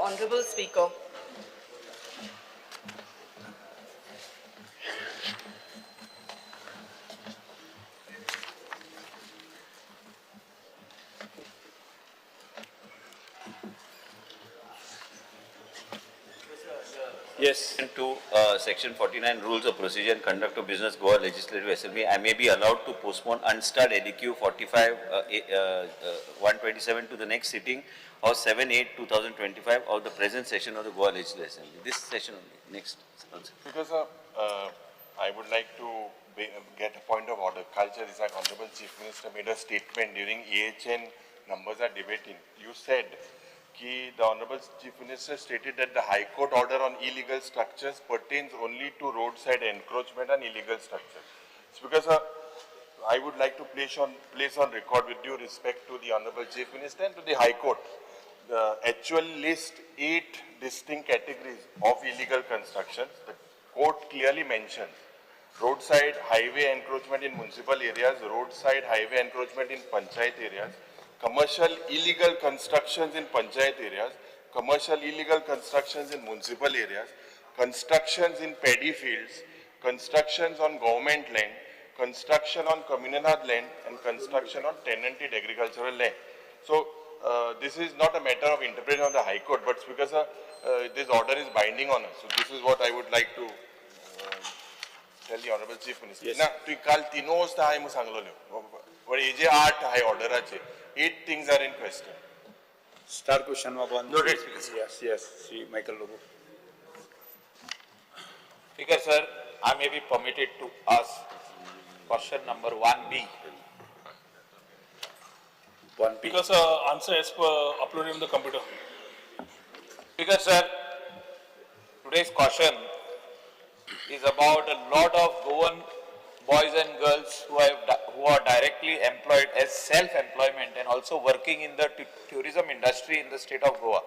Honorable Speaker. Yes. To Section 49 Rules of Procedure and Conduct of Business, Goa Legislative Assembly, I may be allowed to postpone unstarred LEQ 45, 127 to the next sitting of 7/8/2025 of the present session of the Goa Legislative Assembly. This session only. Next. Also. Because I would like to get a point of order. Culture is like Honorable Chief Minister made a statement during AHN numbers are debating. You said ki the Honorable Chief Minister stated that the High Court order on illegal structures pertains only to roadside encroachment and illegal structures. It's because I would like to place on record with due respect to the Honorable Chief Minister and to the High Court, the actual list 8 distinct categories of illegal constructions. The court clearly mentions roadside highway encroachment in municipal areas, roadside highway encroachment in panchayat areas, commercial illegal constructions in panchayat areas, commercial illegal constructions in municipal areas, constructions in paddy fields, constructions on government land, construction on communal land, and construction on tenanted agricultural land. So this is not a matter of interpretation of the High Court, but it's because this order is binding on us. So this is what I would like to tell the Honorable Chief Minister. Yes. ना तुवें काल तिनूय वस्ती हांवें म्हूण सांगलोल्यो, but हे जे 8 हाय ऑर्डराचे 8 things are in question. Star question number 1. Noted, Speaker sir. Yes, yes. Shri Michael Lobo. Speaker sir, I may be permitted to ask question number 1B. 1B. Because answer as per uploaded on the computer. Speaker sir, today's question is about a lot of Goan boys and girls who are directly employed as self-employment and also working in the tourism industry in the state of Goa.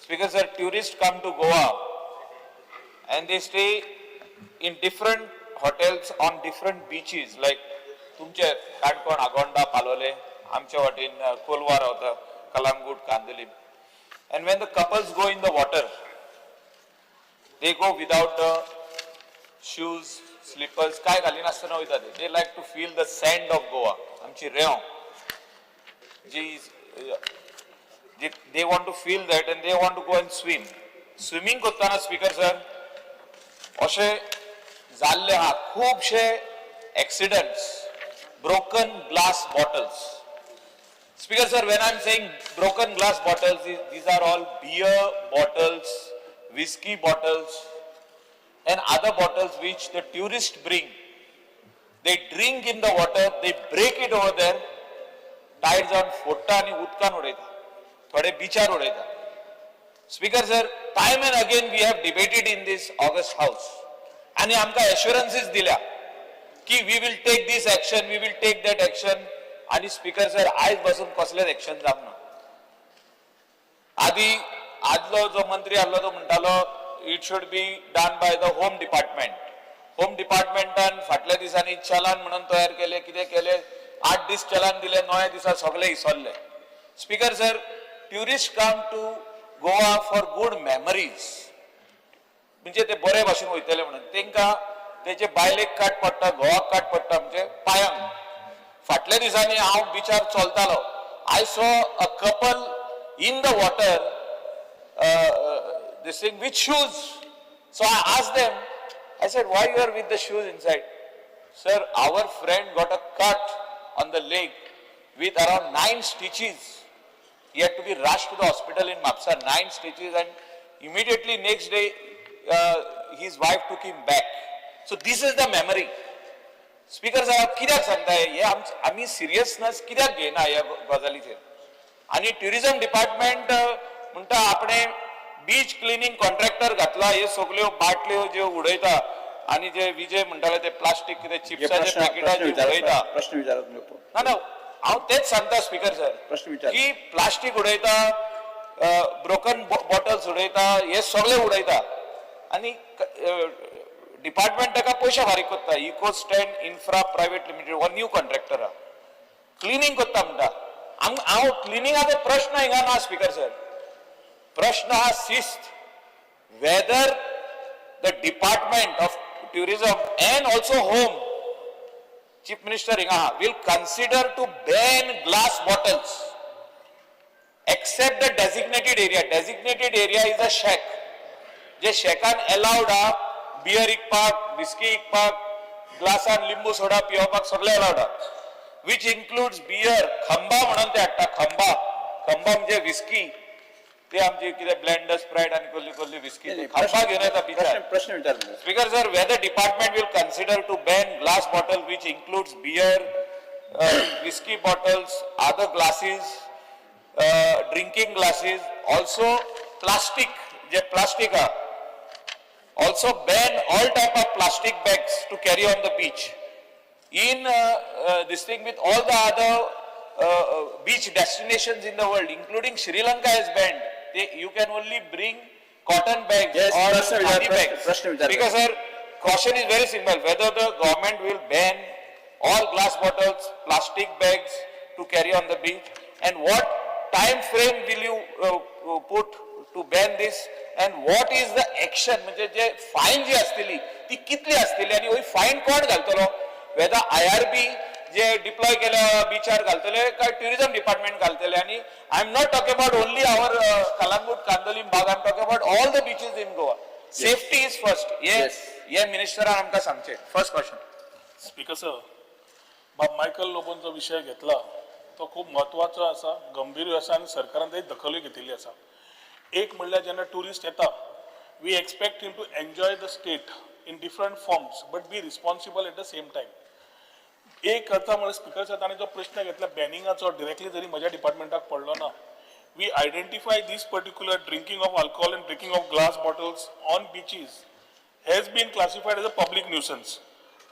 Speaker sir, tourists come to Goa and they stay in different hotels on different beaches like तुमचे काणकोण, आगोंडा, पालोले, आमच्या वाटेन कोलवा रावता, Calangute, Candolim. And when the couples go in the water, they go without the shoes, slippers, काय घालिनासतना वयता ते. They like to feel the sand of Goa. आमची रेंव जी, they want to feel that and they want to go and swim. Swimming करतना speaker sir अशें जाल्ले आहा खुबशे accidents, broken glass bottles. Speaker sir, when I am saying broken glass bottles, these are all beer bottles, whiskey bottles and other bottles which the tourists bring. They drink in the water, they break it over there, tied जावन फोडटा आनी उदकान उडयता, थोडे बिचार उडयता. Speaker sir, time and again we have debated in this august house आनी आमकां एश्युरन्सीस दिल्या की we will take this action, we will take that action. आनी स्पीकर सर, आयज बसून कसलेच एक्शन जावंक ना. आदी आदलो जो मंत्री आहलो तो म्हणटालो it should be done by the home department. Home डिपार्टमेंटान फाटल्या दिसांनी चलान म्हणून तयार केले, कितें केले, 8 दीस चलान दिले, 9 दिसा सगळे इसरले. Speaker sir, tourist come to Goa for good memories, म्हणजे ते बरे भाशेन वयतले म्हणून. तेंकां तेजे बायलेक काट पडटा, घोवाक काट पडटा, म्हणजे पायांक. फाटल्या दिसांनी हांव बिचार चलतालो, I saw a couple in the water this thing with shoes. So I asked them, I said, why you are with the shoes inside? Sir, our friend got a cut on the leg with around 9 stitches. He had to be rushed to the hospital in Mapsa, 9 stitches, and immediately next day his wife took him back. So this is the memory. Speaker साहेब, कित्याक सांगताय हे आमी seriousness कित्याक घेयना ह्या गजालीचेर. आनी tourism department म्हणटा आपणे बीच क्लिनींग कॉन्ट्रॅक्टर घातला, हे सगल्यो बाटल्यो ज्यो उडयता आनी जे विजय म्हणटाले ते प्लास्टीक कितें चिप्साचे पॅकेटां जी उडयता. प्रश्न विचारात. ना ना, हांव तेच सांगता स्पीकर सर, प्रश्न विचार. की प्लास्टीक उडयता, ब्रोकन बॉटल्स उडयता, हे सगळे उडयता आनी डिपार्टमेंट ताका पयशे फारीक करता. Eco stand infra private limited हो न्यू कॉन्ट्रॅक्टर आहा, क्लिनींग करता म्हणटा. हांव क्लिनिंगाचो प्रश्न हिंगा ना स्पीकर सर. प्रश्न हा शिस्त, whether the department of tourism and also home, chief minister हिंगा आहा, will consider to ban glass bottles except the designated area. Designated area is a shack जे शॅकान अलाउड आहा, बियर विकपाक, विस्की विकपाक, ग्लासान लिंबू सोडा पियोवपाक सगळें अलाउड आहा, which includes beer. खंबा म्हणून ते हाडटा, खंबा. खंबा म्हणजे विस्की, ते आमची कितें ब्लेंडर स्प्रायट आनी कसली कसली विस्की खंबा घेवन येता बिचार. प्रश्न विचार. Speaker sir, whether department will consider to ban glass bottle which includes beer, whiskey bottles, other glasses, drinking glasses, also plastic, J plastic आहा, also ban all type of plastic bags to carry on the beach. In this thing with all the other beach destinations in the world, including Sri Lanka has banned. You can only bring cotton bags Yes, or प्रश्न विचार, khadi प्रश्न- bags. प्रश्न विचार. Because sir, question is very simple, whether the government will ban all glass bottles, plastic bags to carry on the beach, and what time frame will you put to ban this, and what is the action, म्हणजे जे fine जी आसतली ती कितली आसतली आनी ही fine कोण घालतलो, weather IRB जे deploy केल्या बिचार घालतले काय ट्युरिझम डिपार्टमेंट घालतले. आनी I am not talking about only our Calangute, Candolim, Baga, I am talking about all the beaches in Goa. Safety is first. हे Yes. हे मिनिस्टरान आमकां सांगचें फर्स्ट क्वेश्चन. स्पीकर सर, बाब मायकल लोबोन जो विशय घेतला तो खूब म्हत्वाचो आसा, गंभीर आसा आनी सरकारान ताची दखलूय घेतिल्ली आसा. एक म्हणल्यार जेन्ना ट्युरिस्ट येता, we expect him to enjoy the state in different forms but be responsible at the same time. एक करता म्हणल्यार, स्पिकर सर, ताणें जो प्रश्न घेतला बॅनिंगाचो, डिरेक्टली जरी म्हज्या डिपार्टमेंटाक पडलो ना, we identify this particular drinking of alcohol and drinking of glass bottles on beaches has been classified as a public nuisance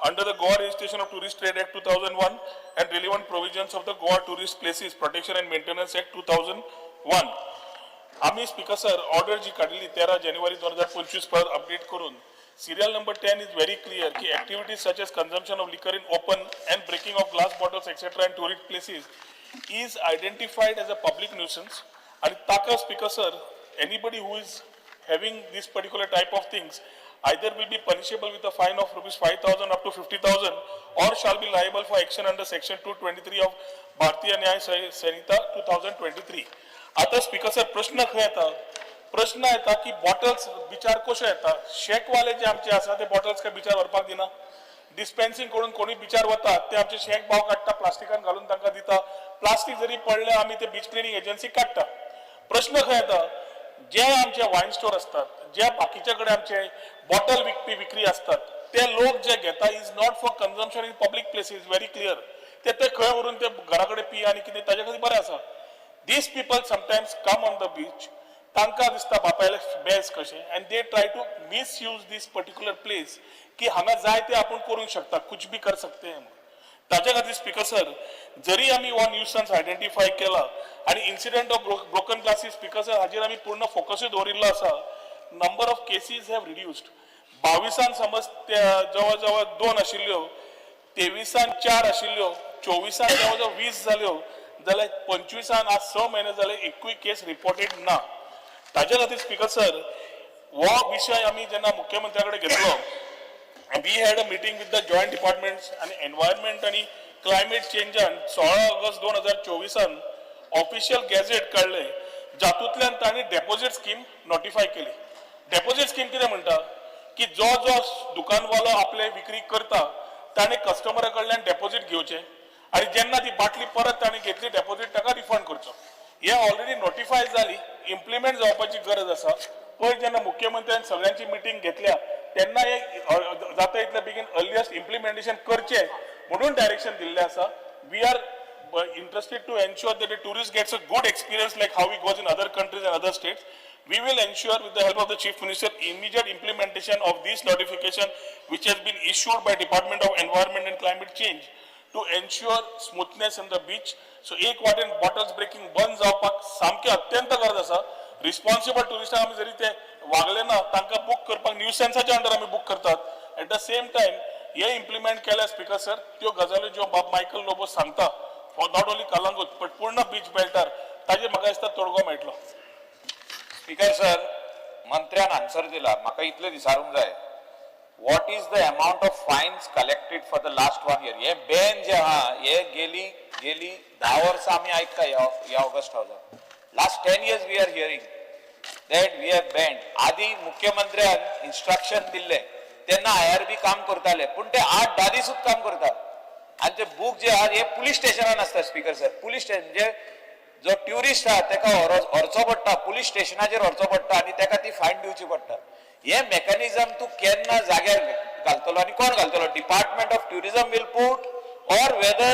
under the Goa Registration of Tourist Trade Act 2001 and relevant provisions of the Goa Tourist Places Protection and Maintenance Act 2001. आम्ही speaker sir, order जी काडलेली 13 जानेवारी 2025 परत update करून, serial number 10 is very clear की activities such as consumption of liquor in open and breaking of glass bottles etcetera in tourist places is identified as a public nuisance. आणि ताका, speaker sir, anybody who is having this particular type of things either will be punishable with a fine of rupees 5000 up to 50,000 or shall be liable for action under section 223 of Bharatiya Nyaya Sanhita 2023. आता speaker sir, प्रश्न खंय येता? प्रश्न येता की bottles बिचार कश्यो येता? शेकवाले जे आमचे आसा ते बॉटल्स काय बिचार व्हरपाक दिना. डिस्पेन्सिंग करून कोणी बिचार वतात, ते आमचे शेक भाव काडटा, प्लास्टिकान घालून तांकां दिता. प्लास्टीक जरी पडलें, आमी ते बीच क्लिनींग एजन्सी काडटा. प्रश्न खंय येता? जे आमचे वायन स्टोर असतात, जे बाकीच्या कडेन आमचे बॉटल विकपी विक्री असतात, ते लोक जे घेता is not for consumption in public place, is very clear. ते ते खंय व्हरून ते घरा कडेन पी आनी कितें ताजे खातीर बरें आसा. These people sometimes come on the beach, तांकां दिसता बापायले बेस कशें, and they try to misuse this particular place की हांगा जाय ते आपूण करूंक शकता, कुछ भी कर सकते हैं म्हणून. ताच्या खातीर स्पीकर सर, जरी आमी हो न्यूसन्स आयडेंटिफाय केला आनी incident of broken glasses, speaker sir, हाजेर आमी पूर्ण फोकसूय दवरिल्लो आसा. Number of cases have reduced. 22न समज ते जवळ जवळ दोन आशिल्ल्यो, 23न चार आशिल्ल्यो, 24न जवळ जवळ 20 जाल्यो, जाल्यार 25न आज 6 म्हयने जाले एकूय केस रिपोर्टेड ना. ताच्या खातीर स्पीकर सर, हो विशय आमी जेन्ना मुख्यमंत्र्या कडेन घेतलो, we had a meeting with the joint departments आणि एनवायरमेंट आणि क्लायमेट चेंजान 16 ऑगस्ट 2024न ऑफिशियल गॅझेट काडले, जातूंतल्यान तांणी डेपोजीट स्कीम नोटिफाय केली. डेपोजीट स्कीम कितें म्हणटा की जो जो दुकानवालो आपले विक्री करता, ताणें कस्टमरा कडल्यान डेपोजीट घेवचें आनी जेन्ना ती बाटली परत ताणें घेतली, डेपोजीट ताका रिफंड करचो. हे ऑलरेडी नोटिफाय जाली, इम्प्लिमेंट जावपाची गरज आसा. पयर जेन्ना मुख्यमंत्र्यान सगळ्यांची मिटींग घेतल्या, तेन्ना हे जाता इतले बेगीन अर्लियस्ट इम्प्लिमेंटेशन करचें म्हणून डायरेक्शन दिल्लें आसा. We are interested to ensure that a tourist gets a good experience like how it goes in other countries and other states. We will ensure with the help of the Chief Minister immediate implementation of this notification which has been issued by Department of Environment and Climate Change to ensure smoothness in the beach. So एक वाटेन bottles breaking बंद जावपाक सामकी अत्यंत गरज आसा. Responsible ट्युरिस्टां आमी जरी ते वागले ना, तांकां बूक करपाक न्यूसेन्साच्या अंडर आमी बूक करतात. At the same time hey implement केल्या, स्पीकर सर, त्यो गजाली ज्यो बाब मायकल लोबो सांगता, for not only Calangute but पूर्ण बीच बेल्टार, ताजेर म्हाका दिसता तोडगो मेळटलो. स्पीकर सर, मंत्र्यान आन्सर दिला. म्हाका इतलें विचारूंक जाय, what is the amount of fines collected for the last one year? हे बॅन जे आहा, हे गेली गेली 10 वर्सां आमी आयकता. ह्या ह्या August हावजान last 10 years we are hearing that we have banned. आदी मुख्यमंत्र्यान इन्स्ट्रक्शन दिल्ले तेन्ना आयआरबी काम करताले, पूण ते 8-10 दिसूच काम करतात आनी ते बूक जे आहात हे पुलीस स्टेशनान आसता. स्पीकर सर, पुलीस स्टेशन म्हणजे जो ट्युरिस्ट आहा तेका व्हरचो पडटा, पुलीस स्टेशनाचेर व्हरचो पडटा आनी तेका ती फायन दिवची पडटा. हे मेकॅनिझम तूं केन्ना जाग्यार घालतलो आनी कोण घालतलो? Department of Tourism will put or whether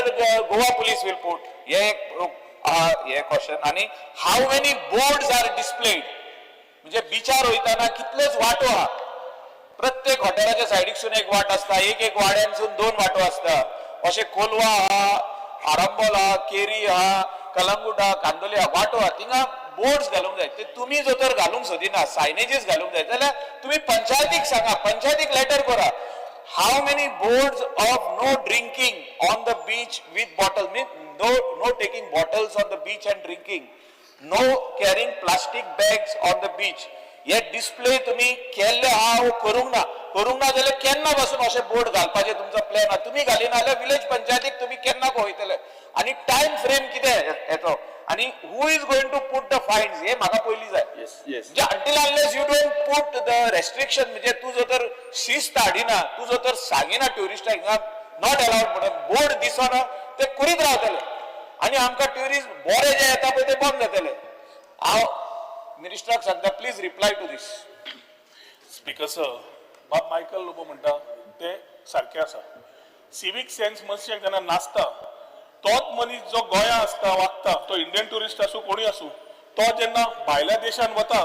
Goa Police will put? हे एक आहा, हे क्वेश्चन. आनी how many boards are displayed? म्हणजे बिचार वयताना कितल्योच वाटो आहा. प्रत्येक हॉटेलाच्या सायडीकसून एक वाट आसता, एक एक वाड्यांसून दोन वाटो आसता. अशें कोलवा आहा, आरंबोल आहा, केरी आहा, कलंगूट आहा, कांदोली आहा, वाटो आहा. थिंगा बोर्ड्स घालूंक जाय. ते तुमी जर तर घालूंक सोदिना, सायनेजीस घालूंक जाय जाल्यार तुमी पंचायतीक सांगा, पंचायतीक लेटर करा. How many boards of no drinking on the beach with bottle, mean no taking bottles on the beach and drinking, no carrying plastic bags on the beach, hey display तुम्ही केल्ले आहा वो करूंक ना? करूंक ना जाल्यार केन्ना पासून अशे बोर्ड घालपाचे तुमचो प्लॅन आहा? तुमी घालिना जाल्यार विलेज पंचायतीक तुमी केन्ना पळयतले आनी टायम फ्रेम कितें येतो आनी who is going to put the fines, हे म्हाका पयलीं जाय. Yes. म्हणजे until unless you don't put the restriction, म्हणजे तूं जर तर शिस्त हाडिना, तूं जर तर सांगिना ट्युरिस्टाक हिंगा not allowed म्हणून, बोर्ड दिसना, ते करीत रावतले आनी आमकां ट्युरिस्ट बरे जे येता पळय ते बंद जातले. हांव मिनिस्टराक सांगता, please reply to this. Speaker sir, बाब मायकल लोबो म्हणटा ते सारकें आसा. सिवीक सेन्स मनशाक जेन्ना नासता, तोच मनीस जो गोंया आसता, वागता, तो इंडियन ट्युरिस्ट आसूं, कोणूय आसूं, तो जेन्ना भायल्या देशान वता,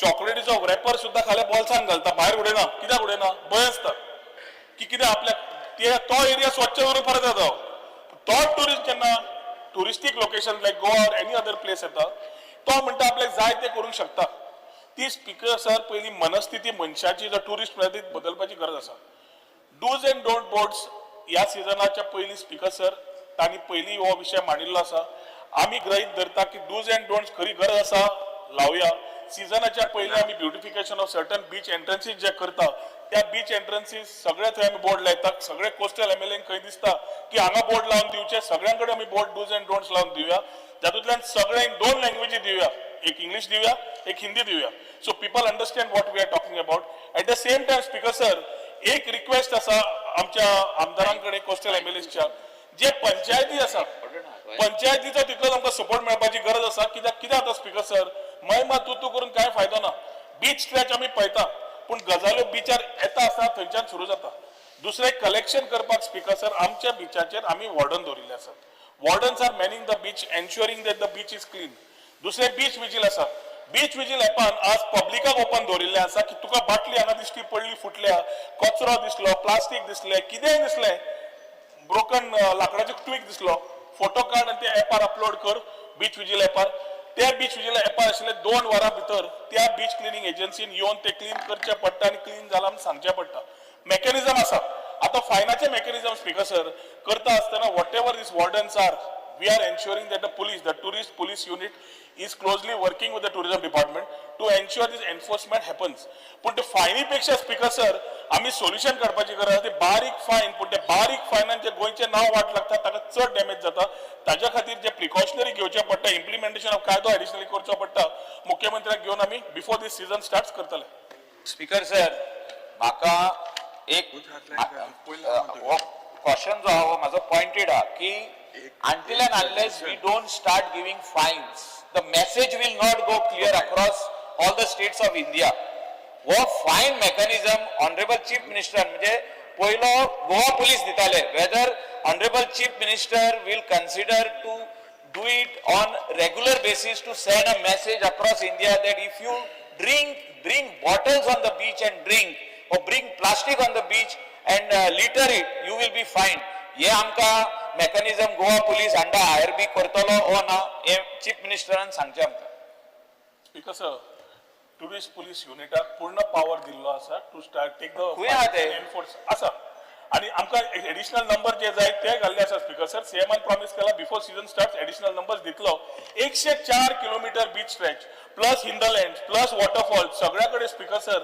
चॉकलेटीचो रॅपर सुद्दां खाल्या बोल्सान घालता, भायर उडयना. कित्याक उडयना? भंय आसता की कितें आपल्याक ते तो एरिया स्वच्छ करून परत येता. तो ट्युरिस्ट जेन्ना touristic location like Goa or any other place येता, तो म्हणटा आपल्याक जाय ते करूंक शकता. ती स्पीकर सर, पयली मनस्थिती मनशाची जो ट्युरिस्ट म्हणटा ती बदलपाची गरज आसा. डूज अँड don't boards ह्या सिजनाच्या पयलीं, स्पीकर सर, तांणी पयलीं हो विशय मांडिल्लो आसा. आमी गृहीत धरता की डूज अँड डोंट्स खरी गरज आसा, लावया. सिजनाच्या पयलीं आमी beautification of certain beach entrances जे करता, त्या बीच एंट्रन्सीस सगळे थंय आमी बोर्ड लायता. सगळे कोस्टल एमएलए खंय दिसता की हांगा बोर्ड लावन दिवचे, सगळ्यां कडेन आमी बोर्ड डूज अँड डोंट्स लावन दिवया. जातूंतल्यान सगळ्यांक दोन लँग्वेजी दिवया, एक इंग्लिश दिवया, एक हिंदी दिवया, so people understand what we are talking about. At the same time, Speaker sir, एक रिक्वेस्ट आसा आमच्या आमदारां कडेन, कोस्टल एमएलएच्या, जे पंचायती आसा, पंचायतीचो तितलोच आमकां सपोर्ट मेळपाची गरज आसा. कित्याक कितें जाता स्पीकर सर, मय तूं तूं करून कांय फायदो ना. बीच स्ट्रेच आमी पळयता, पूण गजाल्यो बिचार येता आसतना थंयच्यान सुरू जाता. दुसरें, कलेक्शन करपाक, स्पीकर सर, आमच्या बिचाचेर आमी वॉर्डन दवरिल्ले आसात. Wardens are manning the beach, ensuring that the beach is clean. दुसरें, बीच विजील आसा. बीच विजील एपान आज पब्लिकाक ओपन दवरिल्लें आसा की तुका बाटली हांगा दिश्टी पडली, फुटल्या, कचरो दिसलो, प्लास्टीक दिसलें, कितेंय दिसलें, ब्रोकन लाकडाचो ट्वीक दिसलो, फोटो काड आनी ते एपार अपलोड कर बीच विजील एपार. त्या बीच विजील एपार आशिल्ले 2 वरां भितर त्या बीच क्लिनींग एजन्सीन येवन ते क्लीन करचें पडटा आनी क्लीन जालां म्हूण सांगचें पडटा. मेकॅनिझम आसा. आतां फायनाचें मेकॅनिझम, स्पीकर सर, करता आसतना, whatever these wardens are, we are ensuring that the police, the tourist police unit is closely working with the tourism department to ensure this enforcement happens. पूण ते फायनी पेक्षा, स्पीकर सर, आमी solution काडपाची गरज आसा. ती बारीक फायन, पूण ते बारीक फायनान जे गोंयचें नांव वाट लागता, ताका चड डॅमेज जाता. ताज्या खातीर जे प्रिकॉशनरी घेवचें पडटा, इम्प्लिमेंटेशन ऑफ कायदो एडिशनली करचो पडटा, मुख्यमंत्र्याक घेवन आमी बिफोर दीस सिजन स्टार्ट करतले. स्पीकर सर, म्हाका एक हो क्वेश्चन जो आहा हो म्हाजो पॉइंटेड आहा की until and unless we don't start giving fines, the message will not go clear across all the states of India. हो fine mechanism honourable chief minister, म्हणजे पयलो गोवा पुलीस दिताले, whether Honourable Chief Minister will consider to do it on regular basis to send a message across India that if you drink, bring bottles on the beach and drink, or bring plastic on the beach and litter it, you will be fined. हे आमकां mechanism Goa police under IRB करतलो ओ ना, हे chief मिनिस्टरान सांगचें आमकां. Speaker sir, tourist police युनिटाक पूर्ण power दिल्लो आसा to start take the खंय आहा ते? एनफोर्स आसा. आनी आमकां एडिशनल नंबर जे जाय ते घाल्ले आसा स्पीकर सर. सीएमान प्रॉमिस केला, before season start additional numbers दितलो. 104 kilometre beach stretch plus hinterland plus waterfall सगळ्या कडेन स्पीकर सर,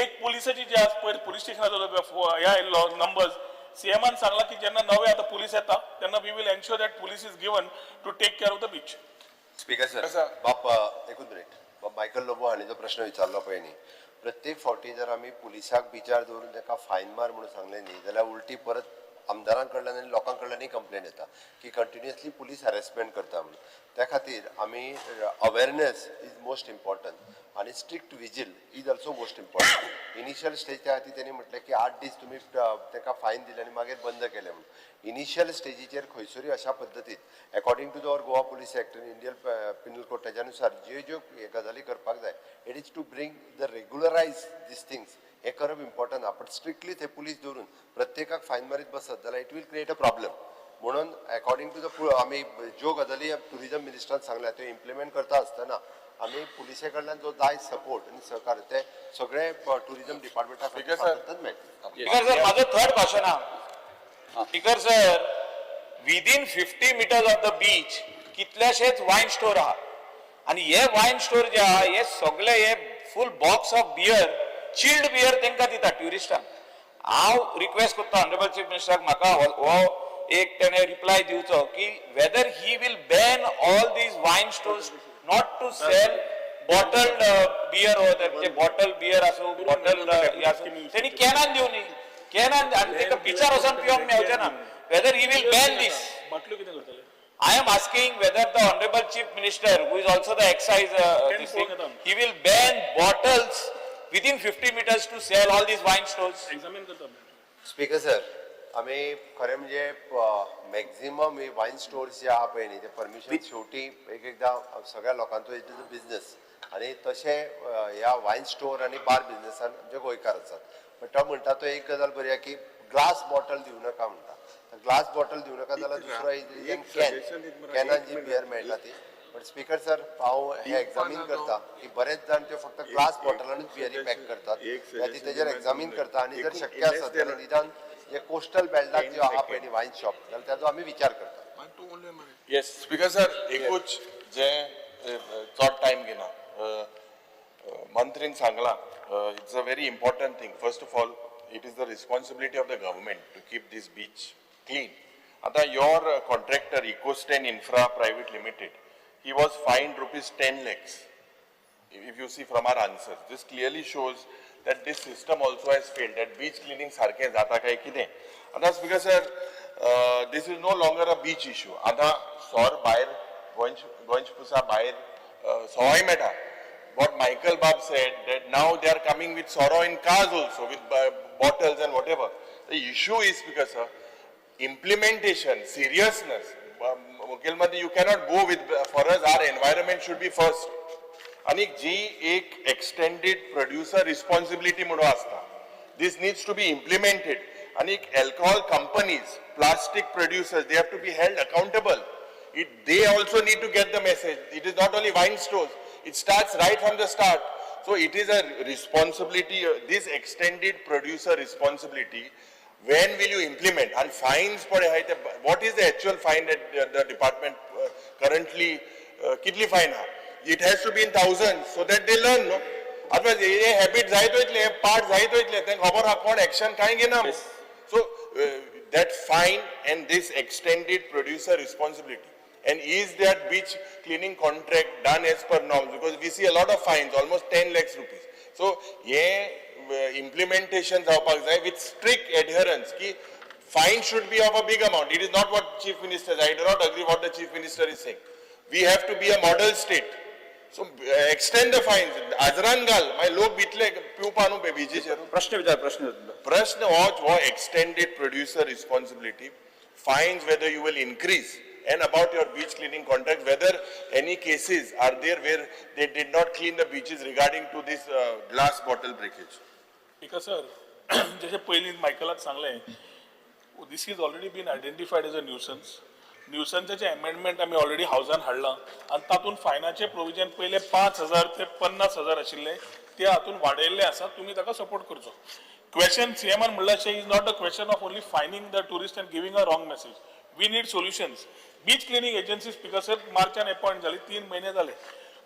एक पुलिसाची जे आज पयर पुलीस स्टेशनाचो हे आयिल्लो नंबर्स, सीएमान सांगला की जेन्ना नवे आतां पुलीस येता तेन्ना we will ensure that police is given to take care of the beach. Speaker sir, बाप, एकूच मिनिट. बाब मायकल लोबो हांणी जो प्रश्न विचारलो पळय न्ही, प्रत्येक फावटी जर आमी पुलिसाक बिचार दवरून ताका फायन मार म्हणून सांगलें न्ही जाल्यार उलटी परत आमदारां कडल्यान आनी लोकां कडल्यानूय कंप्लेन येता की कंटिन्युअसली पुलीस हॅरेसमेंट करता म्हणून. त्या खातीर आमी अवेरनेस is most important आनी strict vigil is also most important. Initial stage त्या खातीर तेणी म्हटलें की 8 दीस तुमी ताका फायन दिले आनी मागीर बंद केलें म्हणून. इनिशियल स्टेजीचेर खंयसरूय अशा पद्दतीन according to the our Goa Police Act आनी इंडियन पिनल कोड ताच्या नुसार ज्यो ज्यो हे गजाली करपाक जाय, it is to bring the regularize these things, हें करप इम्पॉर्टंट आहा. पण स्ट्रिक्टली थंय पुलीस दवरून प्रत्येकाक फायन मारीत बसत जाल्यार it will create a problem. म्हणून अकॉर्डिंग टू the आमी ज्यो गजाली ट्युरिजम मिनिस्टरान सांगल्या त्यो इम्प्लिमेंट करता आसतना आमी पुलिसे कडल्यान जो जाय सपोर्ट आनी सहकार्य ते सगळे ट्युरिजम डिपार्टमेंटा Speaker sir. मेळटले. स्पीकर सर, माझं थर्ड क्वेश्चन हा. Speaker sir, within 50 meters of the beach कितलेशेच वायन स्टोर आहा आणि हे वायन स्टोर जे आहा हे सगळे हे full box of beer, chilled beer तांकां दिता ट्युरिस्टांक. हांव रिक्वेस्ट करता ऑनरेबल चीफ मिनिस्टराक, म्हाका हो एक तेणे रिप्लाय दिवचो की whether he will ban all these wine stores not to sell bottled beer or bottle beer आसूं, बॉटल हे आसूं, तेणी कॅनान दिवनी, कॅनान आनी तेका बिचार वचोन पिवंक मेवचें ना. Whether he will ban this? बाटल्यो कितें करतले? I am asking whether the Honorable Chief Minister, who is also the excise, this thing, he will ban bottles within 50 meters to sell all these wine stores. Examine करता. Speaker sir, आमी खरें म्हणजे maximum ही वायन stores जे आहा पळय न्ही ते permission शेवटी एक एकदां सगळ्या लोकांचो it is a business आनी तशें ह्या वायन स्टोर आनी बार बिजनसान आमचे गोंयकार आसात. बट तो म्हणटा तो एक गजाल बरी आहा की ग्लास बॉटल दिवं नाका म्हणटा. ग्लास बॉटल दिवं नाका जाल्यार दुसरो can, कॅनान जी बियर मेळटा ती. बट स्पीकर सर, हांव हे एग्जामीन करता की बरेच जाण त्यो फक्त ग्लास बॉटलानूच बियरी पॅक करतात. त्या खातीर तेजेर एग्जामीन करता आनी जर शक्य आसत जाल्यार निदान जे कोस्टल बेल्टाक ज्यो आहा पळय न्ही वायन शॉप जाल्यार ताजो आमी विचार करता. येस. स्पीकर सर, एकूच जे चड टायम घेना. मंत्रीन सांगला, it's a very important thing. First of all, it is the responsibility of the government to keep this beach clean. आतां your contractor Ecostan Infra Private Limited, he was fined ₹10 lakhs. If you see from our answers, this clearly shows that this system also has failed, that beach cleaning सारकें जाता काय कितें. आतां speaker sir, this is no longer a beach issue. आतां सोर भायर गोंयच गोंयच पुसा भायर सवाय मेळटा. What Michael Bab said, that now they are coming with soro in cars also, with bottles and whatever. The issue is, because sir, implementation, seriousness. मुखेलमंत्री, you cannot go with, for us, our environment should be first. आणि जी एक extended producer responsibility म्हणून आसता, this needs to be implemented. आणि alcohol companies, plastic producers, they have to be held accountable. It they also need to get the message. It is not only wine stores, it starts right from the start. So it is a responsibility, this extended producer responsibility, when will you implement? And fines पळय आहाय ते, what is the actual fine that the department currently, कितली fine आहा? It has to be in thousands so that they learn, no? Otherwise hey habit जायत वयतले, हे part जायत वयतले, तांकां खबर आहा कोण action कांय घेना. So that fine and this extended producer responsibility. And is that beach cleaning contract done as per norms? Because we see a lot of fines, almost 10 lakhs rupees. So hey implementation जावपाक जाय with strict adherence की fine should be of a big amount. It is not what Chief Minister, I do not agree what the Chief Minister is saying. We have to be a model state. So extend the fines. आजरान घाल, मागीर लोक भितले पिवपा न्हू बिचीचेर. प्रश्न विचार, प्रश्न विचार. प्रश्न हो extended producer responsibility, fines whether you will increase, and about your beach cleaning contract, whether any cases are there where they did not clean the beaches regarding to this glass bottle breakage. Speaker sir, जशें पयलीं मायकलाक सांगलें, this is already been identified as a nuisance. न्युसन्साचें amendment आमी already हावजान हाडलां आनी तातूंत फायनाचें provision पयले 5,000 ते 50,000 आशिल्ले, ते हातूंत वाडयल्ले आसा. तुमी ताका सपोर्ट करचो. क्वेश्चन सीएमान म्हणलां अशें is not a question of only fining the tourist and giving a wrong message. We need solutions. Beach cleaning agency, speaker sir, मार्चान appoint जाली, 3 म्हयने जाले,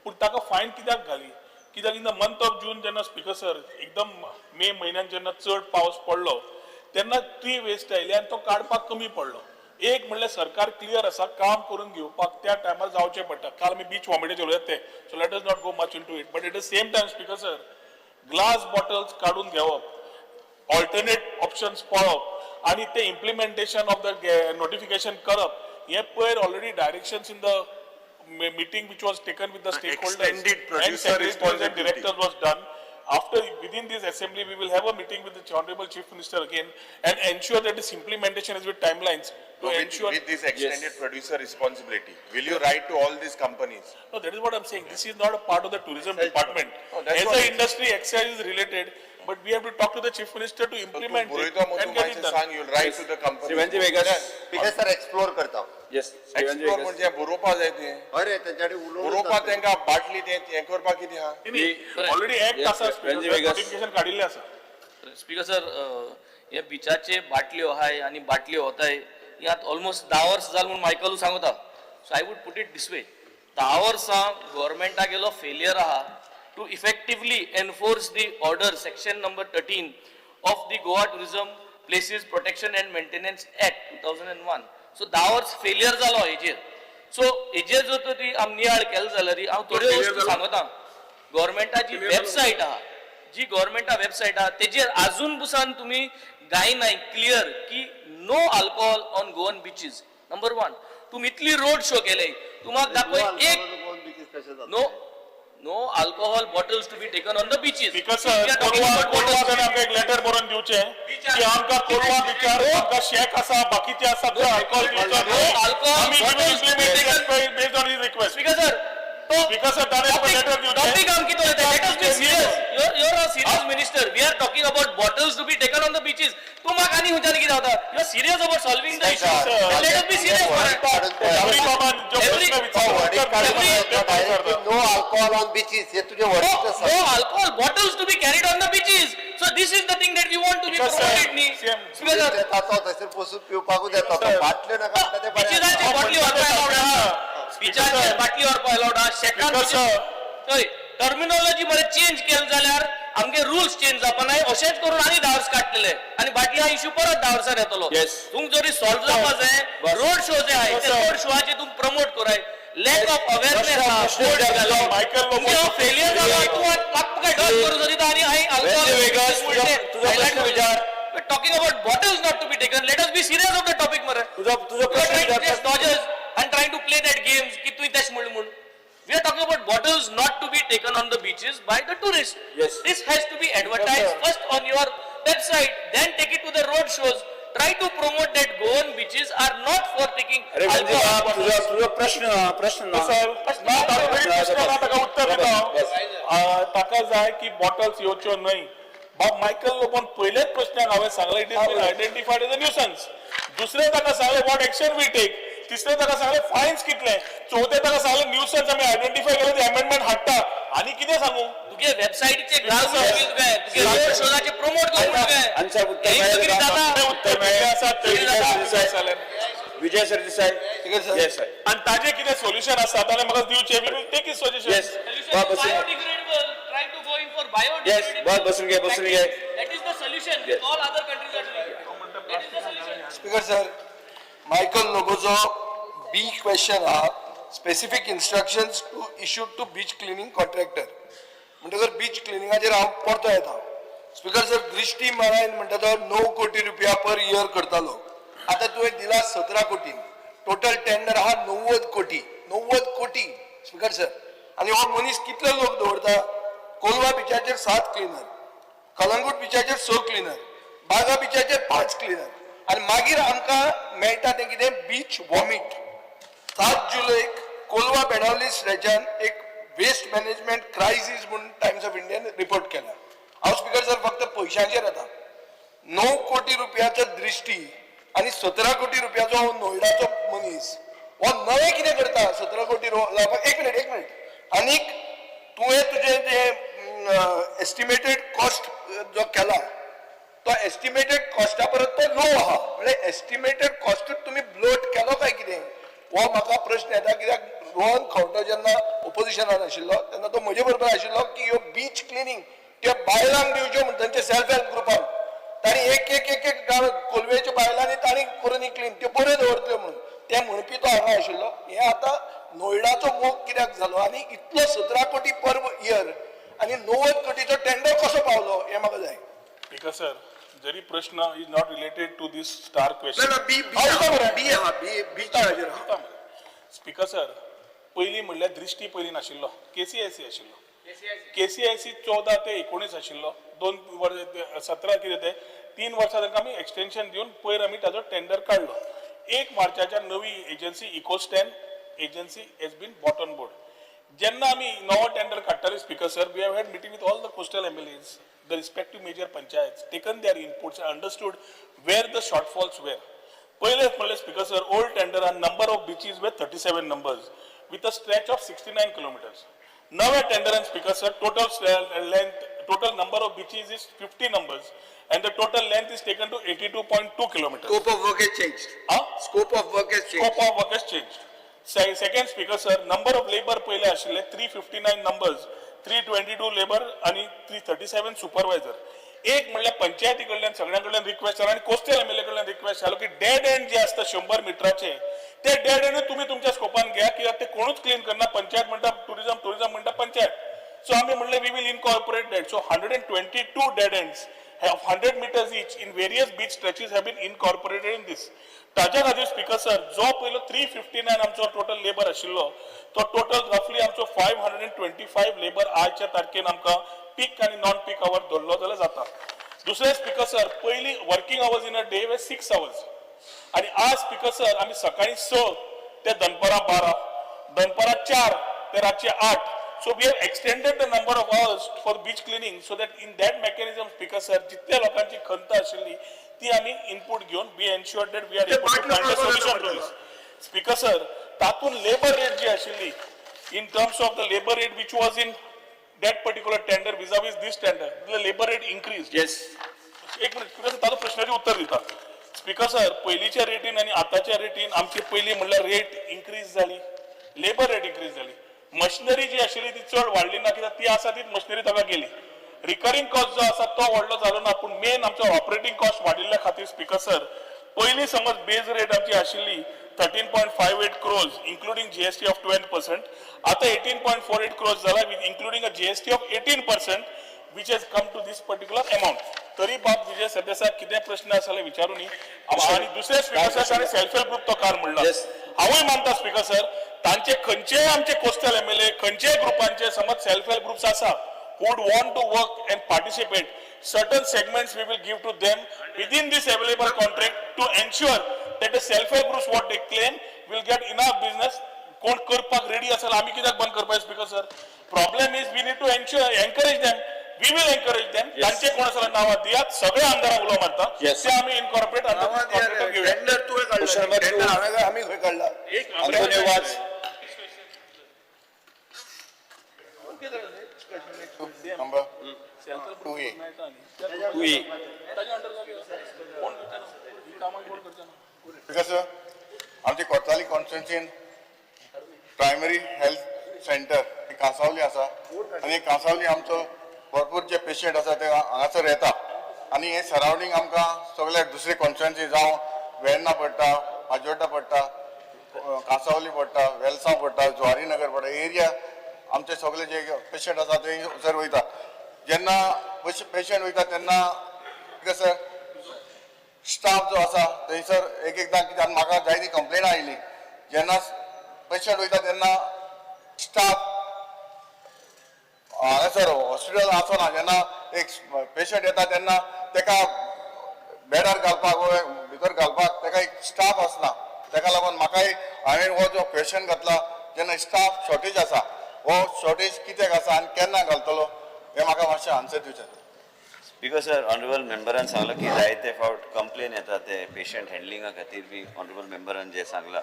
पूण ताका फायन कित्याक घाली? कित्याक in the month of June जेन्ना, स्पिकर सर, एकदम मे म्हयन्यान जेन्ना चड पावस पडलो तेन्ना ट्री वेस्ट आयली आनी तो काडपाक कमी पडलो. एक म्हणल्यार सरकार क्लियर आसा, काम करून घेवपाक त्या टायमार जावचें पडटा. काल आमी बीच वॉमिटाचेर उलयतात ते, so let us not go much into it, but at the same time, speaker sir, glass bottles काडून घेवप, ऑल्टरनेट ऑप्शन्स पळोवप आनी ते इम्प्लिमेंटेशन ऑफ the notification करप, हे पयर already directions in the meeting which was taken with the stakeholders Extended and producer secretaries and responsibility. Directors was done. After, within this assembly, we will have a meeting with the Honorable Chief Minister again and ensure that this implementation is with timelines to ensure. With this extended producer responsibility, will you write to all these companies? No, that is what I'm saying. This is not a part of the tourism department. No, that's As what a I'm industry, excise is related, but we have to talk to the Chief Minister to So तूं implement it बरयतो mug and तूं get मातशें it done. सांग, you'll write to the companies. Shri Venzy Viegas. Speaker sir, explore करता. येस, Shri वेन्झी explore vagus. म्हणजे बरोवपा जाय तुवें. अरे, तेंच्या कडेन उलोवन बरोवपा तेंकां बाटली तें हें करपाक कितें आहा? Already act Yes, आसा, yes, Speaker Venzy sir, Vegas. Notification काडिल्लें आसा. स्पीकर सर, हे बिचाचे बाटल्यो आहाय आनी बाटल्यो वताय ही आतां ऑलमोस्ट 10 वर्सां जाल म्हूण मायकलू सांगता. So I would put it this way, 10 वर्सां गोवोरमेंटा गेलो फेलियर आहा to effectively enforce the order section number 13 of the Goa Tourism Places Protection and Maintenance Act 2001. So 10 वर्स फेलियर जालो हेजेर. सो हेजेर जर तर ती आमी नियाळ केलो जाल्यार हांव थोड्यो failure वस्तू जालो? सांगता. गोवोरमेंटाची वेबसायट आहा, जी गोवोरमेंटा वेबसायट आहा तेजेर आजून पुसान तुमी गायनाय क्लियर की no alcohol on Goan beaches. Number one, तुमी इतली रोड शो केले, तुमकां दाखय एक no alcohol bottles to be taken on the beaches. Speaker sir, Colva Colva जाल्यार आमकां एक लेटर बरोवन दिवचें की आमकां कोलवा बिचार आमकां शॅक आसा, बाकीचे आसा, थंय अल्कोहोल दिवचो No alcohol आमी bottles to be taken. Based on his request. Speaker sir, तो स्पीकर सर, ताणें आमकां लेटर दिवचें. टॉपिक आम कितें उलयता? Let us be serious. You're a serious minister. We are talking about bottles to be taken on the beaches. तूं म्हाका आनी खंयच्यान कितें जाता? You are serious about solving the issue. Let us be serious. Gauri बाबान जो प्रश्न विचारलो Directly no alcohol on beaches हे तुझे वर्डिंग आसा. No alcohol bottles to be carried on the beaches. So this is the thing that we want to be Because, sir, promoted न्ही. same. Speaker sir, येता तो थंयसर बसून पिवपाकूच येता तो, बाटल्यो नाका म्हणटा ते बरें आसा. बिचीसाचेर बाटली व्हरपा अलावड आहा, बिचाचेर बाटली व्हरपा अलावड आहा, शेकान. Because, sir, हय, टर्मिनॉलॉजी मरे चेंज केले जाल्यार आमगे रुल्स चेंज जावपा नाय. अशेंच करून आनी 10 वर्स काडटले आनी बाटली हा इश्यू परत 10 वर्सां येतलो. Yes. तुमकां जरी सॉल्व जावपा जाय, रोड शो जे आहाय ते sir. रोड शोआचे तुमी प्रमोट कराय. लॅक ऑफ अवेअरनेस आहा. प्रश्न विचारलो. मायकल लोबो. फेलियर जालो, तूं म्हाका डॉज करूं सोदिता आनी हांवें Venzy Vegas, तुजो प्रश्न विचार. Talking about bottles not to be taken, let us be serious of the topic मरे. तुजो तुजो You are प्रश्न trying to विचार. play dodgers and trying to play that games की तुवें तेश म्हणलें म्हूण. We are talking about bottles not to be taken on the beaches by the tourists. Yes. This has to be advertised first on your website, then take it to the road shows. Try to promote that Goan beaches are not for taking अरे वेन्झी alcohol बाब, bottles. तुजो तुजो प्रश्न प्रश्न ना. Sir, ना, ताका प्रश्न ना, ताका उत्तर दिता हांव. बस. ताका जाय की बॉटल्स येवच्यो न्हय. बाब मायकल लोबोन पयल्याच प्रश्नाक हांवें सांगलें, it is been identified as a nuisance. दुसरें ताका सांगलें, what action we take. तिसरें ताका सांगलें, फायन्स कितले. चवथें ताका सांगलें, न्यूसन्स आमी आयडेंटिफाय केले, ते अमेंडमेंट हाडटा. आनी कितें सांगू? तुगे वेबसायटीचे घाल म्हणून तुगे तुगे रोड शोजाचे प्रमोट कर म्हणून तुगे. आन्सर उत्तर हें मेळ्ळें कितें तुका? जाता? तें उत्तर मेळ्ळें आसा तें Vijay Sardesai. Vijay Sardesai. Speaker sir. Yes sir. आनी ताजें कितें सोल्युशन आसा ताणें म्हाका दिवचें. We will take his suggestion. Yes. Solution bus is बसून biodegradable. Try to go in for biodegradable. Yes, बस बसून घे, बसून घे. That is the solution. Yes. All other countries are doing. That is the solution. Speaker sir, Michael लोबोचो B question आहा, specific instructions to issue to beach cleaning contractor. म्हणटकर beach क्लिनिंगाचेर हांव परतो येता. Speaker sir, दृश्टी मारायन म्हणटा तो 9 कोटी रुपया पर इयर करतालो, आतां तुवें दिला 17 कोटी. टोटल टेंडर आहा 90 कोटी, 90 कोटी. स्पीकर सर, आनी हो मनीस कितले लोक दवरता? कोलवा बिचाचेर 7 क्लिनर, कलंगूट बिचाचेर 6 क्लिनर, बागा बिचाचेर 5 क्लिनर, आनी मागीर आमकां मेळटा तें कितें? बीच वॉमीट. 7 जुलैक कोलवा बेणावली स्ट्रेचान एक वेस्ट मॅनेजमेंट क्रायसीस म्हूण टायम्स ऑफ इंडियान रिपोर्ट केला. हांव स्पीकर सर फक्त पयशांचेर येता. 9 कोटी रुपयाचो दृश्टी आनी 17 कोटी रुपयाचो हो नोयडाचो मनीस. हो नवें कितें करता 17 कोटी लावपाक? एक मिनिट, एक मिनिट. आनीक तुवें तुजें जें एस्टिमेटेड कॉस्ट जो केला, तो एस्टिमेटेड कॉस्टा परत तो लो आहा. म्हणजे एस्टिमेटेड कॉस्टूच तुमी ब्लोट केलो काय कितें, हो म्हाका प्रश्न येता. कित्याक रोहन खंवटो जेन्ना ओपोजिशनान आशिल्लो तेन्ना तो म्हजे बरोबर आशिल्लो की ह्यो बीच क्लिनींग त्यो बायलांक दिवच्यो म्हण. तांचे सेल्फ हेल्प ग्रुपान तांणी एक एक एक एक गांव कोलवेच्या बायलांनी तांणी करून क्लीन त्यो बऱ्यो दवरतल्यो म्हणून ते म्हणपी तो हांगा आशिल्लो. हे आतां नोयडाचो मोग कित्याक जालो आनी इतलो 17 कोटी पर इयर आनी 90 कोटीचो टेंडर कसो पावलो, हें म्हाका जाय. स्पीकर सर, जरी प्रश्न is not related to this starred question. ना, बी बी बी आहा, बी बीचाचेर आहा. स्पीकर सर, पयलीं म्हणल्यार दृश्टी पयलीं नाशिल्लो, केसीआयसी आशिल्लो. केसीआयसी 14 ते 19 आशिल्लो. 2 वर्स, 17 कितें ते 3 वर्सां तांकां आमी एक्सटेन्शन दिवन पयर आमी ताजो टेंडर काडलो. 1 मार्चाच्या नवी agency, Ecostan agency, has been brought on board. जेन्ना आमी नवो टेंडर काडटाले, Speaker sir, we have had meeting with all the coastal MLAs, the respective major panchayats, taken their inputs, understood where the shortfalls were. पयले म्हणल्यार, speaker sir, old टेंडरान number of beaches were 37 numbers with a stretch of 69 kilometers. नव्या टेंडरान, Speaker sir, total length, total number of beaches is 50 numbers and the total length is taken to 82.2 kilometers. Scope of work has changed. Ah? Scope of work has changed. Scope of work has changed. Second, Speaker sir, number of labor पयले आशिल्ले 359 numbers, 322 labor आणि 337 supervisor. एक म्हणल्यार पंचायती कडल्यान सगळ्यां कडल्यान request जालो आनी कोस्टल एमएलए कडल्यान रिक्वेस्ट जालो की डेड एंड जे आसता 100 मिटराचे, ते डेड एंड तुमी तुमच्या स्कोपान घ्या, कित्याक ते कोणूच क्लीन करना. पंचायत म्हणटा टुरिझम, टुरिझम म्हणटा पंचायत. सो आमी म्हणलें, we will incorporate that. So 122 dead ends have 100 meters each in various beach stretches have been incorporated in this. ताज्या खातीर, स्पीकर सर, जो पयलो 359 आमचो टोटल लेबर आशिल्लो, तो टोटल रफली आमचो 525 लेबर आजच्या तारखेन आमकां पीक आनी नॉन पीक our धरलो जाल्यार जाता. दुसरें, स्पीकर सर, पयलीं working hours in a day were 6 hours आणि आज, स्पीकर सर, आमी सकाळी 6 ते दनपरां 12, दनपरां 4 ते रातचे 8. So we have extended the number of hours for beach cleaning so that in that mechanism, Speaker sir, जितल्या लोकांची खंत आशिल्ली ती आमी इनपूट घेवन we ensure that we are ते बाटल्यो काडपाक able to. Speaker sir, तातूंत लेबर रेट जी आशिल्ली, in terms of the labour rate which was in that particular tender vis-a-vis this tender, the labour rate increase. एक minute, speaker sir, ताजो प्रश्नाचें उत्तर दिता. स्पीकर सर, पयलींच्या रेटीन आनी आतांच्या रेटीन आमची पयलीं म्हणल्यार रेट इन्क्रीज जाली, लेबर रेट इन्क्रीज जाली, मशिनरी जी आशिल्ली ती चड वाडली ना, कित्याक ती आसा तीच मशिनरी ताका गेली. रिकरिंग कॉस्ट जो आसा तो व्हडलो जालो ना, पूण मेन आमचो ऑपरेटींग कॉस्ट वाडिल्ल्या खातीर, स्पीकर सर, पयलीं समज बेज रेट आमची आशिल्ली 13.58 crores including GST of 12%, आतां 18.48 crores जाला with including a GST of 18%, which has come to this particular amount. तरी बाब विजय सरदेसाय, कितें प्रश्न आसा जाल्यार विचारूं न्ही. आनी दुसरें, स्पीकर सर, ताणें सेल्फ हेल्प ग्रुप तो कार म्हणला. हांवूय मानता, स्पीकर सर, तांचे खंयचेय आमचे कोस्टल एमएलए, खंयचेय ग्रुपांचे समज सेल्फ हेल्प ग्रुप्स आसा who would want to work and participate, certain segments we will give to them within this available contract to ensure that the self-help groups what they claim will get enough business. कोण करपाक ready आसा, आमी कित्याक बंद करपाक? Speaker sir, problem is we need to ensure, encourage them. We will encourage them. तांचे कोण आसा नांवां दियात, सगळे आमदारांक उलो मारता. ते आमी इनकॉर्पोरेट घेवया. टेंडर तुवें काडला. Question number two. Tender हांवें, आमी खंय काडला? Antonio Vaz. Number 2A. 2A. कोण करचे ना? ही कामां कोण करचे ना? Because sir, आमची कोर्ताली कॉन्स्टिट्युन्सीन प्रायमरी हेल्थ सेंटर ही कांसावली आसा आनी कांसावली आमचो भरपूर जे पेशंट आसा ते हांगासर येता आनी हे सरावंडींग आमकां सगळे दुसरे कॉन्स्टिट्युन्सी जावं वेर्ना पडटा, पाजोड्डा पडटा, कांसावली पडटा, वेलसांव पडटा, जुवारी नगर पडटा. एरिया आमचे सगळे जे पेशंट आसा ते थंयसर वयता. जेन्ना पेशंट वयता तेन्ना सर, स्टाफ जो आसा थंयसर एक एकदां, कित्याक म्हाका जायती कंप्लेन आयली, जेन्ना पेशंट वयता तेन्ना स्टाफ हांगासर हॉस्पिटल आसना. जेन्ना एक पेशंट येता तेन्ना तेका बेडार घालपाक वा भितर घालपाक तेका एक स्टाफ आसना. तेका लागून म्हाकाय हांवें हो जो क्वेशन घातला, जेन्ना स्टाफ शॉर्टेज आसा, हो शॉर्टेज कित्याक आसा आनी केन्ना घालतलो, हें म्हाका मातशें आन्सर दिवचें. Because sir, honourable मेंबरान सांगलां की जायते फावट कंप्लेन येता ते पेशंट हँडलिंगा खातीर बी. ऑनरेबल मेंबरान जे सांगलां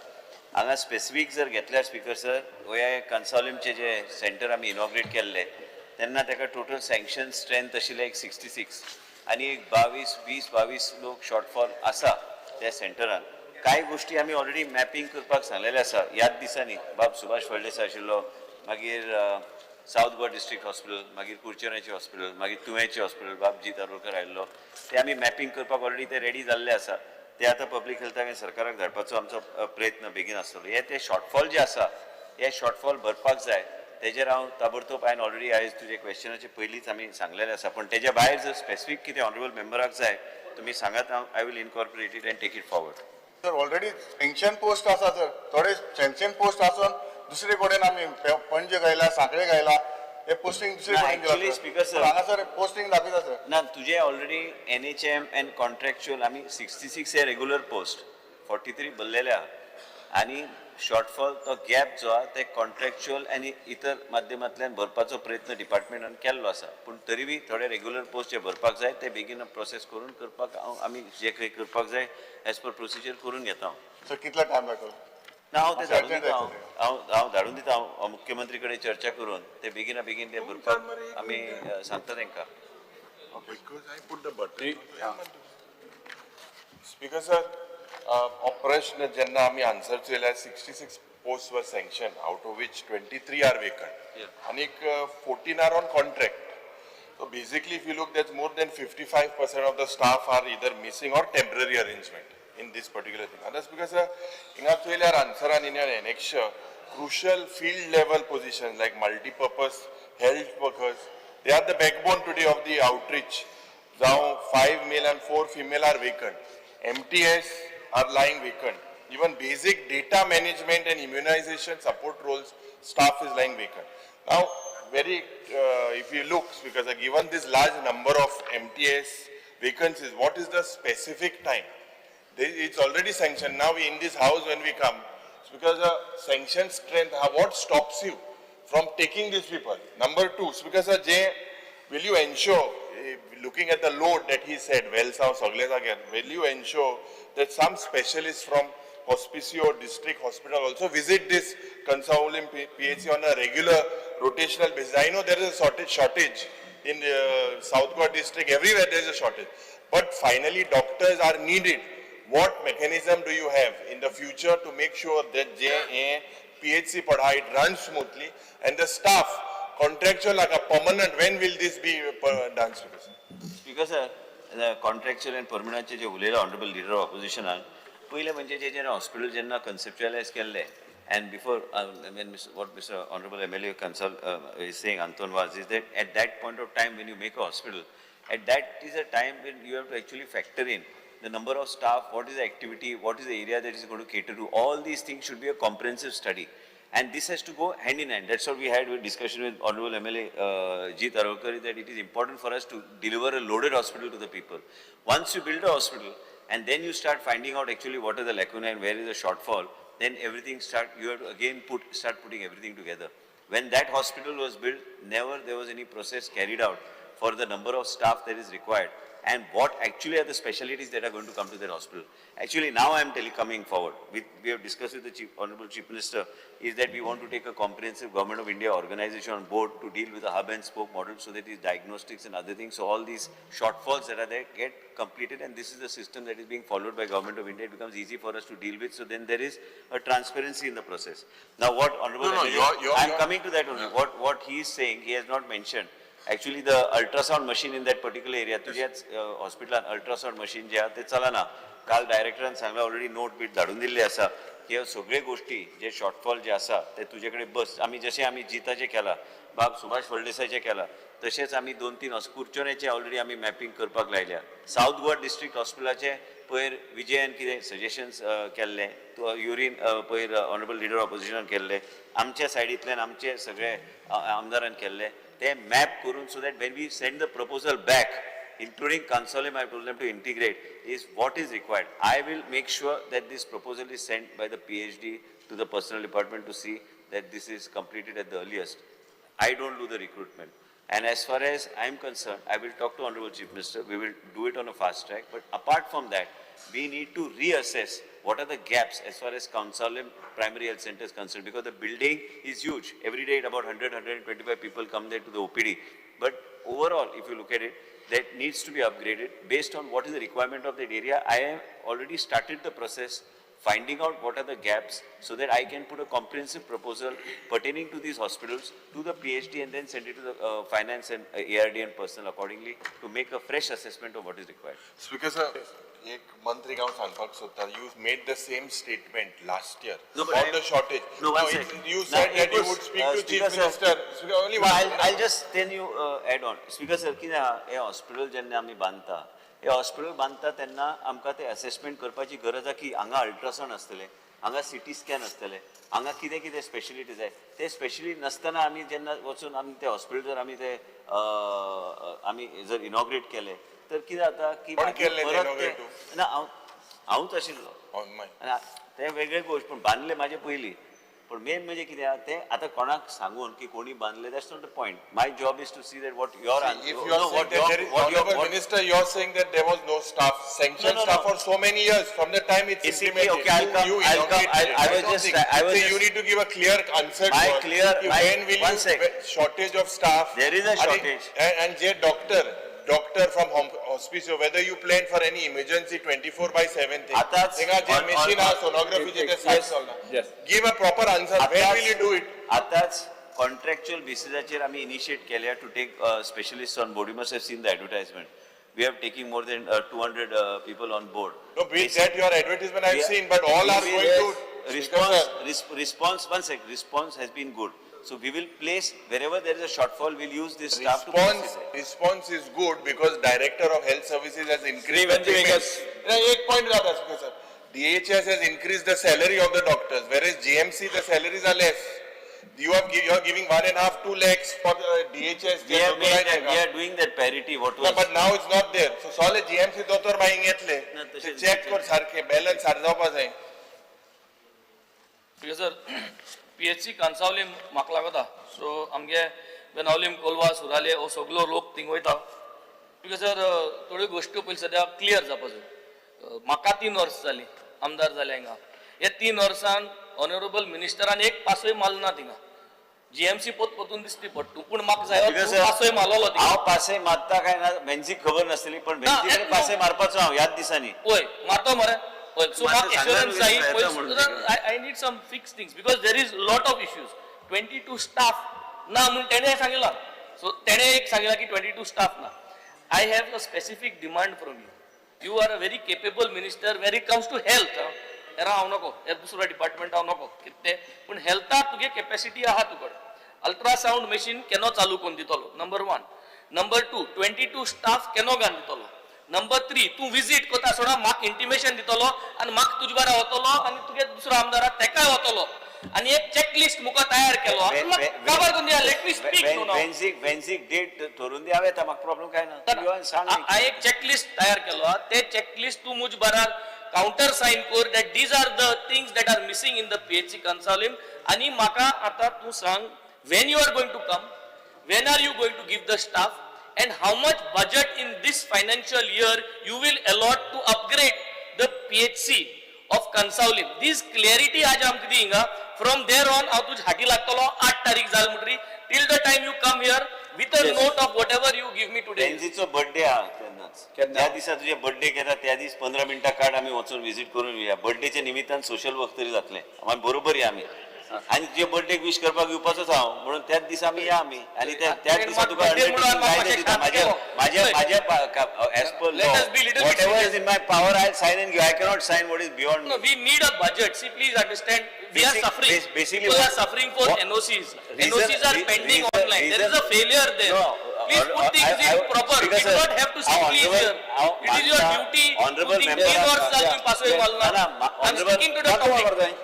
हांगा स्पेसिफीक जर घेतल्यार स्पीकर सर, गोंया कन्सॉलिमचे जे सेंटर आमी इनॉग्रेट केल्ले तेन्ना ताका टोटल सँक्शन स्ट्रेंथ आशिल्लें एक 66 आनी एक 22 20 22 लोक शॉर्टफॉल आसा त्या सेंटरान. कांय गोश्टी आमी ऑलरेडी मॅपिंग करपाक सांगलेलें आसा. ह्याच दिसांनी बाब सुभाष फळदेसाय आशिल्लो, मागीर सावथ गोवा डिस्ट्रिक्ट हॉस्पिटल, मागीर कुडचण्याचें हॉस्पिटल, मागीर तुयेंचें हॉस्पिटल, बाब जीत आरोलकर आयिल्लो. ते आमी मॅपिंग करपाक ऑलरेडी ते रेडी जाल्ले आसा. ते आतां पब्लीक हेल्थाक आनी सरकाराक धाडपाचो आमचो प्रयत्न बेगीन आसतलो. हे ते शॉर्टफॉल जे आसा, हे शॉर्टफॉल भरपाक जाय. तेजेर हांव ताबडतोब हांवें ऑलरेडी आयज तुजे क्वेश्चनाचे पयलींच आमी सांगलेलें आसा. पूण तेज्या भायर जर स्पेसिफीक कितें ऑनरेबल मेंबराक जाय, तुमी सांगात, हांव I will incorporate it and take it forward. Sir, already sanction post आसा सर. थोडे सँक्शन पोस्ट आसून दुसरे कडेन आमी पणजे घायला, सांखळे घायला, हे पोस्टिंग दुसरे ना, कडेन. Actually, Speaker sir. हांगासर पोस्टिंग दाखयता सर. ना, तुजे already NHM and contractual आमी 66 हे रेगुलर पोस्ट, 43 भरलेले आहा आनी शॉर्टफॉल तो गॅप जो आहा ते कॉन्ट्रॅक्च्युअल आनी इतर माध्यमांतल्यान भरपाचो प्रयत्न डिपार्टमेंटान केल्लो आसा. पूण तरी बी थोडे रेगुलर पोस्ट जे भरपाक जाय ते बेगीन प्रोसेस करून करपाक हांव आमी जे खंय करपाक जाय एज पर प्रोसिजर करून घेता हांव. सर, कितलो टायम लागतलो? ना, हांव ते धाडून Certain दिता. हांव जायत. हांव हांव धाडून दिता. हांव मुख्यमंत्री कडेन चर्चा करून ते बेगिना बेगीन ते भरपाक आमी सांगता तांकां. Because I put the button. Speaker sir, हो प्रश्न जेन्ना आमी answer चोयल्यार 66 post were sanction, out of which 23 are vacant आनीक 14 are on contract. So basically, if you look, that's more than 55% of the staff are either missing or temporary arrangement in this particular thing. And that's because हिंगा चोयल्यार आन्सरान in your annexure, crucial field level positions like multi-purpose health workers, they are the backbone today of the outreach. Now, 5 male and 4 female are vacant. MTS are lying vacant. Even basic data management and immunization support roles, staff is lying vacant. Now, if you look, because given this large number of MTS vacancies, what is the specific time? It's already sanctioned. Now in this house when we come, it's because the sanction strength, what stops you from taking these people? Number two, it's because Jay, will you ensure, looking at the load that he said, well, सगळे जाग्यार, will you ensure that some specialists from Hospicio District Hospital also visit this Cansaulim PHC on a regular rotational basis? I know there is a shortage in the South Goa district, everywhere there is a shortage. But finally, doctors are needed. What mechanism do you have in the future to make sure that JA PHC Padha, it runs smoothly and the staff, contractual like a permanent, when will this be done? Speaker sir, contractual and परमनंटचे जे उलयला honourable leader of ऑपोजिशनान, पयलें म्हणजे जे जेन्ना hospital जेन्ना कन्सेप्च्युअलायज केल्लें and before what Mister Honourable MLA Cansal is saying, Anton Vaz, is that at that point of time when you make a hospital, at that is a time when you have to actually factor in the number of staff, what is the activity, what is the area that is going to cater to. All these things should be a comprehensive study. And this has to go hand in hand. That's what we had with discussion with Honorable MLA Jeet Arolkar, that it is important for us to deliver a loaded hospital to the people. Once you build a hospital, and then you start finding out actually what are the lacuna and where is the shortfall, then everything start, you have to again start putting everything together. When that hospital was built, never there was any process carried out for the number of staff that is required and what actually are the specialties that are going to come to that hospital. Actually, now I am coming forward. We have discussed with the Honorable Chief Minister is that we want to take a comprehensive Government of India organization on board to deal with the hub and spoke model so that these diagnostics and other things, so all these shortfalls that are there get completed, and this is the system that is being followed by Government of India. It becomes easy for us to deal with, so then there is a transparency in the process. Now what Honorable No, no, MLA, you're- I am you're- coming to that only. What he is saying, he has not mentioned. Actually, the ultrasound machine in that particular area, तुझ्याच हॉस्पिटलान ultrasound machine जे आहा ते चलना. काल डायरेक्टरान सांगला, already note beet धाडून दिल्ली आसा की ह्यो सगळे गोश्टी जे शॉर्टफॉल जे आसा ते तुजे कडेन बस आमी जशें आमी जिताचें केलां, बाब सुभाष फळदेसायचें केलां, तशेंच आमी 2-3 कुर्चोण्याचें ऑलरेडी आमी मॅपिंग करपाक लायल्या. सावथ गोवा डिस्ट्रिक्ट हॉस्पिटलाचें पयर विजयान कितें सजेशन्स केल्लें, युरीन पयर ऑनरेबल लिडर ऑपोजिशनान केल्लें, आमच्या सायडींतल्यान आमचे सगळे आमदारान केल्लें, ते मॅप करून so that when we send the proposal back, including Cansaulim, I told them to integrate, is what is required. I will make sure that this proposal is sent by the PhD to the personnel department to see that this is completed at the earliest. I don't do the recruitment. And as far as I am concerned, I will talk to Honorable Chief Minister. We will do it on a fast track. But apart from that, we need to reassess What are the gaps as far as Cansaulim primary health center is concerned, because the building is huge. Every day about 100, 125 people come there to the OPD. But overall, if you look at it, that needs to be upgraded based on what is the requirement of that area. I have already started the process finding out what are the gaps so that I can put a comprehensive proposal pertaining to these hospitals to the PhD and then send it to the finance and ARD and personnel accordingly to make a fresh assessment of what is required. Speaker sir, एक मंत्रीक हांव सांगपाक सोदता, you made the same statement last year No, but about the shortage. No, one second. You Now, said it that you was, would speak to Chief Speaker sir. Minister. Speaker, only No, one. I'll just then you add on. Speaker sir, कितें आहा, हें hospital जेन्ना आमी बांदता, हें hospital बांदता तेन्ना आमकां तें असेसमेंट करपाची गरज आहा की हांगा अल्ट्रासावंड आसतलें, हांगा सिटी स्कॅन आसतलें, हांगा कितें कितें स्पेशलिटी जाय. ते स्पेशली नासतना आमी जेन्ना वचून आमी ते हॉस्पिटल जर आमी ते आमी जर इनॉग्रेट केलें तर कितें जाता की कोण मागीर केल्लें ते परत inaugurate? ते ना, हांव हांवूच आशिल्लो. Oh, my. आनी तें वेगळें गोश्ट, पूण बांदलें म्हाजे पयलीं. पूण मेन म्हणजे कितें आहा तें आतां कोणाक सांगून की कोणी बांदलें, that's not the point. My job is to see that what your If you are saying that there is, honorable minister, you are saying that there was no staff, sanctioned No, no, staff no. for so many years, from the time it's Basically, implemented. okay, I'll You- come- you I'll come- inaugurated I'll- it. I was don't just- think- I was So just- you need to give a clear answer to My us. clear- Ki my- when will one you, sec. Shortage of staff. There is a आणि- shortage. And J doctor, doctor from hospice, whether you plan for any emergency 24/7 thing. आताच थिंगा जे on- machine on- आहा, sonography चे ते सायक चलना. Yes. Give a proper answer, when will you do it? आताच contractual बेसिसाचेर आमी initiate केल्या to take specialist on board. You must have seen the advertisement. We are taking more than 200 people on board. No, be that your advertisement I have We are- seen, but all are we going will- to. Response, response, one sec, response has been good. So we will place, wherever there is a shortfall, we'll use this staff to place Response, it there. response is good because Director of Health Services has increased the Shri Venky payment. Vegas. नाही, एक point जाता speaker sir. DHS has increased the salary of the doctors, whereas GMC the salaries are less. You are you are giving 1.5, 2 lakhs for the DHS. We have made that, we are doing that parity, what No, was. but now it's not there. So सगळे GMC दोतोर बाई घेतले. ना, ते तशें- check कर सारखे balance सार जावपा जाय. Speaker sir, PHC Cansaulim म्हाका लागता. सो आमगे बेनावलीम, कोलवा, सुराले हो सगलो लोक थिंग वयता. स्पीकर सर, थोड्यो गोश्ट्यो पयलीं सद्या क्लियर जावपा जाय. म्हाका 3 वर्सां जालीं आमदार जाले हांगा. हे 3 वर्सान ऑनरेबल मिनिस्टरान एक पासय मारलो ना थिंगा. जीएमसी पोत पोतून दिसती पडटू, पूण म्हाका जाय Because, sir, पासय मारलोलो थिंगा. हांव पासय मारता काय ना वेन्झीक खबर नासतली, पण ना, वेन्झी कडेन पासय मारपाचो हांव ह्याच दिसांनी. वय मारतो मरे वय. सो मारता, म्हाका सांगला एश्योरन्स जाय. न्हू येता म्हणून. I need some fix things because there is lot of issues. 22 staff ना म्हूण तेणें सांगिलां. सो तेणें एक सांगिलां की 22 स्टाफ ना. I have a specific demand from you. You are a very capable minister where it comes to health. हेरा हांव नको, हे दुसरो डिपार्टमेंट हांव नको कितें तें, पूण हेल्थाक तुगे कॅपेसिटी आहा तुकडेन. अल्ट्रासावंड मशीन केन्ना चालू करून दितलो, number 1. Number 2, 22 staff केन्ना घालून दितलो. नंबर 3, तूं विजीट करता आसतना म्हाका इंटिमेशन दितलो आनी म्हाका तुजे बारा वतलो आनी तुगे दुसरो आमदार आहा तेकाय वतलो आनी एक चॅकलिस्ट मुखार तयार केलो. काबार करून दिया. Let me speak no नाव. वेन्झीक वेन्झीक डेट थरून दी, हांव येता, म्हाका प्रॉब्लम काय ना. तूं येवन सांग. हांवें एक चॅकलिस्ट तयार केलो आहा. ते चॅकलिस्ट तूं मुज बारार कावंटर सायन कर that these are the things that are missing in the PHC Cansaulim. आनी म्हाका आतां तूं सांग, when you are going to come, when are you going to give the staff, and how much budget in this financial year you will allot to upgrade the PHC of Cansaulim. This clarity आज आमकां दी हिंगा. From there on हांव तुज्या हाटी लागतलो. 8 तारीख जाल म्हणटरी till the time you come here with a note of whatever you give me today. वेन्झीचो बर्थडे आहा तेन्नाच. केन्ना? ज्या दिसा तुजे बर्थडे येता त्या दीस 15 मिनटां काड, आमी वचून विजीट करून येवया. बर्थडेच्या निमित्तान सोशल वर्क तरी जातलें. आमी बरोबर या आमी. आनी तुजे बर्थडेक विश करपाक येवपाचोच हांव, म्हणून त्याच दिसा आमी या आमी. आनी त्याच दिसा तुका birthday म्हणून undertaking म्हाका कायदे मातशें दिता. शांत म्हाज्या केलो. म्हाज्या म्हाज्या as per Let us be little bit what ever serious. Is in my power I sign and give. I cannot sign what is beyond. No, we need a budget. See, please understand, we are suffering. Basically People are what- suffering for what- NOCs. Reason- NOCs are pending reason- online. There is a reason- failure there. No, Please put things in proper. We because, do not have to our simply honorable- here. our It is your मानता duty to honorable think member तीन are- वर्स जाल तुमी पासय Yeah. मारला. ना, ना, I'm honorable- sticking to the topic.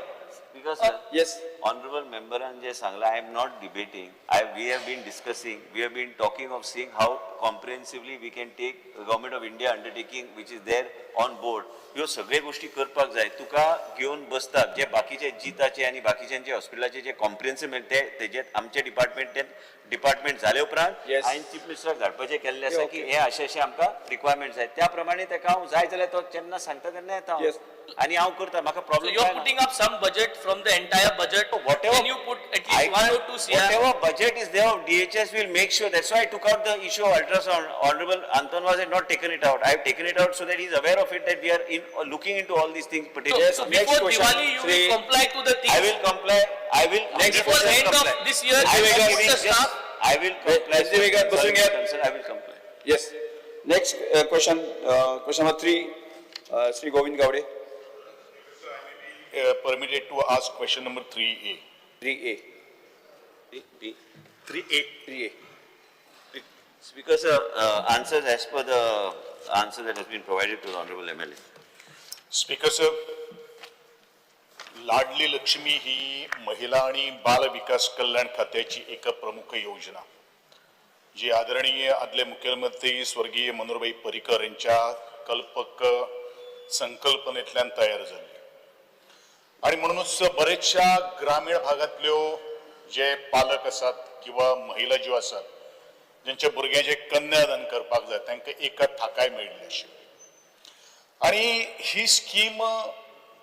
Because, sir, Yes. Honorable member जे सांगला, I am not debating. I we have been discussing, we have been talking of seeing how comprehensively we can take government of India undertaking which is there on board. ह्यो सगळे गोष्टी करपाक जाय. तुका घेवन बसतात जे बाकीचे जिताचे आनी बाकीच्यांचे हॉस्पिटलाचे जे कॉम्प्रिहेन्सिव ते तेजे आमचे डिपार्टमेंट ते डिपार्टमेंट जाले उपरांत Yes. हांवें चीफ मिनिस्टराक धाडपाचें केल्लें आसा की Okay. हे अशें अशें आमकां रिक्वायरमेंट जाय, त्या प्रमाणे ताका हांव जाय जाल्यार तो जेन्ना सांगता तेन्ना येता हांव. Yes. आनी हांव करता, म्हाका So problem. You are putting up some budget from the entire budget. Whatever. Can you put at least 1 or 2 CR? Whatever budget is there of DHS will make sure. That's why I took out the issue of ultrasound. Honorable Anton Vaz had not taken it out. I have taken it out so that he is aware of it, that we are in looking into all these things. So, Particularly. so Next before question. Diwali, you will Shri- comply to the things. I will comply. I will Next Before question. end of comply. this year, I you will will giving put the just- staff. I will comply. Sanjeev Vegad, बसून घ्या. I will comply. Yes. Next question, question number 3, Shri Govind Gawade. Permitted to ask question number 3A. 3A. B. 3A. 3A. Speaker sir, answers as per the answer that has been provided to the Honorable MLA. Speaker sir, Ladli Lakshmi ही महिला आणि बाल विकास कल्याण खात्याची एक प्रमुख योजना, जी आदरणीय आदले मुख्यमंत्री स्वर्गीय मनोहरभाई पर्रीकर यांच्या कल्पक संकल्पनेतल्यान तयार झाली आणि म्हणूनच बरेचशा ग्रामीण भागातल्यो जे पालक आसात किंवा महिला ज्यो आसात ज्यांच्या भुरग्यांचे कन्यादान करपाक जाय तांकां एक थाकाय मेळिल्ली आशिल्ली. आणि ही स्कीम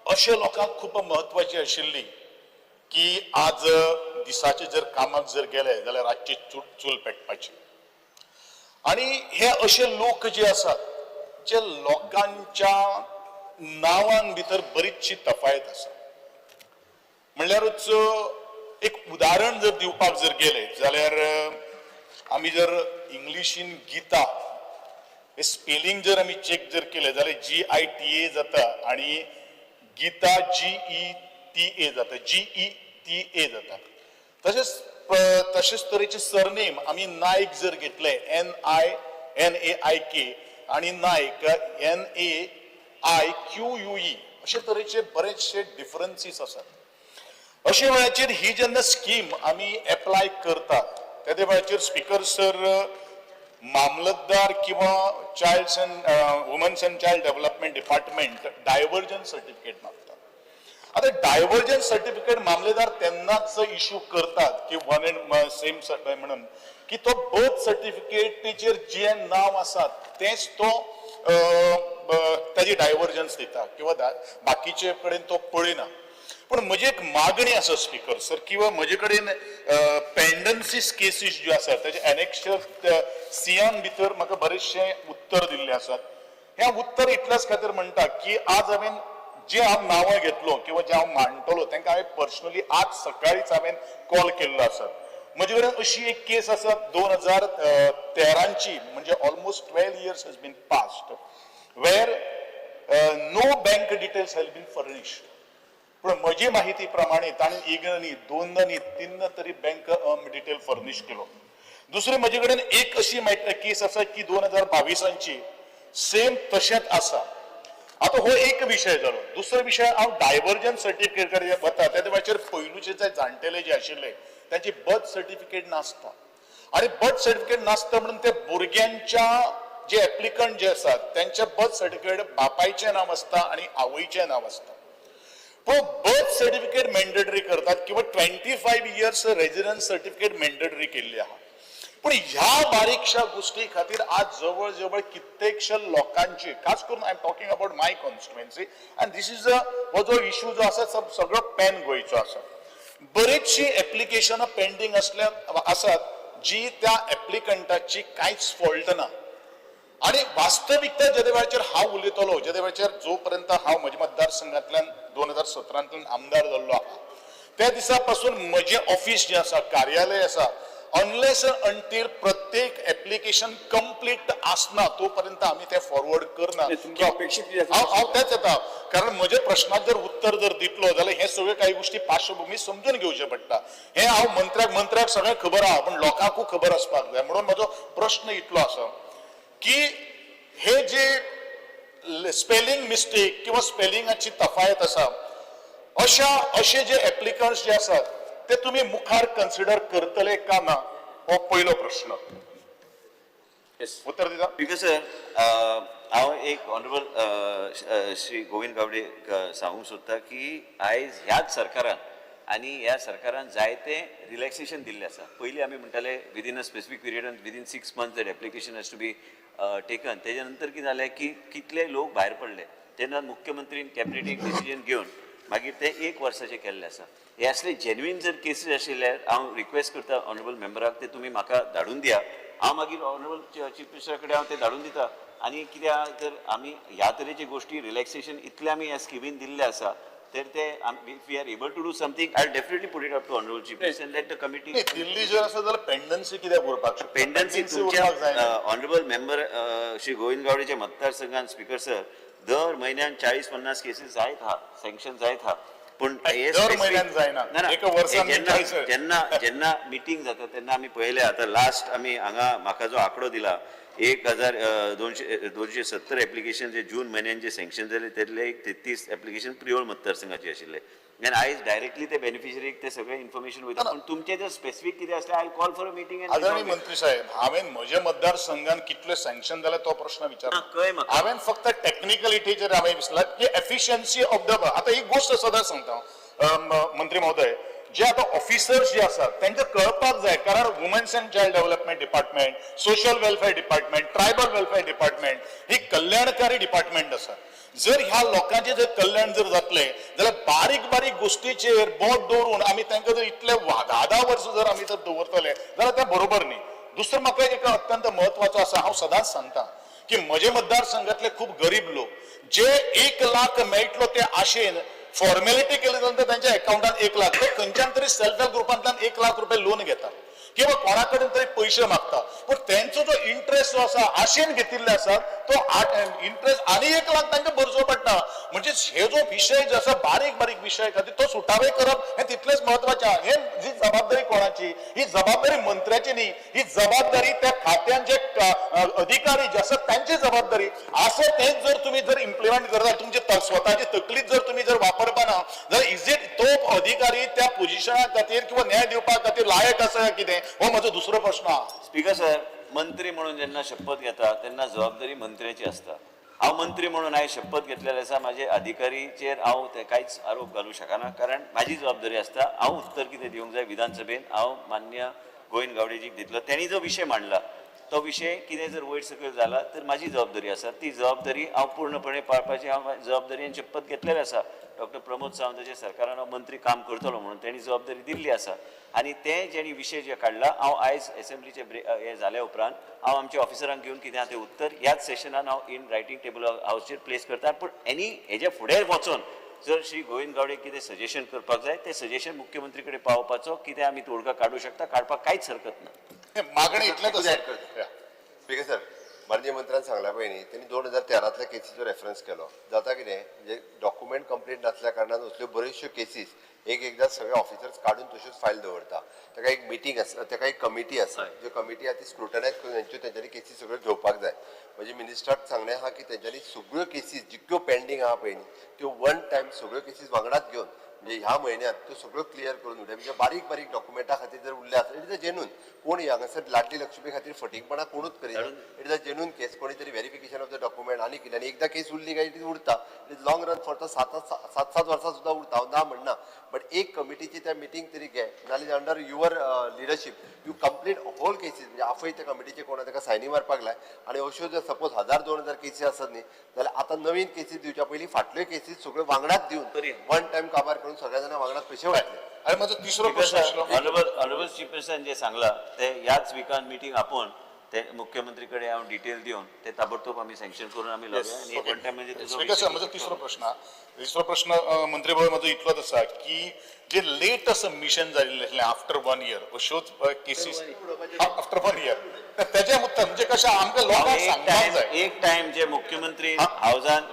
अशे लोकांक खूब म्हत्वाची आशिल्ली की आज दिसाचे जर कामाक जर गेले जाल्यार रातची चूल पेटपाची. आणि हे अशे लोक जे आसात जे लोकांच्या नांवान भितर बरीचशी तफायत आसा. म्हणल्यारूच एक उदाहरण जर दिवपाक जर गेले जाल्यार आमी जर इंग्लिशीन गीता हे स्पेलिंग जर आमी चेक जर केले जाल्यार GITA जाता आणि गीता GETA जाता, GETA जाता. तशेंच तशेंच तरेचे सरनेम आमी नायक जर घेतले NAIK आणि नायक NAIQUE अशे तरेचे बरेचशे डिफरन्सीस आसात. अशे वेळाचेर ही जेन्ना स्कीम आमी एप्लाय करतात तेदे वेळाचेर स्पीकर सर मामलतदार किंवा child and womens and child development department diversion certificate मागता. आता डायव्हर्जन सर्टिफिकेट मामलेदार तेन्नाच इशू करतात की वन अँड सेम म्हणून की तो बर्थ सर्टिफिकेटीचेर जे नांव आसा तेंच तो ताजी डायव्हर्जन्स दिता किंवा बाकीचे कडेन तो पळयना. पूण म्हजी एक मागणी आसा स्पीकर सर किंवा म्हजे कडेन पेंडन्सीस केसीस ज्यो आसात ताजे एनेक्शर सियान भितर म्हाका बरेचशे उत्तर दिल्ले आसात. हें उत्तर इतल्याच खातीर म्हणटा की आज हांवें जे हांव नांवां घेतलो किंवा जे हांव मांडटलो तांकां हांवें पर्सनली आज सकाळीच हांवें कॉल केल्लो आसा. म्हजे कडेन अशी एक केस आसा 2013ची, म्हणजे almost 12 years has been past, where no bank details has been furnished. पूण म्हजी माहिती प्रमाणे ताणें एकदा न्ही, दोनदा न्ही, तीनदा तरी बँक डिटेल फर्निश केलो. दुसरी म्हजे कडेन एक अशी केस आसा की 2022ची सेम तशेंच आसा. आतां हो एक विशय जालो. दुसरो विशय हांव डायव्हर्जन सर्टिफिकेट कडेन वता तेन्ना वेळाचेर पयलूचे जे जाणटेले जे आशिल्ले तांची बर्थ सर्टिफिकेट नासता आनी बर्थ सर्टिफिकेट नासता म्हणून ते भुरग्यांच्या जे एप्लिकंट जे आसात त्यांचे बर्थ सर्टिफिकेट बापायचें नांव आसता आनी आवयचें नांव आसता. पूण बर्थ सर्टिफिकेट मॅन्डेटरी करतात किंवा 25 इयर्स रेजिडन्स सर्टिफिकेट मॅन्डेटरी केल्ली आहा. पूण ह्या बारीकशा गोष्टी खातीर आज जवळ जवळ कित्येकशे लोकांची, खास करून I am talking about my constituency and this is a हो जो इशू जो आसा सगळो पॅन गोंयचो आसा. बरीचशी एप्लिकेशनां पेंडींग असल्या आसात जी त्या एप्लिकंटाची कांयच फॉल्ट ना. आनी वास्तविकता जेदे वेळाचेर हांव उलयतलो, जेदे वेळाचेर जो पर्यंत हांव म्हज्या मतदारसंघांतल्यान 2017 आमदार जाल्लो आहा त्या दिसा पासून म्हजें ऑफिस जें आसा, कार्यालय आसा, अनलेस अंटील प्रत्येक एप्लिकेशन कंप्लीट आसना तो पर्यंत आमी तें फॉरवर्ड करना. तुमकां अपेक्षीत कितें आसा? हांव तेंच येता, कारण म्हज्या प्रश्नाक जर उत्तर जर दितलो जाल्यार हे सगळे काही गोष्टी पार्श्वभूमी समजून घेवचे पडटा. हें हांव मंत्र्याक सगळें खबर आहा पूण लोकांकूय खबर आसपाक जाय. म्हणून म्हजो प्रश्न इतलो आसा की हे जे स्पेलिंग मिस्टेक किंवा स्पेलिंगाची तफायत आसा अशे जे एप्लिकंट्स जे आसात ते तुमी मुखार कन्सिडर करतले का ना, हो पयलो प्रश्न. उत्तर दिता. स्पीकर सर, हांव एक ऑनरेबल श्री गोविंद गावडे सांगूंक सोदता की आयज ह्याच सरकारान आनी ह्या सरकारान जायते रिलॅक्सेशन दिल्लें आसा. पयलीं आमी म्हणटाले within a specific period and within 6 months that application has to be taken. तेज्या नंतर कितें जालें की कितले लोक भायर पडले. तेन्ना मुख्यमंत्रीन कॅबिनेटीक डिसिजन घेवन मागीर ते एक वर्साचें केल्लें आसा. हे असले जेन्युइन जर केसीस आशिल्ले हांव रिक्वेस्ट करता ऑनरेबल मेंबराक ते तुमी म्हाका धाडून दिया, हांव मागीर ऑनरेबल चीफ मिनिस्टरा कडेन हांव ते धाडून दिता. आनी कित्याक तर आमी ह्या तरेची गोश्टी रिलॅक्सेशन इतलें आमी ह्या स्किमीन दिल्लें आसा तर ते if we are able to do something I definitely put it up to honourable chief minister and let the committee. दिल्ली जर आसा जाल्यार पेंडन्सी कित्याक उरपाक शकता? पेंडन्सी तुमच्या ऑनरेबल मेंबर श्री गोविंद गावडेच्या मतदारसंघात स्पीकर सर दर म्हयन्यान 40-50 केसीस जायत हा, सँक्शन जायत हा. पूण दर म्हयन्यान जायना, एका वर्सान जेन्ना जेन्ना मिटींग जाता तेन्ना आमी पळयलें. आतां लास्ट आमी हांगा म्हाका जो आंकडो दिला 1270 एप्लिकेशन जे जून म्हयन्यान जे सँक्शन जाले त्यातले एक 33 एप्लिकेशन प्रियोळ मतदारसंघाचे आशिल्ले आनी आयज डायरेक्टली ते बेनिफिशरीक ते सगळे इन्फॉर्मेशन वयता. पूण तुमचे जर स्पेसिफीक कितें आसलें I call for a meeting. आदरणीय मंत्री साहेब, हांवें म्हज्या मतदारसंघान कितले सँक्शन जाले तो प्रश्न विचारला. कळ्ळें म्हाका. हांवें फक्त टॅक्निकलिटीचेर हांवें विसरला की एफिशियन्सी ऑफ the. आतां एक गोश्ट सदांच सांगता मंत्री महोदय, जे आतां ऑफिसर्स जे आसात तांकां कळपाक जाय, कारण womens and child development department, social welfare department, tribal welfare department ही कल्याणकारी डिपार्टमेंट आसा. जर ह्या लोकांचें जर कल्याण जर जातलें जाल्यार बारीक बारीक गोश्टीचेर बोट दवरून आमी तांकां जर इतले 10-10 वर्सां जर आमी जर दवरतले जाल्यार तें बरोबर न्ही. दुसरें म्हाका एक अत्यंत म्हत्वाचो आसा, हांव सदांच सांगता की म्हजे मतदारसंघातले खूब गरीब लोक जे 1 लाख मेळटलो ते आशेन फॉर्मेलिटी केली नंतर त्यांच्या अकाउंटात 1 लाख, ते खंयच्यान तरी सेल्फ हेल्प ग्रुपांतल्यान 1 लाख रुपये लोन घेतात किंवा कोणा कडेन तरी पयशे मागता, पूण तेंचो जो इंट्रस्ट जो आसा आशेन घेतिल्ले आसा तो इंट्रस्ट आनी 1 लाख तांकां भरचो पडटा. म्हणजे हे जो विशय जो आसा बारीक बारीक विशय खातीर तो सुटावे करप हें तितलेंच म्हत्वाचें. हे जी जबाबदारी कोणाची, ही जबाबदारी मंत्र्याची न्ही, ही जबाबदारी त्या खात्यान जे अधिकारी जे आसात तांची जबाबदारी आसा. तेच जर तुमी जर इम्प्लिमेंट करता तुमचे स्वताची तकलीच जर तुमी जर वापरपाना जाल्यार is it तो अधिकारी त्या पोजिशना खातीर किंवा न्याय दिवपा खातीर लायक आसा कितें, हो म्हजो दुसरो प्रश्न आहा. स्पीकर सर, मंत्री म्हणून जेन्ना शपथ घेता तेन्ना जबाबदारी मंत्र्याची आसता. हांव मंत्री म्हणून हांवें शपथ घेतलेली आसा, म्हाजे अधिकारीचेर हांव ते कांयच आरोप घालूंक शकना, कारण म्हाजी जबाबदारी आसता. हांव उत्तर कितें दिवंक जाय विधानसभेन हांव मान्य गोविंद गावडेजीक दितलो. तेणी जो विशय मांडला तो विशय कितें जर वयर सकयल जाला तर म्हाजी जबाबदारी आसा, ती जबाबदारी हांव पूर्णपणे पाळपाची हांव जबाबदारी शपथ घेतलेली आसा. डॉक्टर प्रमोद सावंताच्या सरकारान हांव मंत्री काम करतलो म्हणून तेणी जबाबदारी दिल्ली आसा. आनी ते जेणी विशय जे काडला हांव आयज एसेंब्लीचे हे जाल्या उपरांत हांव आमच्या ऑफिसरांक घेवन कितें आहा तें उत्तर ह्याच सेशनान हांव इन रायटींग टेबल हावजीर प्लेस करता. पूण एनी हेज्या फुडें वचोन जर श्री गोविंद गावडे कितें सजेशन करपाक जाय तें सजेशन मुख्यमंत्री कडेन पावोवपाचो कितें आमी तोडगा काडूं शकता, काडपाक कांयच हरकत ना. मागणी इतलेंच आसा. स्पीकर सर, माननीय मंत्र्यान सांगला पळय न्ही, तेणी 2013तल्या केसीचो रेफरन्स केलो. जाता कितें म्हणजे डॉक्युमेंट कंप्लीट नासल्या कारणान असल्यो बऱ्योचश्यो केसीस एक एकदां सगळे ऑफिसर्स काडून तश्योच फायल दवरता. ताका एक मिटींग आसा, ताका एक कमिटी आसा, ज्यो कमिटी आसा ती स्क्रुटनायज करून तेंच्यो तेंच्यांनी केसी सगळ्यो घेवपाक जाय. म्हणजे मिनिस्टराक सांगणें आहा की तेंच्यांनी सगळ्यो केसीस जितक्यो पेंडींग आहा पळय न्ही त्यो वन टायम सगळ्यो केसीस वांगडाच घेवन म्हणजे ह्या म्हयन्यांत त्यो सगळ्यो क्लियर करून उडय. म्हणजे बारीक बारीक डॉक्युमेंटा खातीर जर उरले आसत, it is a genuine, कोण हांगासर लाडली लक्ष्मी खातीर फटींगपणां कोणूच करिना. It is a genuine case, कोणी तरी व्हेरिफिकेशन ऑफ the document आनी कितें, आनी एकदां केस उरली काय it is उरता, it is long run for 7-7 वर्सां सुद्दां उरता. हांव ना म्हणना, बट एक कमिटीची त्या मिटींग तरी घे, नाल्यार under your leadership you complete whole cases. म्हणजे आफय त्या कमिटीचे कोण ताका सायनी मारपाक लाय. आनी अश्यो जर सपोज 1000-2000 केसी आसत न्ही जाल्यार आतां नवीन केसीस दिवच्या पयलीं फाटल्यो केसीस सगळ्यो वांगडाच दिवन वन टायम काबार करून सगळ्या जाणां वांगडाच पयशे वयतले. आनी म्हजो तिसरो प्रश्न आशिल्लो, ऑनरेबल चीफ मिनिस्टरान जे सांगला ते ह्याच विकान मिटींग आपोवन ते मुख्यमंत्री कडेन हांव डिटेल दिवन ते ताबडतोब आमी सँक्शन करून आमी लावया. आनी वन टायम म्हणजे स्पीकर सर, म्हजो तिसरो प्रश्न आहा. तिसरो प्रश्न मंत्री भाई म्हजो इतलोच आसा की जे लेट सबमिशन जाल्लें आसलें आफ्टर 1 इयर अश्योच केसीस आफ्टर 1 इयर तेजे मुद्दे म्हणजे कशें आमकां लोकांक सांगपाक जाय. एक टायम जे मुख्यमंत्री हावजान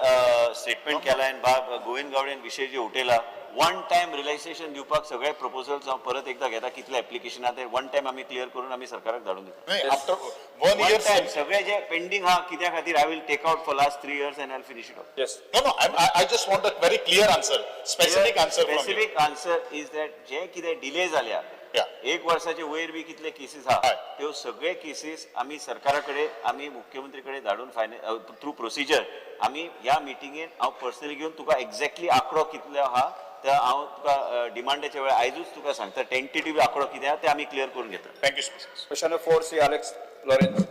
स्टेटमेंट केला आनी बाब गोविंद गावडेन विशय जे उठयला, वन टायम रिलॅक्सेशन दिवपाक सगळे प्रपोजल्स हांव परत एकदां घेता, कितले एप्लिकेशन आहा ते वन टायम आमी क्लियर करून आमी सरकाराक धाडून दिता. न्ही आफ्टर 1 इयर टायम सगळे जे पेंडींग आहा कित्या खातीर I will take out for last 3 years and I will finish it off. Yes. No, no, I just want a very clear answer, specific answer from you. Specific answer is that जे कितें delay जाल्या एक वर्साचे वयर बी कितले cases आहा त्यो सगळे cases आमी सरकारा कडेन आमी मुख्यमंत्री कडेन धाडून फायनल थ्रू प्रोसिजर आमी ह्या मिटिंगेन हांव पर्सनली घेवन तुका एक्झॅक्टली आंकडो कितलो आहा ते हांव तुका डिमांडाच्या वेळार आयजूच तुका सांगता, टेंटेटिव्ह आंकडो कितें आहा ते आमी क्लियर करून घेता. Thank you. Question number 4, Shri Alex Lourenco.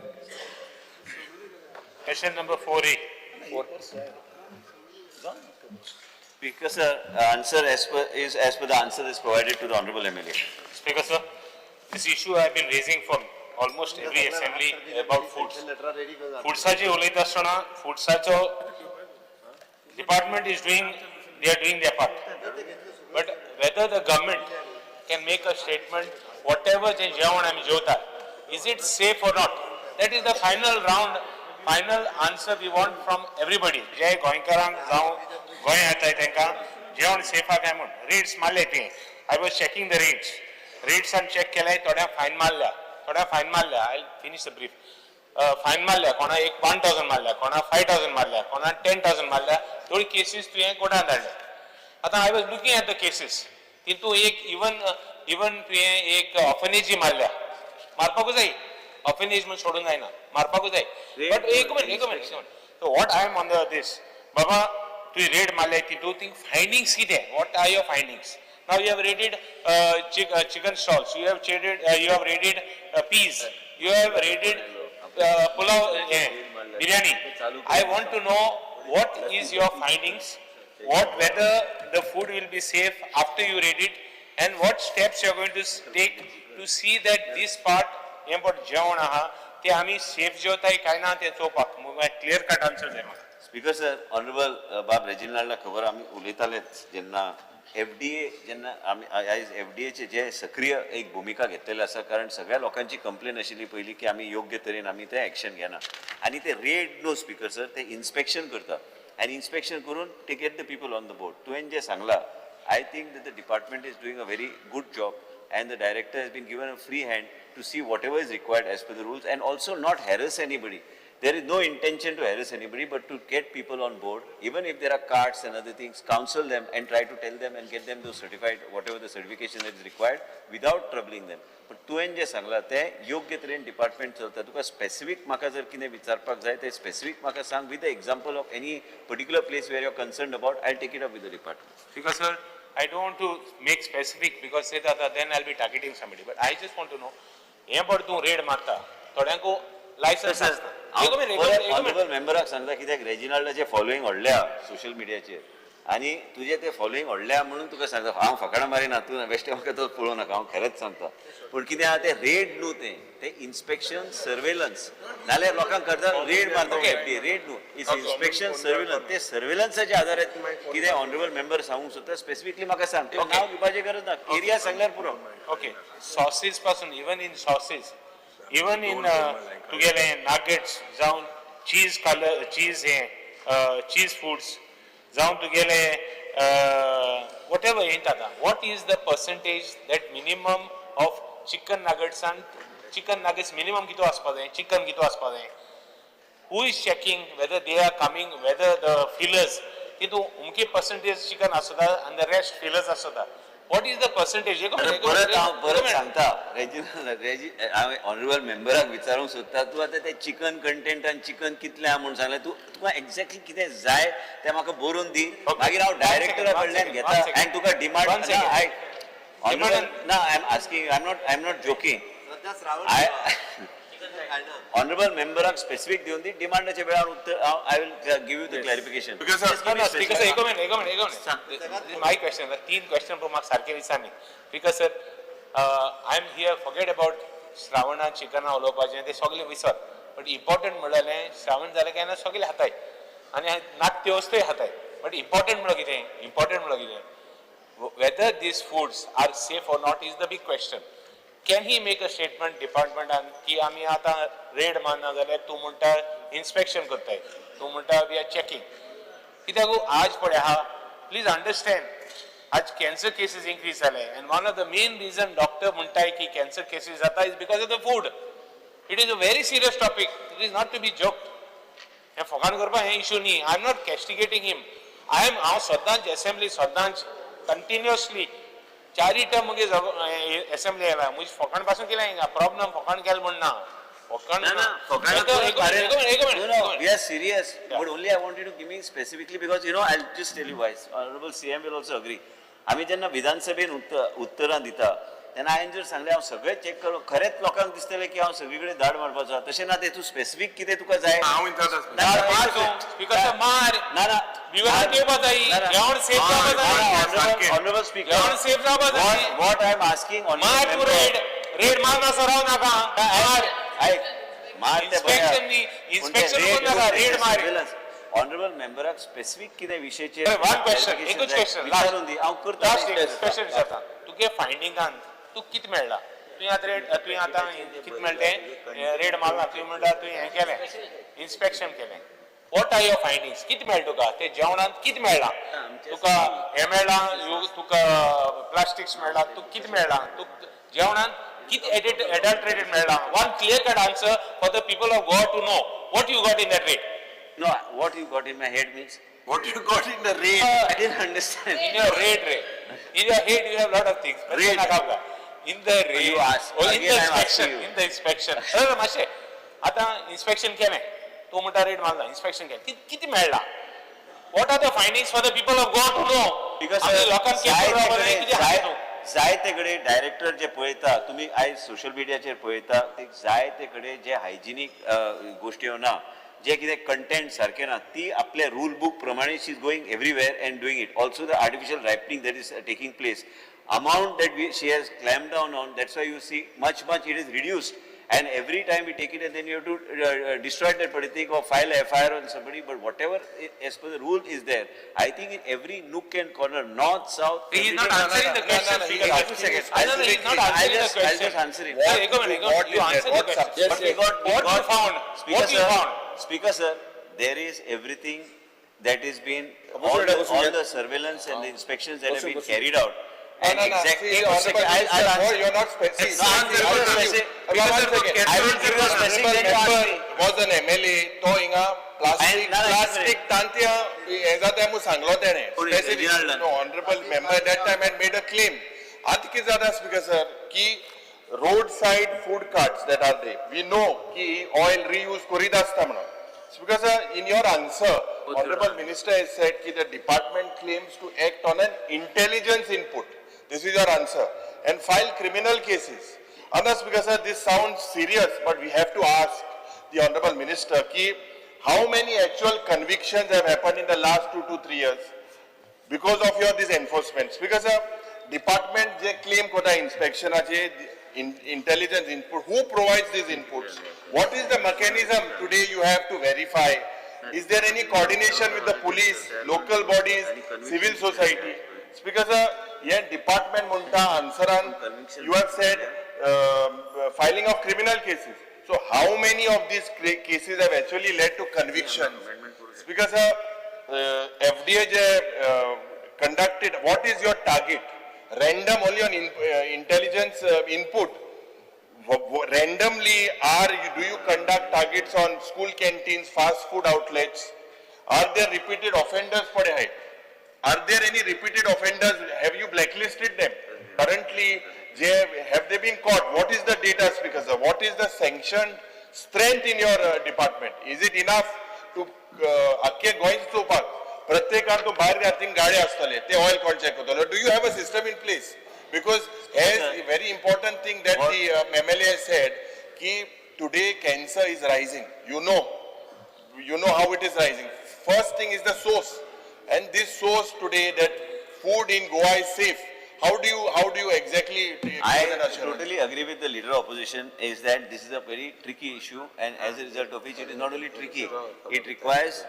Question number 4A. 4. Speaker sir, answer as per is as per the answer is provided to the honourable MLA. Speaker sir, this issue I have been raising from almost every assembly about foods. फुड्साची उलयता आसतना फुड्साचो department is doing, they are doing their part. But whether the government can make a statement, whatever जे जेवण आमी जेवतात, is it safe or not? That is the final round, final answer we want from everybody. जे गोंयकारांक जावं गोंय येताय तेंकां जेवण safe आहा काय म्हूण. रेट्स मारले तुवें. I was checking the rates. रेट्सान check केले, थोड्यांक फायन मारल्या, थोड्यांक फायन मारल्या. I finish the brief. Fine मारल्या कोणा एक 1000 मारल्या, कोणा 5000 मारल्या, कोणा 10,000 मारल्या. थोडी केसीस तुवें कोर्टान धाडल्या. आतां I was looking at the cases, तितू एक इवन इवन तुवें एक ऑर्फनेजी मारल्या. मारपाकूच जाय, ऑर्फनेज म्हूण सोडूंक जायना, मारपाकूच जाय. बट एक मिनट, एक मिनट, एक minute. So what I am on the this, बाबा तुवें रेड मारल्या तितू ती फायंडींग्स कितें, what are your findings? Now you have raided chicken stalls, you have raided, you have raided peas, you have raided pulao, biryani. I want to know what is your findings, what whether the food will be safe after you raid it, and what steps you are going to take to see that this part, हें पळय जेवण आहा ते आमी safe जेवताय काय ना तें चोवपाक क्लियर कट आन्सर जाय म्हाका. स्पीकर सर, ऑनरेबल बाब रेजिनाल्डा खबर आमी उलयतालेच जेन्ना एफडीए, जेन्ना आमी आयज एफडीएचे जे सक्रीय एक भुमिका घेतलेली आसा, कारण सगळ्या लोकांची कंप्लेन आशिल्ली पयली की आमी योग्य तरेन आमी ते एक्शन घेना आनी ते रेड न्हू स्पीकर सर, ते इन्स्पेक्शन करता आनी इन्स्पेक्शन करून ते get the people on the board. तुवें जें सांगलां, I think that the department is doing a very good job and the director has been given a free hand to see whatever is required as per the rules and also not harass anybody. There is no intention to harass anybody, but to get people on board, even if there are carts and other things, counsel them and try to tell them and get them those certified, whatever the certification that is required, without troubling them. पण तुवें जें सांगलां तें योग्य तरेन department चलता. तुका specific म्हाका जर कितें विचारपाक जाय तें स्पेसिफीक म्हाका सांग with the example of any particular place where you are concerned about. I take it up with the department. Because sir, I don't want to make specific because say that then I'll be targeting somebody. But I just want to know, हें पळय तूं red मारता, थोड्यांकू licence आसता. एक minute, एक minute, एक minute. Honourable मेंबराक सांगता, कित्याक रेजिनाल्डाचे फॉलोईंग व्हडल्या सोशल मिडियाचेर आनी तुजें ते फॉलोईंग व्हडल्या म्हणून तुका सांगता. हांव फकाणां मारिना, तूं बेश्टें म्हाका तो पळोवं नाका, हांव खरेंच सांगता. पूण कितें आहा तें रेड न्हू, तें तें इन्स्पेक्शन सर्वेलन्स. नाल्यार लोकांक करता रेड मारता एफडी, रेड न्हू, it's inspection surveillance. ते सर्वेलन्साच्या आधारार कितें ऑनरेबल मेंबर सांगूंक सोदता स्पेसिफिकली म्हाका सांग. तुवें नांव घेवपाचें गरज ना, एरिया सांगल्यार पुरो. ओके, सॉसीस पासून, even in sauces, even in तुगेले नागेट्स जावन चीज कलर चीज हे चीज फूड्स जावन तुगेले what ever हें जाता, what is the percentage that minimum of chicken नगेट्सान, chicken nuggets minimum कितू आसपा जाय, चिकन कितू आसपा जाय? Who is checking whether they are coming, whether the fillers, तितू अमके पर्संटेज चिकन आसता आनी the rest fillers आसता? What is the percentage? अरे परत हांव परत सांगता रेजिनाल्ड, रेजी, हांवें ऑनरेबल मेंबराक विचारूंक सोदता, तूं आतां तें चिकन कंटेंट आनी चिकन कितलें आहा म्हूण सांगलें, तूं तुका एग्जॅक्टली कितें जाय तें म्हाका बरोवन दी. मागीर हांव डायरेक्टरा कडल्यान घेता आनी तुका डिमांड One second. I ना, I am asking, I am not joking. I honourable मेंबराक स्पेसिफीक दिवन दी, डिमांडाच्या वेळार उत्तर हांव I will give you the clarification. Because, sir, No, no, speaker sir, एक मिनिट, एक मिनिट, एक मिनिट. My question, तीन क्वेश्चन पण म्हाका सारखे विचार. Because sir, I am here, forget about Shravana चिकना उलोवपाचें ते सगळें विसर. बट इम्पॉर्टंट म्हणलें, श्रावण जालें काय ना सगळे खाताय आनी नाट्य वस्तूय खाताय. बट इम्पॉर्टंट म्हणल्यार कितें? इम्पॉर्टंट म्हणल्यार कितें? Whether these foods are safe or not is the big question. Can he make a statement डिपार्टमेंटान की आमी आतां रेड मारना जाल्यार तूं म्हणटा इन्स्पेक्शन करताय, तूं म्हणटा we are checking. कित्याक आज पळय आहा, प्लीज अंडरस्टँड, आज कॅन्सर केसीस इन्क्रीज जाले and one of the main reason doctor म्हणटाय की कॅन्सर केसीस जाता is because of the food. It is a very serious topic, it is not to be joke. हें फकाण करपाक हें issue न्ही. I am not castigating him. I am हांव सदांच assembly, सदांच कंटिन्युअसली चारी टर्म मुगे एसेंब्ली आयला. म्हजी फकाण पासून केलें हिंगा प्रॉब्लम, फकाण केलें म्हण ना, फकाण ना ना, फकाणां एक मिनिट, एक No, minute. No, we are serious. But only I wanted to give me specifically because I'll just tell you why. Honorable CM will also agree. आमी जेन्ना विधानसभेन उत्तरां दिता तेन्ना हांवें जर सांगलें हांव सगळें चॅक करूं, खरेंच लोकांक दिसतलें की हांव सगळी कडेन धाड मारपाचो आहा. तशें ना, तें तूं स्पेसिफीक कितें तुका जाय. हांव विचारता. ना, मार तूं स्पीकर, मार. ना ना. बिवराक येवपा जाय, जेवण सेफ जावपा जाय. ऑनरेबल स्पीकर, जेवण सेफ जावपा जाय. What I am asking, मार तूं रेड, रेड मारना राव नाका. मार. आयक, मार ते बरें. Inspection न्ही, inspection करूं नाका, raid मार. ऑनरेबल मेंबराक स्पेसिफीक कितें विशयाचेर वन क्वेश्चन, एकूच क्वेश्चन. विचारून दी, हांव करता. लास्ट क्वेश्चन विचारता. तुगे फायंडिंगान तूं कितें मेळ्ळा? तुवें आतां रेड, तुवें आतां कितें मेळटा तें रेड मारला तुवें, म्हणटा तुवें हें केलें, इन्स्पेक्शन केलें. What are your findings? कितें मेळ्ळें तुका ते जेवणांत? कितें मेळ्ळां तुका? हें मेळ्ळां, तुका प्लास्टिक्स मेळ्ळां, तुका कितें मेळ्ळां? तुका जेवणांत कितें एडिट एडल्ट्रेटेड मेळ्ळां? One clear cut answer for the people of Goa to know what you got in that raid. No, what you got in my head means? What you got in the raid? I didn't understand. In your raid, ray. In your head, you have lot of things. Raid. In the raid. You ask. Oh, in Again, the I'm asking inspection. you. In the inspection. अरे मातशें आतां inspection केलें, तूं म्हणटा red मारला, inspection केलें, कितें मेळ्ळां? What are the findings for the people of Goa to know? Because लोकांक कितें आसा तूं? जायते कडेन डायरेक्टर जे पळयता तुमी आयज सोशल मिडियाचेर पळयता ते, जायते कडेन जे हायजिनीक गोश्टी ना, जे कितें कंटेंट सारकें ना, ती आपल्या रूल बूक प्रमाणे she is going everywhere and doing it. Also the artificial ripening that is taking place, amount that we she has clamped down on, that's why you see much much it is reduced. And every time we take it and then you have to destroy that particular thing or file a FIR on somebody, but whatever as per the rule is there, I think in every nook and corner, north, south, He is not everywhere- answering the question, No, no, Speaker. he is asking No, no, he is not I'll answering the just, I'll question. just answer it. No, एक minute, एक What minute. You is that? answer the What question. substance? But we got, we What you got- found? Speaker What you sir, found? Speaker sir, there is everything that is been, all the surveillance and the inspections that have been carried out. And No, no, no. exactly, See, one honorable second, I'll minister, answer. You're not specific. No, answer I'll for tell you. specific. One second. I will give you a specific, then you ask Member me. was an MLA, तो हिंगा plastic And- no, no, plastic तांतयां हें जाता म्हणून सांगलो तेणें. कोणी? Specific. Reginald. No, honorable member that time had made a claim. आतां कितें जाता स्पीकर सर की road side food carts that are they, we know की ऑयल रियूज करीत आसता म्हणून. Speaker sir, in your answer, honorable minister has said की the department claims to act on an intelligence input. This is your answer. And file criminal cases. Anna, Speaker sir, this sounds serious, but we have to ask the honorable minister ki how many actual convictions have happened in the last 2 to 3 years because of your this enforcement? Speaker sir, department J claim करता inspectionाचे intelligence input, who provides these inputs? What is the mechanism today you have to verify? Is there any coordination with the police, local bodies, civil society? Speaker sir, hey department म्हणटा आन्सरान you have said filing of criminal cases. So how many of these cases have actually led to convictions? Speaker sir, FDA J conducted, what is your target? Random only on intelligence input. Randomly, do you conduct targets on school canteens, fast food outlets? Are there repeated offenders for height? Are there any repeated offenders? Have you blacklisted them? Currently, have they been caught? What is the data, Speaker sir? What is the sanction strength in your department? Is it enough to अख्खे गोंयच चोवपाक प्रत्येकान तूं भायर घातली गाडी आसतले ते oil कोण चॅक करतलो? Do you have a system in place? Because as very important thing that the MLA said की today cancer is rising, you know how it is rising. First thing is the source, and this source today that food in Goa is safe. How do you exactly give I an assurance? Totally agree with the leader of opposition is that this is a very tricky issue, and as a result of which it is not only tricky, it requires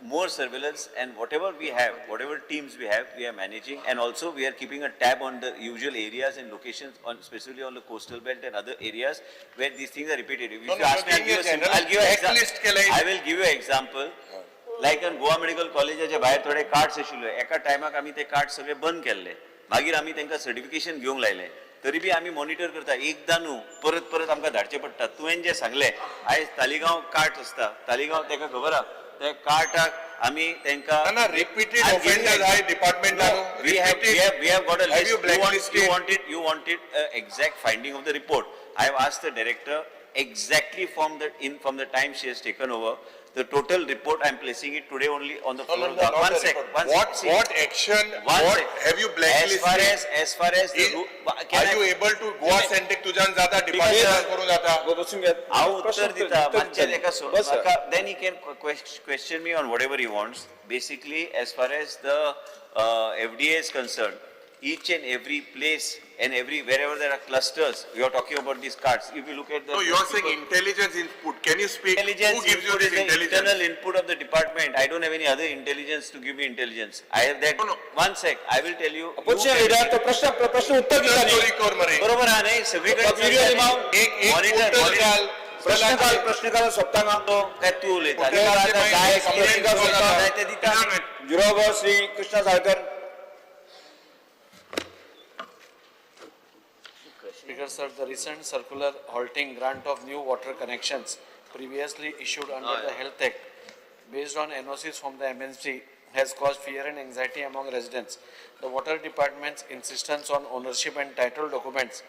more surveillance, and whatever we have, whatever teams we have, we are managing, and also we are keeping a tab on the usual areas and locations on, specifically on the coastal belt and other areas where these things are repeated. If No, you no, ask me, you're I'll give giving you a a simple, general I'll give you checklist केलंय. I will give you example. Like on Goa medical कॉलेजाच्या भायर थोडे cards आशिल्ले, एका टायमाक आमी ते card सगळे बंद केल्ले, मागीर आमी तांकां सर्टिफिकेशन घेवंक लायलें, तरी बी आमी मॉनिटर करता. एकदां न्हू, परत परत आमकां धाडचें पडटा. तुवें जें सांगलें, आयज तालिगांव कार्ट आसता, तालिगांव ताका खबर आहा, त्या कार्टाक आमी तांकां ना, ना, repeated I'm giving offenders you आहे department No, we have got a Have list. you You want, blacklisted? you want it, you want it, exact finding of the report. I have asked the director Exactly from the time she has taken over, the total report, I am placing it today only on the No, floor. no, no, not One the sec, report. one What, sec. what action, One what sec. have you blacklisted? As far as the Are you able to Goa centric तुझ्यान जाता department करून जाता? बसून घेत. हांव प्रश्न उत्तर दिता उत्तर मातशें दिता. तेका सोड बस sir. म्हाका then he can question me on whatever he wants. Basically, as far as the FDA is concerned, each and every place and every wherever there are clusters, you are talking about these cards. If you look at the No, you are saying intelligence input. Can you speak? Intelligence Who gives you input this is the intelligence? internal input of the department. I don't have any other intelligence to give me intelligence. I have that. No, no. One sec, I will tell you. Opposition leader तो प्रश्न प्रश्न उत्तर दिता न्ही. Story कर मरे. बरोबर हा नाही सगळीकडे व्हिडिओ लिमाव. एक एक Monitor, उत्तर monitor. घाल. प्रश्न काल प्रश्न काल सोंपता ना. तो काय तू उलयता कुठे आता जाय complaint complaint करून जाय ते दिता. जुरोब Shri Krishna Salkar. Speaker sir, the recent circular halting grant of new water connections previously issued under the Health Act based on NOCs from the MNC has caused fear and anxiety among residents. The water department's insistence on ownership and title documents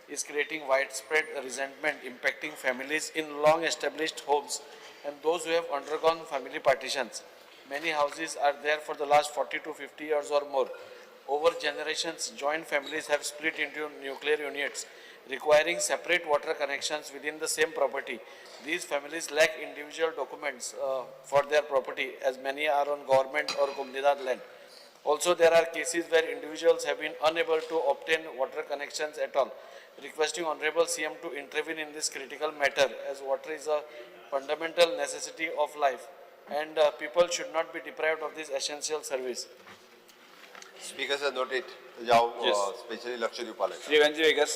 is creating widespread resentment impacting families in long-established homes and those who have undergone family partitions. Many houses are there for the last 40 to 50 years or more. Over generations, joint families have split into nuclear units, requiring separate water connections within the same property. These families lack individual documents for their property, as many are on government or Comunidad land. Also, there are cases where individuals have been unable to obtain water connections at all. Requesting Honorable CM to intervene in this critical matter, as water is a fundamental necessity of life and people should not be deprived of this essential service. Speaker sir, noted. तेजे हांव Yes. Specially लक्ष दिवपाक लायता. Shri वेन्झी vagus.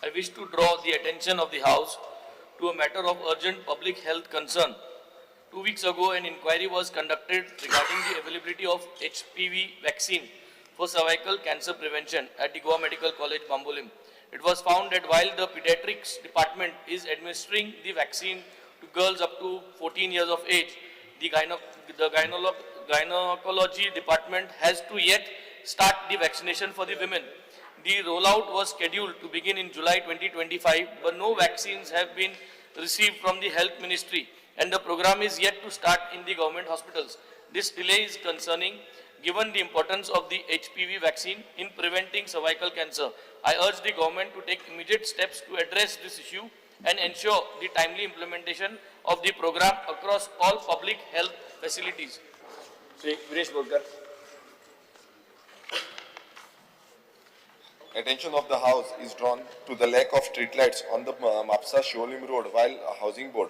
I wish to draw the attention of the House to a matter of urgent public health concern. 2 weeks ago, an inquiry was conducted regarding the availability of HPV vaccine for cervical cancer prevention at the Goa Medical College, Bambolim. It was found that while the pediatrics department is administering the vaccine to girls up to 14 years of age, the gynecology department has to yet start the vaccination for the women. The rollout was scheduled to begin in July 2025, but no vaccines have been received from the Health Ministry and the program is yet to start in the government hospitals. This delay is concerning given the importance of the HPV vaccine in preventing cervical cancer. I urge the government to take immediate steps to address this issue and ensure the timely implementation of the program across all public health facilities. Shri Viresh Borkar. Attention of the House is drawn to the lack of streetlights on the Mapsa Siolim Road while housing board.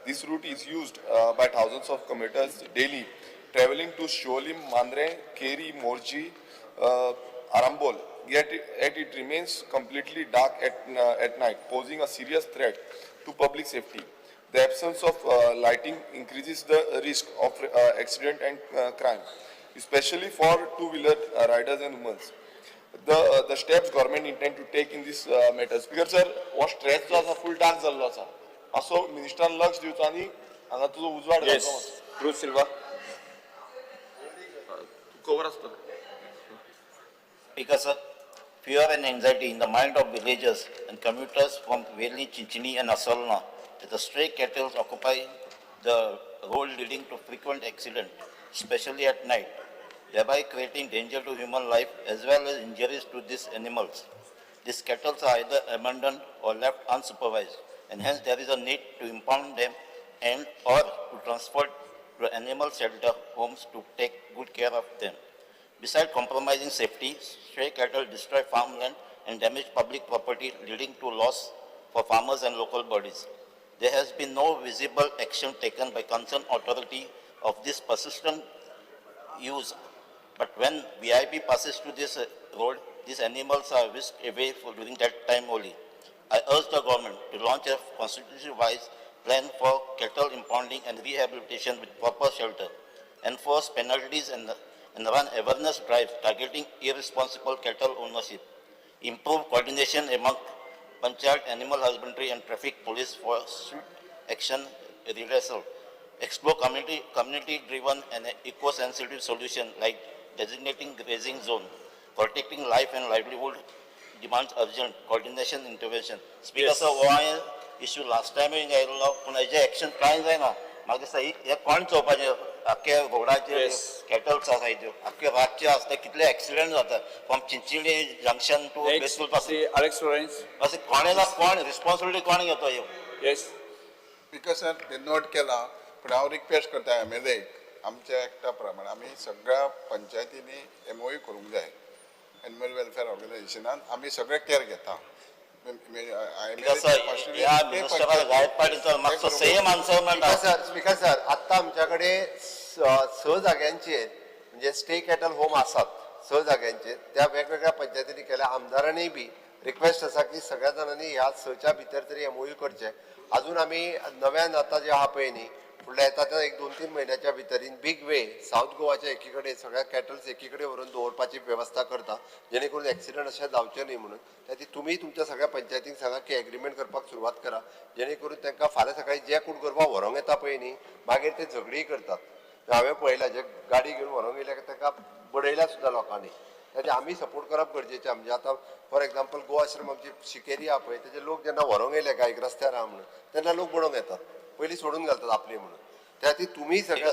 This route is used by thousands of commuters daily, traveling to Siolim, Mandre, Keri, Morji, Arambol. Yet it remains completely dark at night, posing a serious threat to public safety. The absence of lighting increases the risk of accident and crime, especially for two-wheeler riders and women. The steps government intend to take in this matter. Speaker sir, हो stretch जो आसा फुल dark जाल्लो आसा, मातसो मिनिस्टरान लक्ष दिवचो आनी हांगा तुजो उजवाड येस घालचो. क्रूज सिल्वा. कवर आसता. Speaker sir, fear and anxiety in the mind of villagers and commuters from Veli, Chinchini and Asolna that the stray cattle occupy the road leading to frequent accidents, especially at night, thereby creating danger to human life as well as injuries to these animals. These cattle are either abandoned or left unsupervised, and hence there is a need to impound them and or to transport to animal shelter homes to take good care of them. Besides compromising safety, stray cattle destroy farmland and damage public property, leading to loss for farmers and local bodies. There has been no visible action taken by concerned authority of this persistent use. But when VIP passes through this road, these animals are whisked away for during that time only. I urge the government to launch a constitution-wise plan for cattle impounding and rehabilitation with proper shelter, enforce penalties and run awareness drives targeting irresponsible cattle ownership, improve coordination among panchayat, animal husbandry and traffic police for swift action redressal, explore community-driven and eco-sensitive solution like designating grazing zone, protecting life and livelihood demands urgent coordination intervention. Speaker sir, हो हांवें issue last time आयिल्लो, पूण हेजें action कांय जायना. म्हाका दिसता हें कोण चोवपाचें, आख्खे रोडाचेर कॅटल्स आसाय त्यो आख्खे रातचे आसता, कितले एक्सिडंट जाता from Chinchinim junction to Betul पासून. Alex Lawrence. अशें कोणें ना कोण रिस्पॉन्सिबिलिटी कोण घेतो ह्यो? येस. स्पीकर सर, ते नोट केला, पूण हांव रिक्वेस्ट करता एम एल एक आमच्या एक्टा प्रमाण आमी सगळ्या पंचायतींनी एमओयू करूंक जाय. एनिमल वेलफेअर ऑर्गनायझेशनान आमी सगळे केअर घेता. ह्या मिनिस्टराक जायत पाटी मातसो सेम आन्सर मेळटा. स्पीकर सर, आत्तां आमच्या कडेन 6 जाग्यांचेर म्हणजे स्टे कॅटल होम आसात 6 जाग्यांचेर, त्या वेगवेगळ्या पंचायतींनी केल्या. आमदारांनी बी रिक्वेस्ट आसा की सगळ्या जाणांनी ह्या 6च्या भितर तरी एमओयू करचें. अजून आमी नव्यान आतां जे आहा पळय न्ही, फुडल्या येता त्या 1-2-3 म्हयन्याच्या भितर इन बीग वे सावथ गोवाच्या एकी कडेन सगळ्या कॅटल्स एकी कडेन व्हरून दवरपाची वेवस्था करता, जेणे करून एक्सिडंट अशें जावचें न्ही म्हणून. त्या खातीर तुमी तुमच्या सगळ्या पंचायतींक सांगा की एग्रीमेंट करपाक सुरवात करा, जेणे करून तांकां फाल्यां सकाळीं जे कोण करपाक व्हरोंक येता पळय न्ही, मागीर ते झगडीय करतात. हांवें पळयलां, जे गाडी घेवन व्हरोंक येयल्या तांकां बडयल्या सुद्दां लोकांनी. त्या आमी सपोर्ट करप गरजेचें. म्हणजे आतां फॉर एग्जाम्पल गोवा आश्रम आमची शिकेरी आहा पळय, तेजे लोक जेन्ना व्हरोंक येयले गायक रस्त्यार आहा म्हणून, तेन्ना लोक बडोवंक येतात, पयलीं सोडून घालतात आपली म्हणून. त्या खातीर तुमी सगळ्या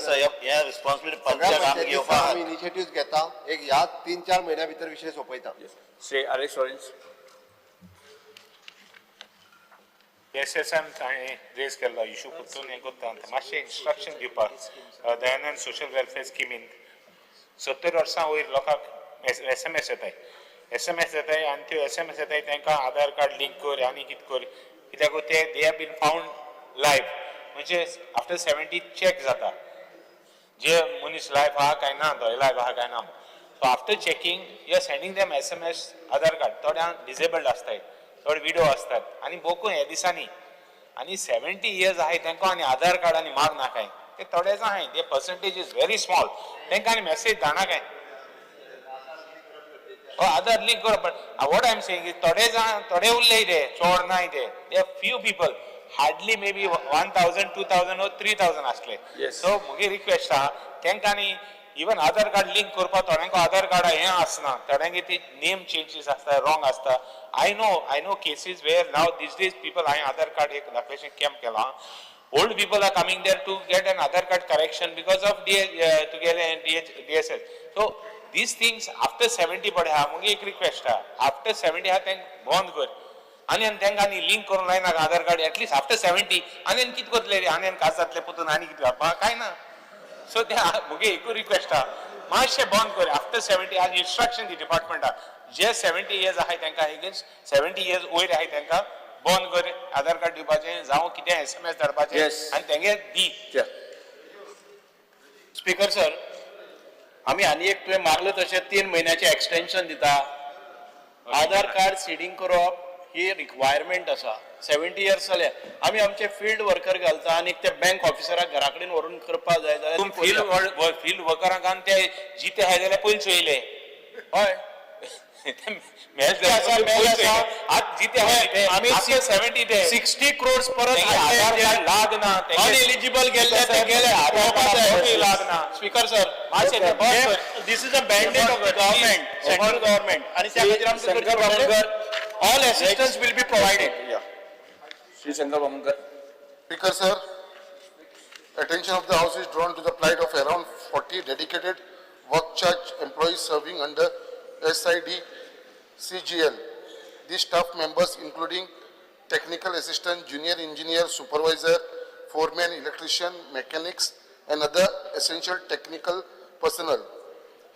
आमी इनिशिएटीव घेता, एक ह्या 3-4 म्हयन्या भितर विशय सोंपयता. Shri Alex Lawrence. S S N ताणें रेज केल्लो इशू परतून हें करता, मातशें इन्स्ट्रक्शन दिवपाक दयानंद सोशल वेलफेअर स्किमीन 70 वर्सां वयर लोकांक एस एम एस येताय, एस एम एस येताय आनी त्यो एस एम एस येताय तांकां आधार कार्ड लिंक कर आनी कितें कर, कित्याक ते they have been found live, म्हणजे आफ्टर 70 चॅक जाता जे मनीस लायव्ह आहा काय ना, तो लायव्ह आहा काय ना. So after checking you are sending them S M S Aadhaar card. थोड्यांक डिसेबल्ड आसताय, थोडे विडो आसतात आनी बोकू ह्या दिसांनी आनी 70 इयर्स आहाय तांकां आनी आधार कार्ड आनी माग नाकाय, ते थोडे जाण आहाय, ते पर्संटेज is very small, तांकां आनी मॅसेज धाडनाकाय. आधार लिंक कर. But what I am saying is थोडे जाण थोडे उरले ते, चड नाय ते, they few people, hardly may be 1000, 2000 or 3000 आसले. सो म्हगे रिक्वेस्ट आहा तांकां आनी इवन आधार कार्ड लिंक करपाक थोड्यांक आधार कार्ड हें आसना, थोड्यांक ती नेम चेंजीस आसता, रॉंग आसता. I know cases where now these days people, हांवें आधार कार्ड एक दाखलेशें कॅम्प केलां, old people are coming there to get an Aadhaar card correction because of तुगेलें D S S. So these things after 70 पडे आहा. मुगे एक request आहा, after 70 आहा तांकां बंद कर आनी तांकां आनी लिंक करूंक लायना आधार कार्ड एटलिस्ट आफ्टर 70. आनी कितें करतले रे, आनी काज जातले पुतून आनी कितें करपाक कांय ना. सो ते मुगे एकूय रिक्वेस्ट आहा, मातशें बंद कर आफ्टर 70. आज इन्स्ट्रक्शन दी डिपार्टमेंटाक, जे 70 इयर्स आहाय तांकां एगेन्स्ट 70 इयर्स वयर आहाय तांकां बंद कर आधार कार्ड दिवपाचें, जावं कितें एस एम एस धाडपाचें आनी तेंगे दी. स्पीकर सर, आमी आनी एक तुवें मागलें तशें 3 म्हयन्याचें एक्सटेन्शन दिता. आधार कार्ड सिडींग करप ही रिक्वायरमेंट आसा. 70 इयर्स जाले आमी आमचे फिल्ड वर्कर घालता आनी ते बँक ऑफिसराक घरा कडेन व्हरून करपाक जाय जाल्यार फिल्ड वर्करांक आनी ते जिते आहाय जाल्यार पयलीं चोयले. हय, आमी 70 ते 60 क्रोर्स परत लागना, अनएलिजिबल गेल्ले ते गेले. Speaker sir, this is a mandate of the government, central government, आनी त्या खातीर आमकां all assistance will be provided. Shri Shankar Bamunkar. Speaker sir, attention of the house is drawn to the plight of around 40 dedicated work charge employees serving under SID CGL. These staff members including technical assistant, junior engineer, supervisor, foreman, electrician, mechanics and other essential technical personnel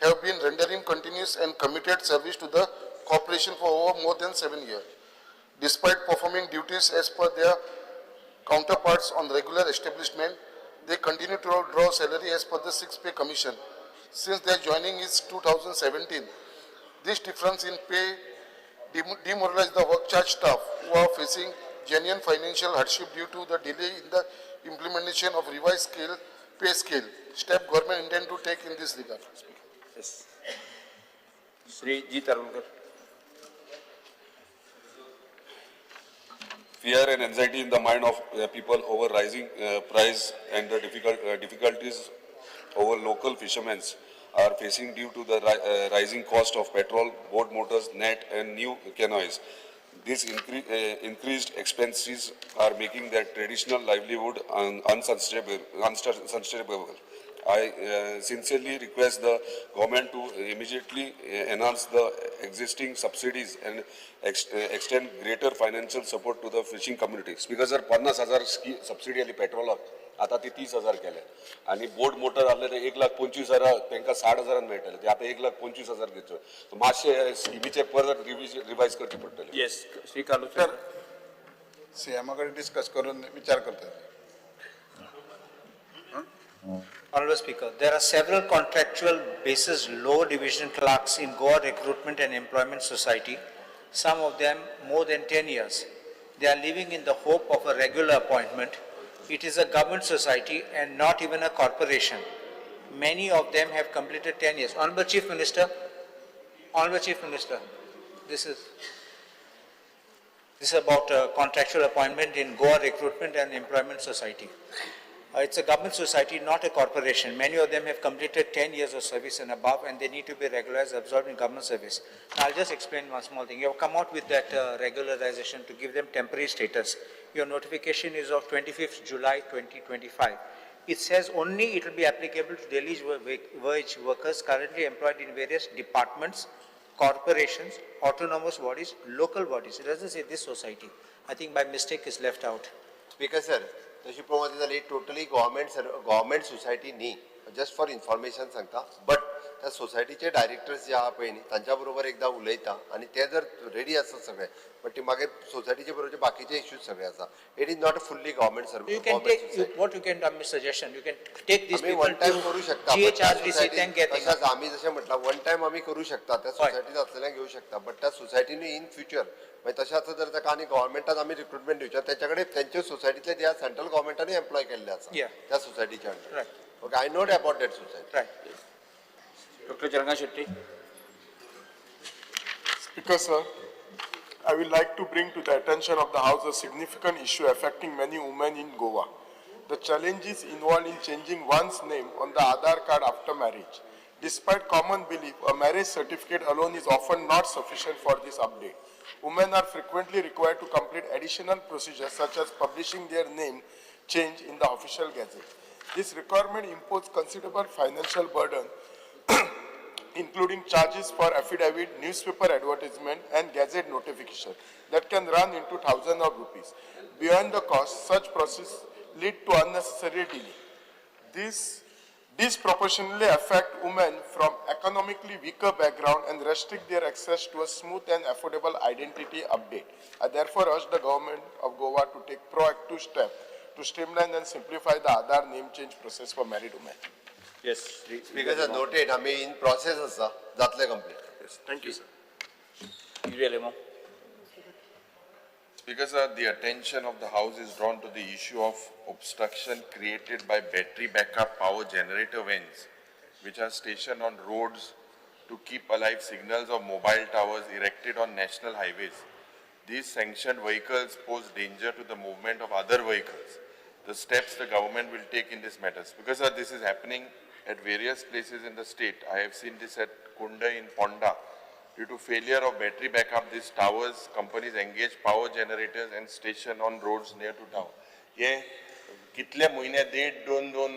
have been rendering continuous and committed service to the corporation for over more than 7 years. Despite performing duties as per their counterparts on regular establishment, they continue to draw salary as per the 6th pay commission. Since their joining is 2017, this difference in pay demoralized the work charge staff who are facing genuine financial hardship due to the delay in the implementation of revised pay scale. Step government intend to take in this regard. Yes. Shri G. Tarulkar. Fear and anxiety in the mind of people over rising price and the difficulties over local fishermen are facing due to the rising cost of petrol, boat motors, net and new canoes. These increased expenses are making their traditional livelihood unsustainable. I sincerely request the government to immediately enhance the existing subsidies and extend greater financial support to the fishing community. Speaker sir, 50,000 subsidy आली पेट्रोलाक, आता ती 30,000 केले आनी बोट motor आहले ते 1,25,000 तांकां 60,000 मेळटले, ते आतां 1,25,000 घेतले. मातशे स्किमीचे परत रिवायज करचे पडटले. येस, श्री कार्लूस. सर, सीएमा कडेन डिस्कस करून विचार करता. Honorable Speaker, there are several contractual basis low division clerks in Goa Recruitment and Employment Society, some of them more than 10 years. They are living in the hope of a regular appointment. It is a government society and not even a corporation. Many of them have completed 10 years. Honorable Chief Minister, Honorable Chief Minister, this is about a contractual appointment in Goa Recruitment and Employment Society. It's a government society, not a corporation. Many of them have completed 10 years of service and above, and they need to be regularized, absorbed in government service. Now, I'll just explain one small thing. You have come out with that regularization to give them temporary status. Your notification is of 25th July 2025. It says only it will be applicable to daily wage workers currently employed in various departments, corporations, autonomous bodies, local bodies. It doesn't say this society. I think by mistake is left out. Speaker sir, तशी पळोवंक जाल्यार totally government society न्ही, just for information सांगता, but त्या सोसायटीचे directors जे आहा पळय न्ही तांच्या बरोबर एकदां उलयता आनी ते जर रेडी आसत सगळे, बट ती मागीर सोसायटीचे बरोबर बाकीचे इश्यूज सगळे आसा. It is not a fully government service. You can take, what you can, suggestion, you can take these आमी people one time to करू शकता. GHRDC, thank you. तशेंच आमी जशें म्हटलां वन टायम आमी करू शकता, त्या सोसायटीन आसलेल्यांक घेवं शकता, बट त्या सोसायटीनूय इन फ्युचर मागीर तशें आसा जर ताका आनी गव्हर्मेंटान आमी रिक्रुटमेंट दिवचें, तेच्या कडेन तेंच्या सोसायटींतले जे सेंट्रल गव्हर्मेंटानूय एम्प्लॉय केल्ले आसा त्या सोसायटीच्या under. Okay, I note about that society. Right. Doctor Charanga Shetty. Speaker sir, I would like to bring to the attention of the House a significant issue affecting many women in Goa. The challenges involved in changing one's name on the Aadhaar card after marriage. Despite common belief, a marriage certificate alone is often not sufficient for this update. Women are frequently required to complete additional procedures such as publishing their name change in the official gazette. This requirement imposes considerable financial burden, including charges for affidavit, newspaper advertisement, and gazette notification that can run into thousands of rupees. Beyond the cost, such process lead to unnecessary delay. This disproportionately affect women from economically weaker background and restrict their access to a smooth and affordable identity update. I therefore urge the government of Goa to take proactive steps to streamline and simplify the Aadhaar name change process for married women. Yes. Speaker sir, noted, आमी in process आसा, जातले complete. Yes, thank you, sir. Speaker sir, the attention of the House is drawn to the issue of obstruction created by battery backup power generator vans, which are stationed on roads to keep alive signals of mobile towers erected on national highways. These sanctioned vehicles pose danger to the movement of other vehicles. The steps the government will take in this matters. Because sir, this is happening at various places in the state. I have seen this at Kunda in Ponda. Due to failure of battery backup, these towers, companies engage power generators and station on roads near to town. हे कितले म्हयने, देड दोन दोन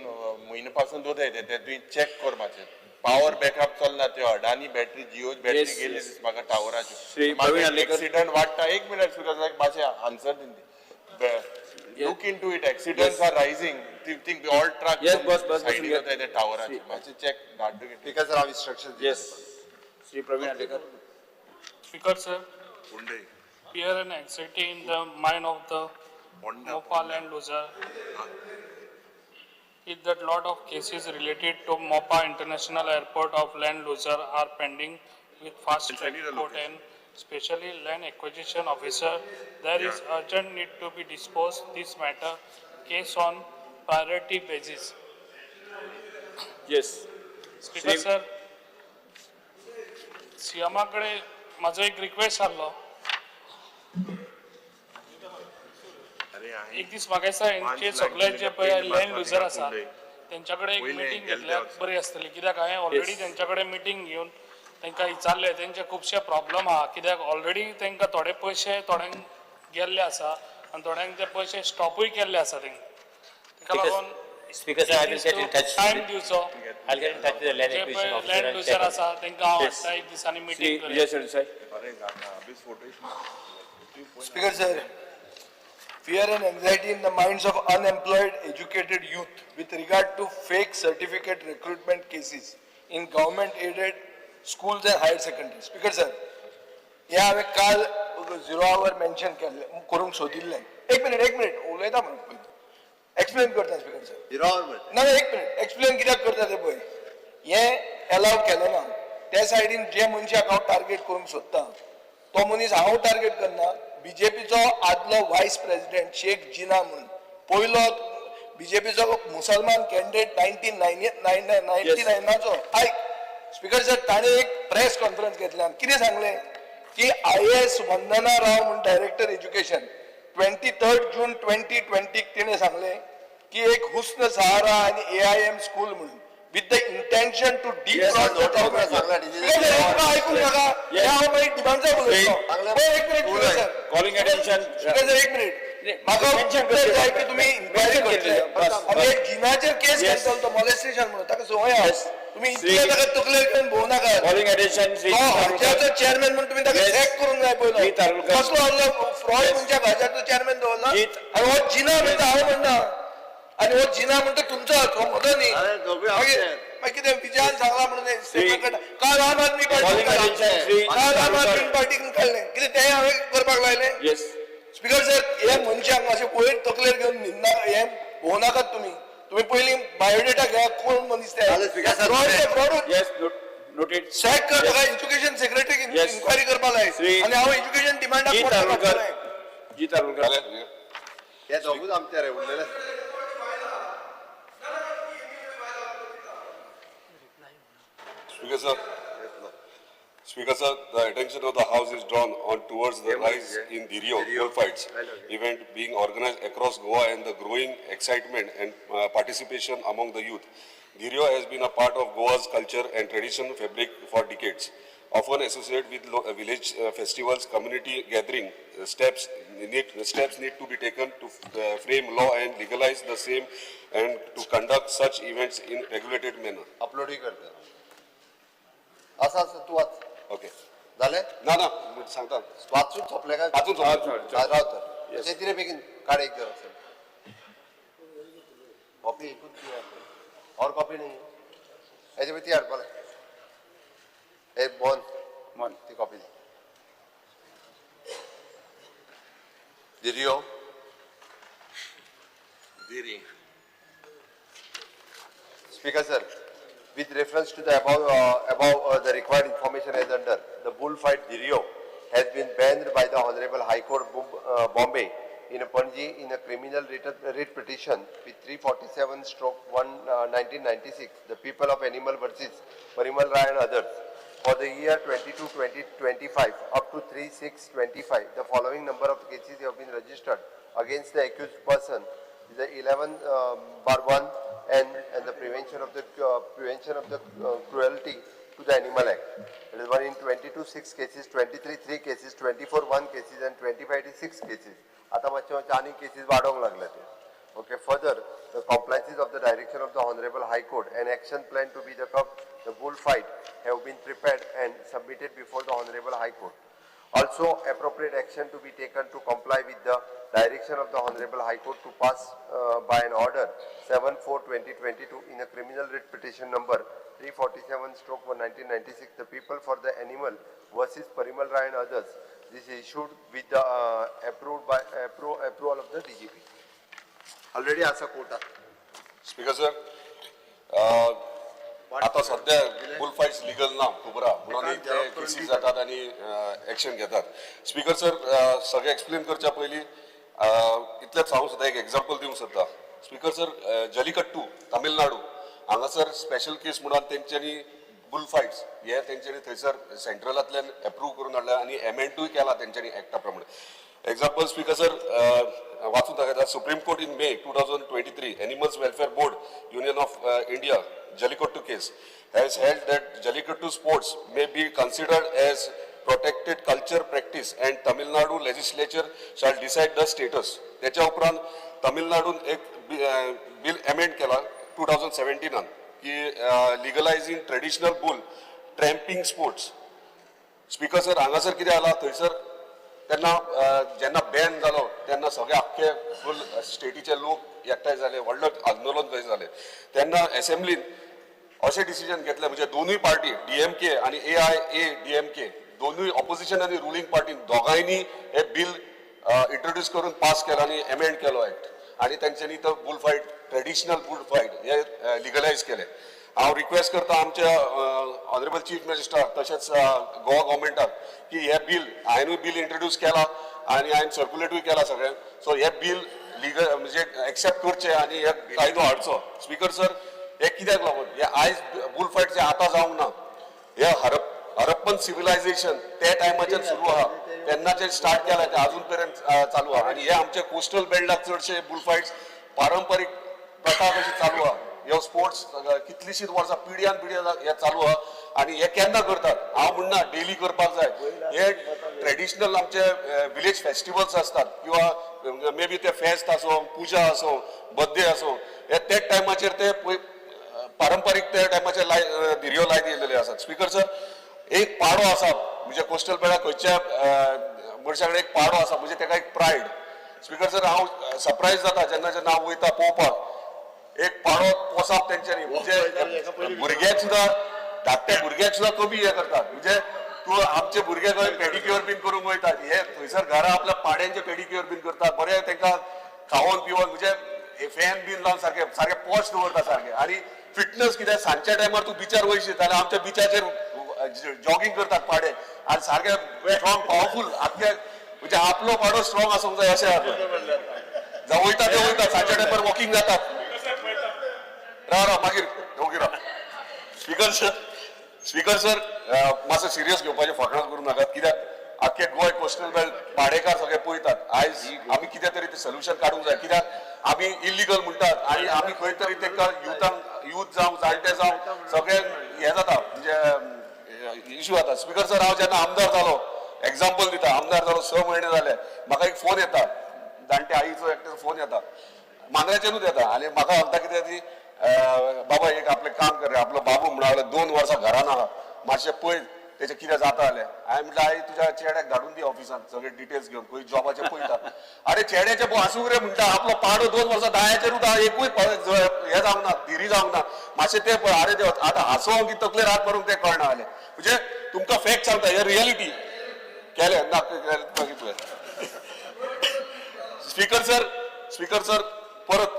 म्हयने पासून दोन येते ते तुवें चॅक कर मातशें. पावर बॅकअप चलना, त्यो अडानी बॅटरी, जिओ बॅटरी गेली म्हाका टावराची. एक्सिडंट वाडटा. एक मिनट सुद्दां मातशें आन्सर दिवन. Look into it, accidents are rising. Think all truck सायडीन वताय ते टावराचे. मातशें चॅक धाड. Because sir, हांव instruction. Yes. Shri Praveen Alekar. Speaker sir, fear and anxiety in the mind of the Mopa land loser is that lot of cases related to Mopa International Airport of land loser are pending with fast track court and especially land acquisition officer. There is urgent need to be disposed this matter case on priority basis. Yes. Speaker sir, सीएमा कडे म्हाजो एक request आहलो. एक दीस म्हाका दिसता हेंचे सगळे जे पळय लँड लुजर आसा तेंच्या कडेन एक पयलें मिटींग गेल्ले घेतल्यार वर्सा. बरी आसतली, कित्याक हांवें ऑलरेडी तेंच्या कडेन मिटींग घेवन तांकां विचारलें, तेंचे खुबशे प्रॉब्लम आहा, कित्याक ऑलरेडी तांकां थोडे पयशे थोड्यांक गेल्ले आसा आनी थोड्यांक ते पयशे स्टॉपूय केल्ले आसा तांकां. ताका लागून Speaker sir, I will get in touch. Time दिवचो. I'll get in touch with the land J acquisition पळय officer land and loser check on आसा it. तांकां हांव Yes. हाडटा एक दिसांनी श्री मिटींग विजय सरदेसाय. अरे अभीस photo Speaker sir, fear and anxiety in the minds of unemployed educated youth with regard to fake certificate recruitment cases in government aided schools and higher secondary. Speaker sir, हे हांवें काल zero our mention केल्लें करूंक सोदिल्लें. एक minute, एक minute उलयता म्हणून पयलीं एक्सप्लेन करता स्पीकर सर. झिरो our म्हणटा. ना ना, एक मिनिट, एक्सप्लेन कित्याक करता तें पळय. हें एलाव केलें ना त्या सायडीन जे मनशाक हांव टार्गेट करूंक सोदता तो मनीस हांव टार्गेट करना. बीजेपीचो आदलो वायस प्रेसिडेंट शेख जिना म्हणून पयलो बीजेपीचो मुसलमान कॅन्डिडेट 1999 99 नायनाचो. आयक स्पीकर सर, ताणें एक प्रेस कॉन्फरन्स घेतल्या, कितें सांगलें की आय.ए.एस वंदना राव म्हूण डायरेक्टर एज्युकेशन 23 जून 2020 तिणें सांगलें की एक हुस्न सहारा आनी ए.आय.एम स्कूल म्हणून with the intention to defraud the government. आयकूंक नाका, हें हांव मागीर डिमांड्सा उलयतलो. एक minute sir, calling attention. Speaker sir, एक मिनिट, म्हाका उत्तर जाय की तुमी इन्क्वायरी करतले आनी एक जिनाचेर केस घालतलो तो मॉलेस्टेशन म्हणून, ताका संवय आहा. तुमी इतले ताका तकलेर घेवन भोंवू नाका. Calling attention. श्री तो हर्जाचो चेअरमॅन म्हणून तुमी ताका सॅक करूंक जाय पयलो. श्री तारुलकर. कसलो आहलो फ्रॉड मनशाक हर्जाचो चेअरमॅन दवरला. आनी हो जिना म्हणटा हांव म्हणना, आनी हो जिना म्हणटा तुमचो, हो म्हजो न्ही. अरे, दोगूय मागीर आमचे. मागीर कितें विजयान सांगला म्हणून हें statement काडटा. काल आम Aadmi Calling party attention, Shri काल आम आदमी तारुलकर. पार्टीन काडलें, कितें तें हांवें करपाक लायलें? येस. स्पीकर सर, हे मनशांक अशें वयर तकलेर घेवन न्हिदना, हें भोंवू नाकात तुमी. तुमी पयलीं बायोडेटा घेया, कोण मनीस ते. चालेल, speaker sir. Fraud ते फ्रॉडूच. येस, नोटेड. सॅक कर ताका, एज्युकेशन सेक्रेटरीक Yes. Inquiry करपाक लाय. श्री- आनी हांव एज्युकेशन डिमांडाक जी तारुलकर. जी तारुलकर. हे दोगूच आमचे रे उरलेले. Speaker sir, Speaker sir, the attention of the House is drawn on towards the rise in Dhirio bullfights event being organized across Goa and the growing excitement and participation among the youth. Dhirio has been a part of Goa's culture and tradition fabric for decades, often associated with village festivals, community gathering. Steps need to be taken to frame law and legalize the same and to conduct such events in regulated manner. अपलोडूय करता. आसा आसा, तूं वाच. Okay. जालें? ना ना, सांगता. वाचून सोंपलें काय? वाचून सोंपलें. हा, राव तर. तें कितें बेगीन काड एक जरा. कॉपी एकूच दी आपली. और कॉपी नाही हेजे पळय, ती हाडपा लाय. ए मोहन. मोहन. ती copy the. Dhirio. Dhiri. Speaker sir, with reference to the above the required information as under, the bullfight Dhirio has been banned by the Honorable High Court Bombay in a Panji in a criminal writ petition with 347/1 1996, the people of animal versus Parimal Rai and others. For the year 22-2025 up to 3/6/25, the following number of cases have been registered against the accused person, the 11 bar 1 and the prevention of the cruelty to the Animal Act. It is 1 in 22 6 cases, 23 3 cases, 24 1 cases and 25 6 cases. आता मातशे मातशे आनी cases वाडोवंक लागले ते. Okay, further, the compliances of the direction of the Honorable High Court and action plan to be the cup, the bullfight have been prepared and submitted before the Honorable High Court. Also, appropriate action to be taken to comply with the direction of the Honorable High Court to pass by an order 7/4/2022 in a criminal writ petition number 347/1996, the people for the animal versus Parimal Rai and others. This is issued with the approved by approval of the DGP. Already आसा कोर्टात. Speaker sir, आता सध्या bull fights legal ना, खबर आहा, म्हणून ते cases जातात आनी एक्शन घेतात. स्पीकर सर, सगळें एक्सप्लेन करच्या पयलीं इतलेंच हांव सुद्दां एक एग्जाम्पल दिवंक सोदता. स्पीकर सर, जलिकट्टू तामिळनाडू हांगासर स्पेशल केस म्हणून तेंच्यांनी बुल फायट्स हे तेंच्यांनी थंयसर सेंट्रलांतल्यान एप्रूव करून हाडल्या आनी एमेंडूय केला तेंच्यांनी एक्टा प्रमाणे. एग्जाम्पल स्पीकर सर वाचून दाखयता. Supreme Court in May 2023, Animals Welfare Board Union of case has held that Jallikattu sports may be considered as protected culture practice and Tamil Nadu legislature shall decide the status. त्याच्या उपरांत तमिळनाडून एक bill amend केला 2017 की legalising traditional bull tramping sports. Speaker sir, हांगासर कितें जाला थंयसर तेन्ना जेन्ना बॅन जालो तेन्ना सगळे आख्खे फूल स्टेटीचे लोक एकठांय जाले, व्हडलो आंदोलन थंय जालें. तेन्ना एसेंब्लीन अशें डिसिजन घेतलें, म्हणजे दोनूय पार्टी डीएमके आनी एआयएडीएमके दोनूय ऑपोजिशन आनी रुलींग पार्टी दोगांयनी हे बिल इंट्रोड्यूस करून पास केलो आनी एमेंड केलो एक्ट आनी तेंच्यांनी तो bull fight, traditional bull fight हे लिगलायज केले. हांव रिक्वेस्ट करता आमच्या ऑनरेबल चीफ मिनिस्टर तशेंच गोवा गव्हर्मेंटाक की हे बिल हांवेनूय बिल इंट्रोड्यूस केला आनी हांवें सर्कुलेटूय केला सगळ्यांक, सो हे बिल लिगल म्हणजे एक्सेप्ट करचें आनी हे कायदो हाडचो. स्पीकर सर, हे कित्याक लागून हे आयज बुल फायट जे आतां जावंक ना, हे हरप्पन सिविलायझेशन त्या टायमाचेर सुरू आहा, तेन्नाचे स्टार्ट केला ते अजून पर्यंत चालू आहा. आनी हे आमच्या कोस्टल बेल्टाक चडशे बुल फायट्स पारंपरीक प्रथा कशी चालू आहा. ह्यो स्पोर्ट्स कितलीशीच वर्सां पिढ्यान पिढ्या हे चालू आहा आनी हे केन्ना करतात हांव म्हणना डेली करपाक जाय. हे ट्रेडिशनल आमचे विलेज फेस्टिवल्स आसतात किंवा मे बी ते फेस्त आसूं, पुजा आसूं, बर्थडे आसूं, हे त्या टायमाचेर ते पारंपरीक त्या टायमाचेर लाय धिरयो लायत येयलेले आसात. स्पीकर सर, एक पाडो आसा म्हणजे कोस्टल बेल्टाक खंयच्या मनशा कडेन एक पाडो आसा म्हणजे तेका एक प्रायड. स्पीकर सर, हांव सरप्रायज जाता जेन्ना जेन्ना हांव वयता पळोवपाक, एक पाडो पोसाप तेंच्यांनी म्हणजे भुरग्याक सुद्दां, धाकट्या भुरग्याक सुद्दां कमी हे करतात. म्हणजे तूं आमचे भुरगे खंय पेडिक्युअर बीन करूंक वयतात, हे थंयसर घरा आपल्या पाड्यांचे पेडिक्युअर बीन करतात, बरें तांकां खावोन पिवोन म्हणजे फॅन बीन लावन सारके सारके पॉश दवरता सारके. आनी फिटनस कित्याक सांजच्या टायमार तूं बिचार वयशीत जाल्यार आमच्या बिचाचेर जॉगींग करतात पाडे आनी सारके स्ट्रॉंग पावरफूल आख्खे, म्हणजे आपलो पाडो स्ट्रॉंग आसूंक जाय अशें आसा. जावं वयता ते वयता सांजच्या टायमार वॉकिंग जातात. राव राव मागीर ओगी राव. स्पीकर सर, स्पीकर सर, मातसो सिरियस घेवपाचें, फकणां करूं नाकात, कित्याक आख्खे गोंय कोस्टल बेल्ट पाडेकार सगळे पळयतात. आयज आमी कितें तरी तें सोल्युशन काडूंक जाय, कित्याक आमी इल्लिगल म्हणटात आनी आमी खंय तरी तांकां युथांक, यूथ जावं जाणटे जावं सगळे हें जाता म्हणजे इशू जाता. स्पीकर सर, हांव जेन्ना आमदार जालो, एग्जाम्पल दिता, आमदार जालो 6 म्हयने जाले, म्हाका एक फोन येता, जाणटे आईचो एकट्याचो फोन येता, मांद्र्याचेरूच येता आनी म्हाका सांगता कितें ती, बाबा एक आपलें काम कर, आपलो बाबू म्हणून 2 वर्सां घरान आहा, मातशें पळय तेचें कितें जाता जाल्यार. हांवें म्हटलें आई तुज्या चेड्याक धाडून दी ऑफिसान सगळे डिटेल्स घेवन, खंय जॉबाचें पळयता. अरे चेड्याचें आसूंक रे म्हणटा, आपलो पाडो 2 वर्सां दायाचेरूच आहा, एकूय हें जावंक ना, धिरी जावंक ना, मातशें तें पळय. अरे देवा, आतां हांसोंक की तकलेर हात मारूंक तें कळना जालें. म्हणजे तुमकां फॅक्ट सांगता, हें रियलिटी केलें ना मागीर पळय. स्पीकर सर, स्पीकर सर, परत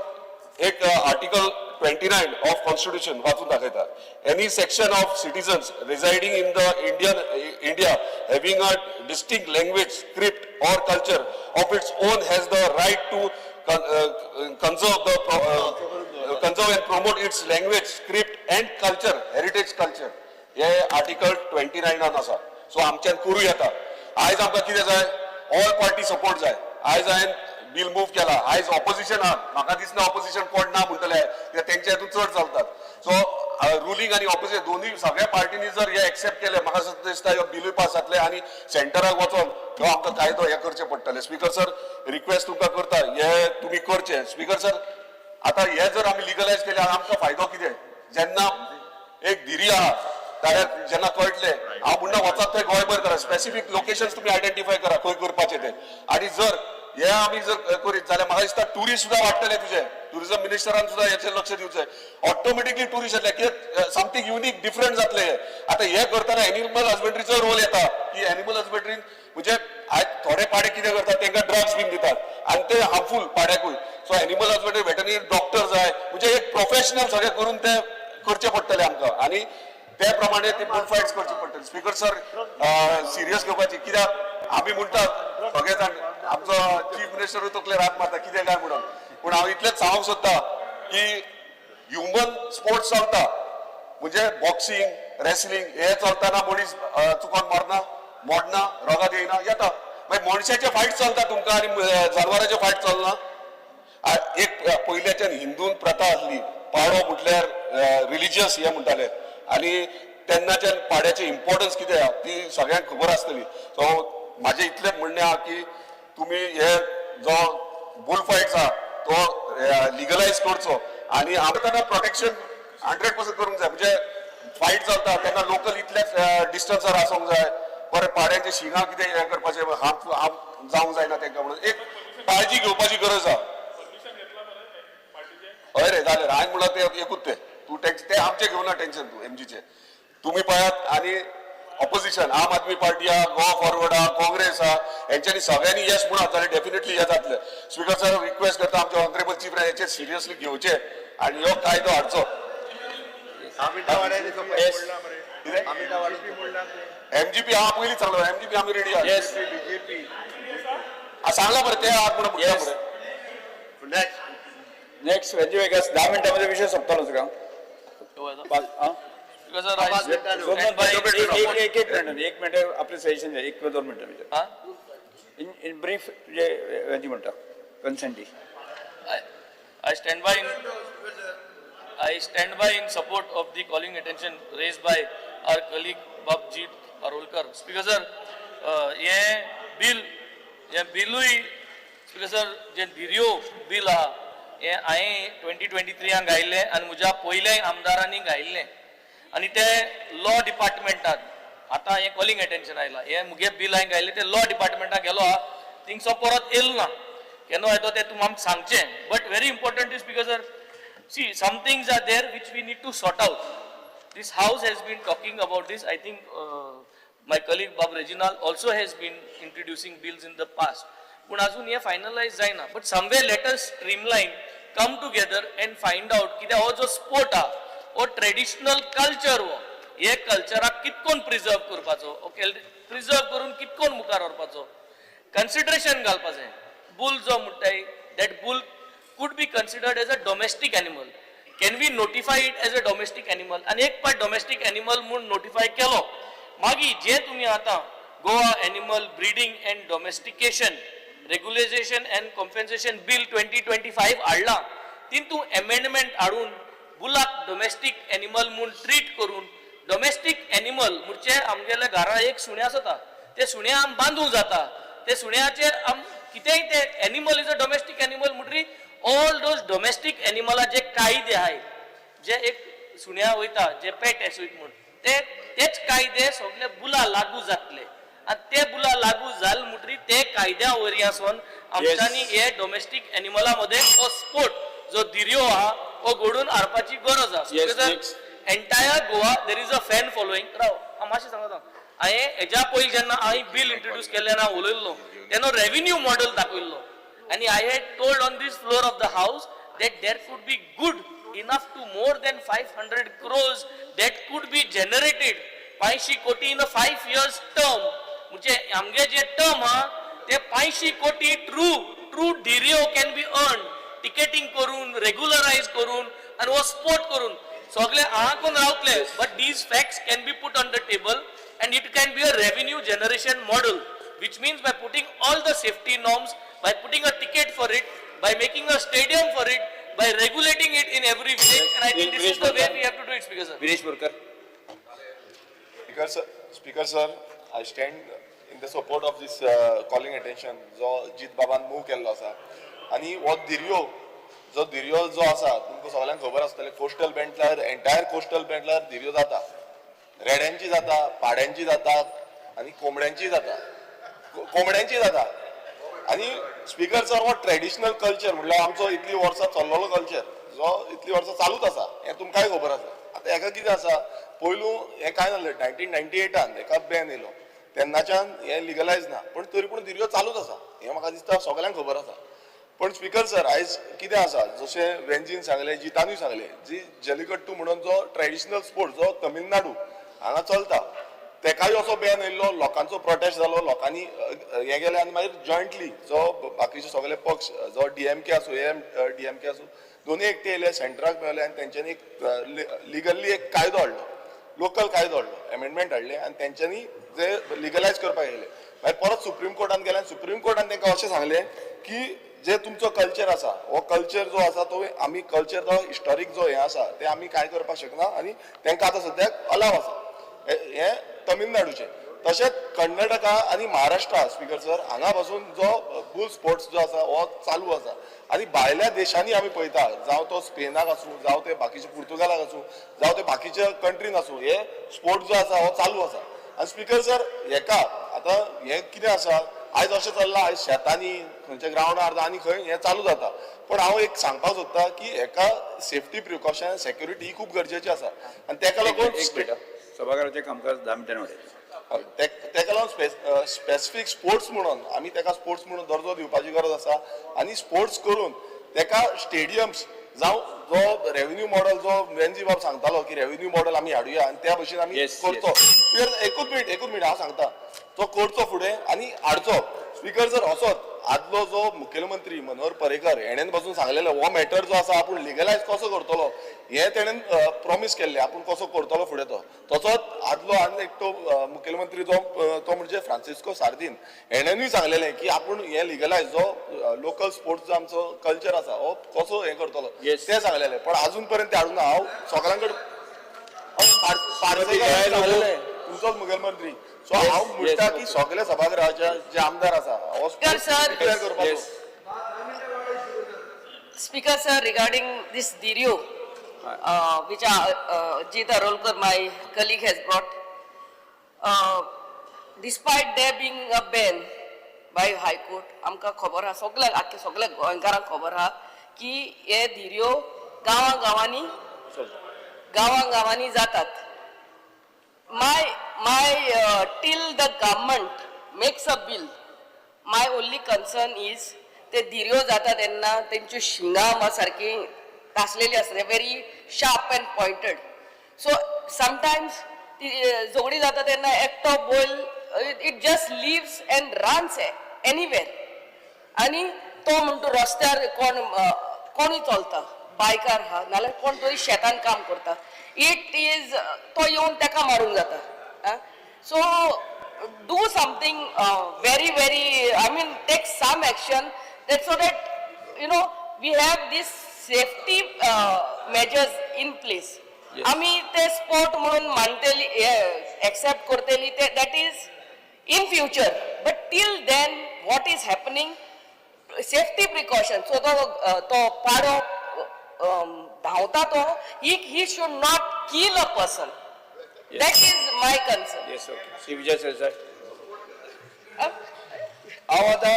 एक आर्टिकल 29 ऑफ कॉन्स्टिट्यूशन वाचून दाखयता. Any section of citizens residing in the India having a distinct language, script or culture of its own has the right to conserve and promote its language, script and culture, heritage culture. हे article 29 आसा. So आमच्यान करूं येता. आयज आमकां कितें जाय, all party support जाय. आयज हांवें बिल मूव केला, आयज ऑपोजिशन आहा, म्हाका दिसना ऑपोजिशन कोण ना म्हणटले, कित्याक तेंच्या हितून चड चलतात. सो रुलींग आनी ऑपोजिशन दोनूय सगळ्या पार्टींनी जर हे एक्सेप्ट केले, म्हाका दिसता ह्यो बिलूय पास जातले आनी सेंटराक वचोन ह्यो आमकां कायदो हे करचे पडटले. स्पीकर सर, रिक्वेस्ट तुमकां करता, हे तुमी करचे. स्पीकर सर, आतां हे जर आमी लिगलायज केले आमकां फायदो कितें, जेन्ना एक धिरी आहा जाल्यार जेन्ना कळटलें, हांव म्हणना वचात थंय गोंयभर करा, स्पेसिफीक लोकेशन्स तुमी आयडेंटिफाय करा खंय करपाचें तें. आनी जर हे आमी जर करीत जाल्यार म्हाका दिसता ट्युरिस्ट सुद्दां वाडटले तुजे, ट्युरिजम मिनिस्टरान सुद्दां हेचेर लक्ष दिवचें, ऑटोमॅटिकली ट्युरिस्ट येतले, कित्याक समथींग युनीक डिफरंट जातलें हें. आतां हें करतना एनिमल हजबंड्रीचो रोल येता की एनिमल हजबंड्रीन म्हणजे आयज थोडे पाडे कितें करतात, तांकां ड्रग्स बीन दितात आनी ते harmful पाड्याकूय. So animal husbandry veterinary doctor जाय, म्हणजे एक प्रोफेशनल सगळें करून ते करचें पडटलें आमकां आनी ते प्रमाणे ती बुल फायट्स करची पडटली. स्पीकर सर, सिरियस घेवपाची, कित्याक आमी म्हणटात सगळे जाण, आमचो चीफ मिनिस्टरूय तकलेर हात मारता कितें काय म्हणून, पूण हांव इतलेंच सांगूंक सोदता की ह्युमन स्पोर्ट्स चलता, म्हणजे बॉक्सिंग, रेसलिंग हे चलतना मनीस चुकोन मरना, मोडना, रगत येयना, येता. मागीर मनशाचे फायट चलता तुमकां आनी जानवराचे फायट चलना. एक पयल्याच्यान हिंदून प्रथा आसली, पाडो म्हटल्यार रिलिजियस हे म्हणटाले आनी तेन्नाच्यान पाड्याचें इम्पॉर्टन्स कितें आहा ती सगळ्यांक खबर आसतली. सो म्हाजें इतलें म्हणणें आहा की तुमी हे जो बुल फायट्स आहा तो लिगलायज करचो आनी आमकां तेन्ना प्रोटेक्शन 100% करूंक जाय. म्हणजे फायट चलता तेन्ना लोकल इतल्याच डिस्टन्सार आसूंक जाय, बरें पाड्यांचे शिंगां कितें हें करपाचें, हार्म हार्म जावंक जायना तांकां म्हणून एक काळजी घेवपाची गरज आहा. हय रे जालें, हांवें म्हणलां तें एकूच तें तूं टॅक्स तें आमचें घेवना टेन्शन तूं एमजीचें तुमी पळयात. आनी ऑपोजिशन आम आदमी पार्टी आहा, गोवा फॉरवर्ड आहा, काँग्रेस आहा, हेंच्यांनी सगळ्यांनी येस म्हणा जाल्यार डेफिनेटली हें जातलें. स्पिकर सर रिक्वेस्ट करता आमचे ऑनरेबल चीफ हेचेर सिरियसली घेवचें आनी हो कायदो हाडचो. एमजीपी हा पयलीं सांगलो, एमजीपी आमी रेडी आहा. सांगला बरें ते आहात म्हणून म्हटलं बरें. नेक्स्ट वेंजी वेगस 10 मिनटामध्ये विषय सोंपतालो तुका. एक एक मिनिट, एक मिनिट आपले सजेशन द्या, 1 किंवा 2 मिनिटं भितर इन ब्रीफ तुजे वेंजी म्हणटा कन्सेंटी. I stand by in I stand by in support of the calling attention raised by our colleague Babjeet Parolkar. Speaker sir, हे बिल, हे बिलूय स्पीकर सर जे धिरयो बिल आहा हे हांवें 2023 घायिल्लें आनी म्हज्या पयल्या आमदारांनी घायिल्लें आनी ते लॉ डिपार्टमेंटात आतां हें कॉलिंग अटेन्शन आयलां. हें मुगे बिल हांवें घायिल्लें तें लॉ डिपार्टमेंटाक गेलो आहा, थिंगसो परत येयलो ना, केन्ना येतो तें तुमी आमकां सांगचें. But very important is speaker sir, see some things are there which we need to sort out. This house has been talking about this. I think my colleague Bob Reginald also has been introducing bills in the past. पूण अजून हे finalise जायना, but somewhere let us streamline, come together and find out कित्याक हो जो sport आहा हो traditional culture, हो हे कल्चराक कितकोन प्रिजर्व करपाचो, ओके प्रिजर्व करून कितकोन मुखार व्हरपाचो, कन्सिडरेशन घालपाचें. बुल जो म्हणटाय that bull could be considered as a domestic animal. Can we notify it as a domestic animal? आनी एक पाट डोमेस्टीक एनिमल म्हूण नोटिफाय केलो मागीर जे तुमी आतां Goa animal breeding and domestication regularisation and compensation bill 2025 हाडला, तितून एमेंडमेंट हाडून बुलाक डोमेस्टीक एनिमल म्हूण ट्रीट करून डोमेस्टीक एनिमल म्हणजे आमगेल्या घरा एक सुणें आसता, ते सुण्या आम बांदूंक जाता, ते सुण्याचेर आम कितेंय ते animal is a domestic animal म्हणटरी all those domestic एनिमलाचे कायदे आहाय, जे एक सुण्या वयता जे पेट एसोयत म्हूण ते तेच कायदे सगळे बुला लागू जातले आनी ते बुला लागू जाल म्हणटरी ते कायद्या वरवीं आसून आमच्यांनी हे डोमेस्टीक एनिमला मदें हो स्पोर्ट जो धिरयो आहा हो घडोवन हाडपाची गरज आसा. Entire Goa there is a fan following. राव हांव मातशें सांगता, हांवें हेज्या पयलीं जेन्ना हांवें बील इंट्रोड्यूस केल्लें ना उलयल्लो तेन्ना रेविन्यू मॉडल दाखयल्लो आनी I had told on this floor of the house that there could be good enough to more than 500 crores that could be generated 500 crore in a 5 years term. म्हणजे आमगे जे term आहा ते 500 कोटी true true धिरयो can be earn ticketing करून रेगुलरायज करून आनी हो स्पोर्ट करून सगळे आहा कोण रावतले, but these facts can be put on the table and it can be a revenue generation model, which means by putting all the safety norms, by putting a ticket for it, by making a stadium for it, by regulating it in every village, and I think this is the way we have to do it, Speaker sir. Viresh Borkar. Speaker sir, I stand in the support of this calling attention जो जीत बाबान move केल्लो आसा. आनी हो धिरयो जो धिरयो जो आसा तुमकां सगळ्यांक खबर आसतलें, कोस्टल बेल्टार एंटायर कोस्टल बेल्टार धिरयो जाता, रेड्यांची जाता, पाड्यांची जाता आनी कोंबड्यांची जाता, कोंबड्यांची जाता. आनी स्पीकर सर हो ट्रेडिशनल कल्चर म्हणल्यार आमचो इतली वर्सां चल्लेलो कल्चर जो इतली वर्सां चालूच आसा हें तुमकांय खबर आसा. आतां हेका कितें आसा, पयलू हें कांय जालें 1998 हेका बॅन येयलो, तेन्नाच्यान हें लिगलायज ना, पूण तरी पूण धिरयो चालूच आसा हें म्हाका दिसता सगळ्यांक खबर आसा. पण स्पीकर सर आयज कितें आसा, जशें वेंजीन सांगलें, जितानूय सांगलें, जी जलिकट्टू म्हणून जो ट्रेडिशनल स्पोर्ट जो तमिळनाडू हांगा चलता तेकाय असो बॅन येयल्लो, लोकांचो प्रोटेस्ट जालो, लोकांनी हें गेलें आनी मागीर जॉयंटली जो बाकीचे सगळे पक्ष जो डीएमके आसूं एम डीएमके आसूं दोनूय एकटे येयले, सेंटराक मेळ्ळे आनी तेंच्यांनी एक लिगल्ली एक कायदो हाडलो. लोकल कायदो हाडलो, एमेंडमेंट हाडले आनी तेंच्यांनी जे लिगलायज करपाक येयले. मागीर परत सुप्रीम कोर्टान गेले आनी सुप्रीम कोर्टान तांकां अशें सांगलें की जे तुमचो कल्चर आसा, हो कल्चर जो आसा तो आमी कल्चर जो हिस्टॉरीक जो हें आसा ते आमी कांय करपाक शकना आनी तांकां आतां सद्याक अलाव आसा. हें तमिळनाडूचें. तशेंच कर्नाटका आनी महाराष्ट्रा, स्पीकर सर, हांगा पासून जो बुल स्पोर्ट्स जो आसा हो चालू आसा आनी भायल्या देशांनी आमी पळयता, जावं तो स्पेनाक आसूं, जावं ते बाकीचे पुर्तुगालाक आसूं, जावं ते बाकीच्या कंट्रीन आसूं, हे स्पोर्ट जो आसा हो चालू आसा. आनी स्पीकर सर, हेका आतां हें कितें आसा, आयज अशें चल्लां, आयज शेतांनी खंयच्या ग्रावंडार आनी खंय हें चालू जाता. पूण हांव एक सांगपाक सोदता की हेका सेफ्टी प्रिकॉशन, सेक्युरिटी ही खूब गरजेची आसा आनी तेका लागून एक मिनट, सभाघराचें कामकाज 10 मिनटांनी वाडयता. तेका लागून स्पेसिफीक स्पोर्ट्स म्हणून आमी तेका स्पोर्ट्स म्हणून दर्जो दिवपाची गरज आसा आनी स्पोर्ट्स करून तेका स्टेडियम्स जावं जो रेव्हेन्यू मॉडल जो वेन्जी बाब सांगतालो की रेव्हेन्यू मॉडल आमी हाडुया आनी त्या भशेन आमी करचो. एकूच मिनट, एकूच मिनट, हांव सांगता, तो करचो फुडें आनी हाडचो. स्पीकर सर, असोच आदलो जो मुखेलमंत्री मनोहर पर्रीकर हेणेन पासून सांगलेलो हो मॅटर जो आसा आपूण लिगलायज कसो करतलो हें तेणेन प्रॉमीस केल्लें, आपूण कसो करतलो फुडें तो. तसोच आदलो आनी एक तो मुखेलमंत्री जो तो म्हणजे फ्रांसिस्को सार्दीन हेणेनूय सांगलेलें की आपूण हें लिगलायज जो लोकल स्पोर्ट्स जो आमचो कल्चर आसा हो कसो हें करतलो तें सांगलेलें, पण अजून पर्यंत ते हाडूंक ना. हांव सगळ्यां कडेन सांगलेलें तुमचोच मुखेलमंत्री, सो हांव म्हणटा की सगळे सभागृहाचे जे आमदार आसा हो डिक्लेअर करपाचो. Speaker sir, regarding this Dhirio, which Jeet Arolkar, my colleague, has brought, despite there being a ban by High Court, आमकां खबर आहा, सगळ्यांक, आख्खे सगळ्या गोंयकारांक खबर आहा की हे धिरयो गांवां गांवांनी, गांवां गांवांनी जातात. My till the government makes a bill, my only concern is ते धिरयो जाता तेन्ना तेंच्यो शिंगां वा सारकी तासलेली आसता, very sharp and pointed. So sometimes ती झगडी जाता तेन्ना एकटो बैल it just leaves and runs anywhere आनी तो म्हणटा रस्त्यार कोण कोणूय चलता, बायकार आहा नाल्यार कोण तरी शेतान काम करता, it is तो येवन तेका मारूंक जाता. So do something very very, I mean, take some action that so that we have this safety measures in place. आमी ते स्पोर्ट म्हणून मानतली, एक्सेप्ट करतली ते, that is in future, but till then what is happening, safety precaution. So तो तो पाडो धांवता तो he should not kill a person. That is my concern. Yes, okay. Shri Vijay Sardesai. हांव आतां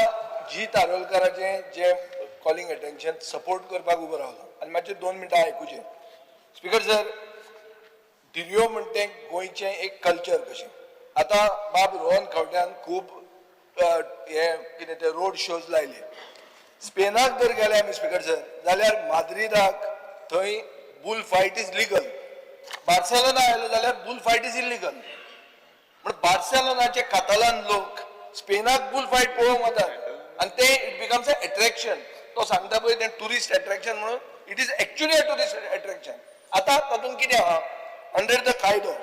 जीत आरोलकाराचें जे कॉलिंग अटेन्शन सपोर्ट करपाक उबो रावलो आनी मातशें 2 मिनटां आयकुचें. स्पीकर सर, धिरयो म्हणटा तें गोंयचें एक कल्चर कशें. आतां बाब रोहन खंवट्यान खूब हे कितें ते रोड शोज लायले. स्पेनाक जर गेले आमी स्पीकर सर, जाल्यार माद्रिदाक थंय bull fight is legal. Barcelona आयलो जाल्यार बुल फायट is illegal. म्हण बार्सेलोनाचे कातालान लोक स्पेनाक बुल फायट पळोवंक वतात आनी ते it becomes a attraction. तो सांगता पळय तें ट्युरिस्ट एट्रॅक्शन म्हणून, it is actually a tourist attraction. आतां तातूंत कितें आहा, अंडर the कायदो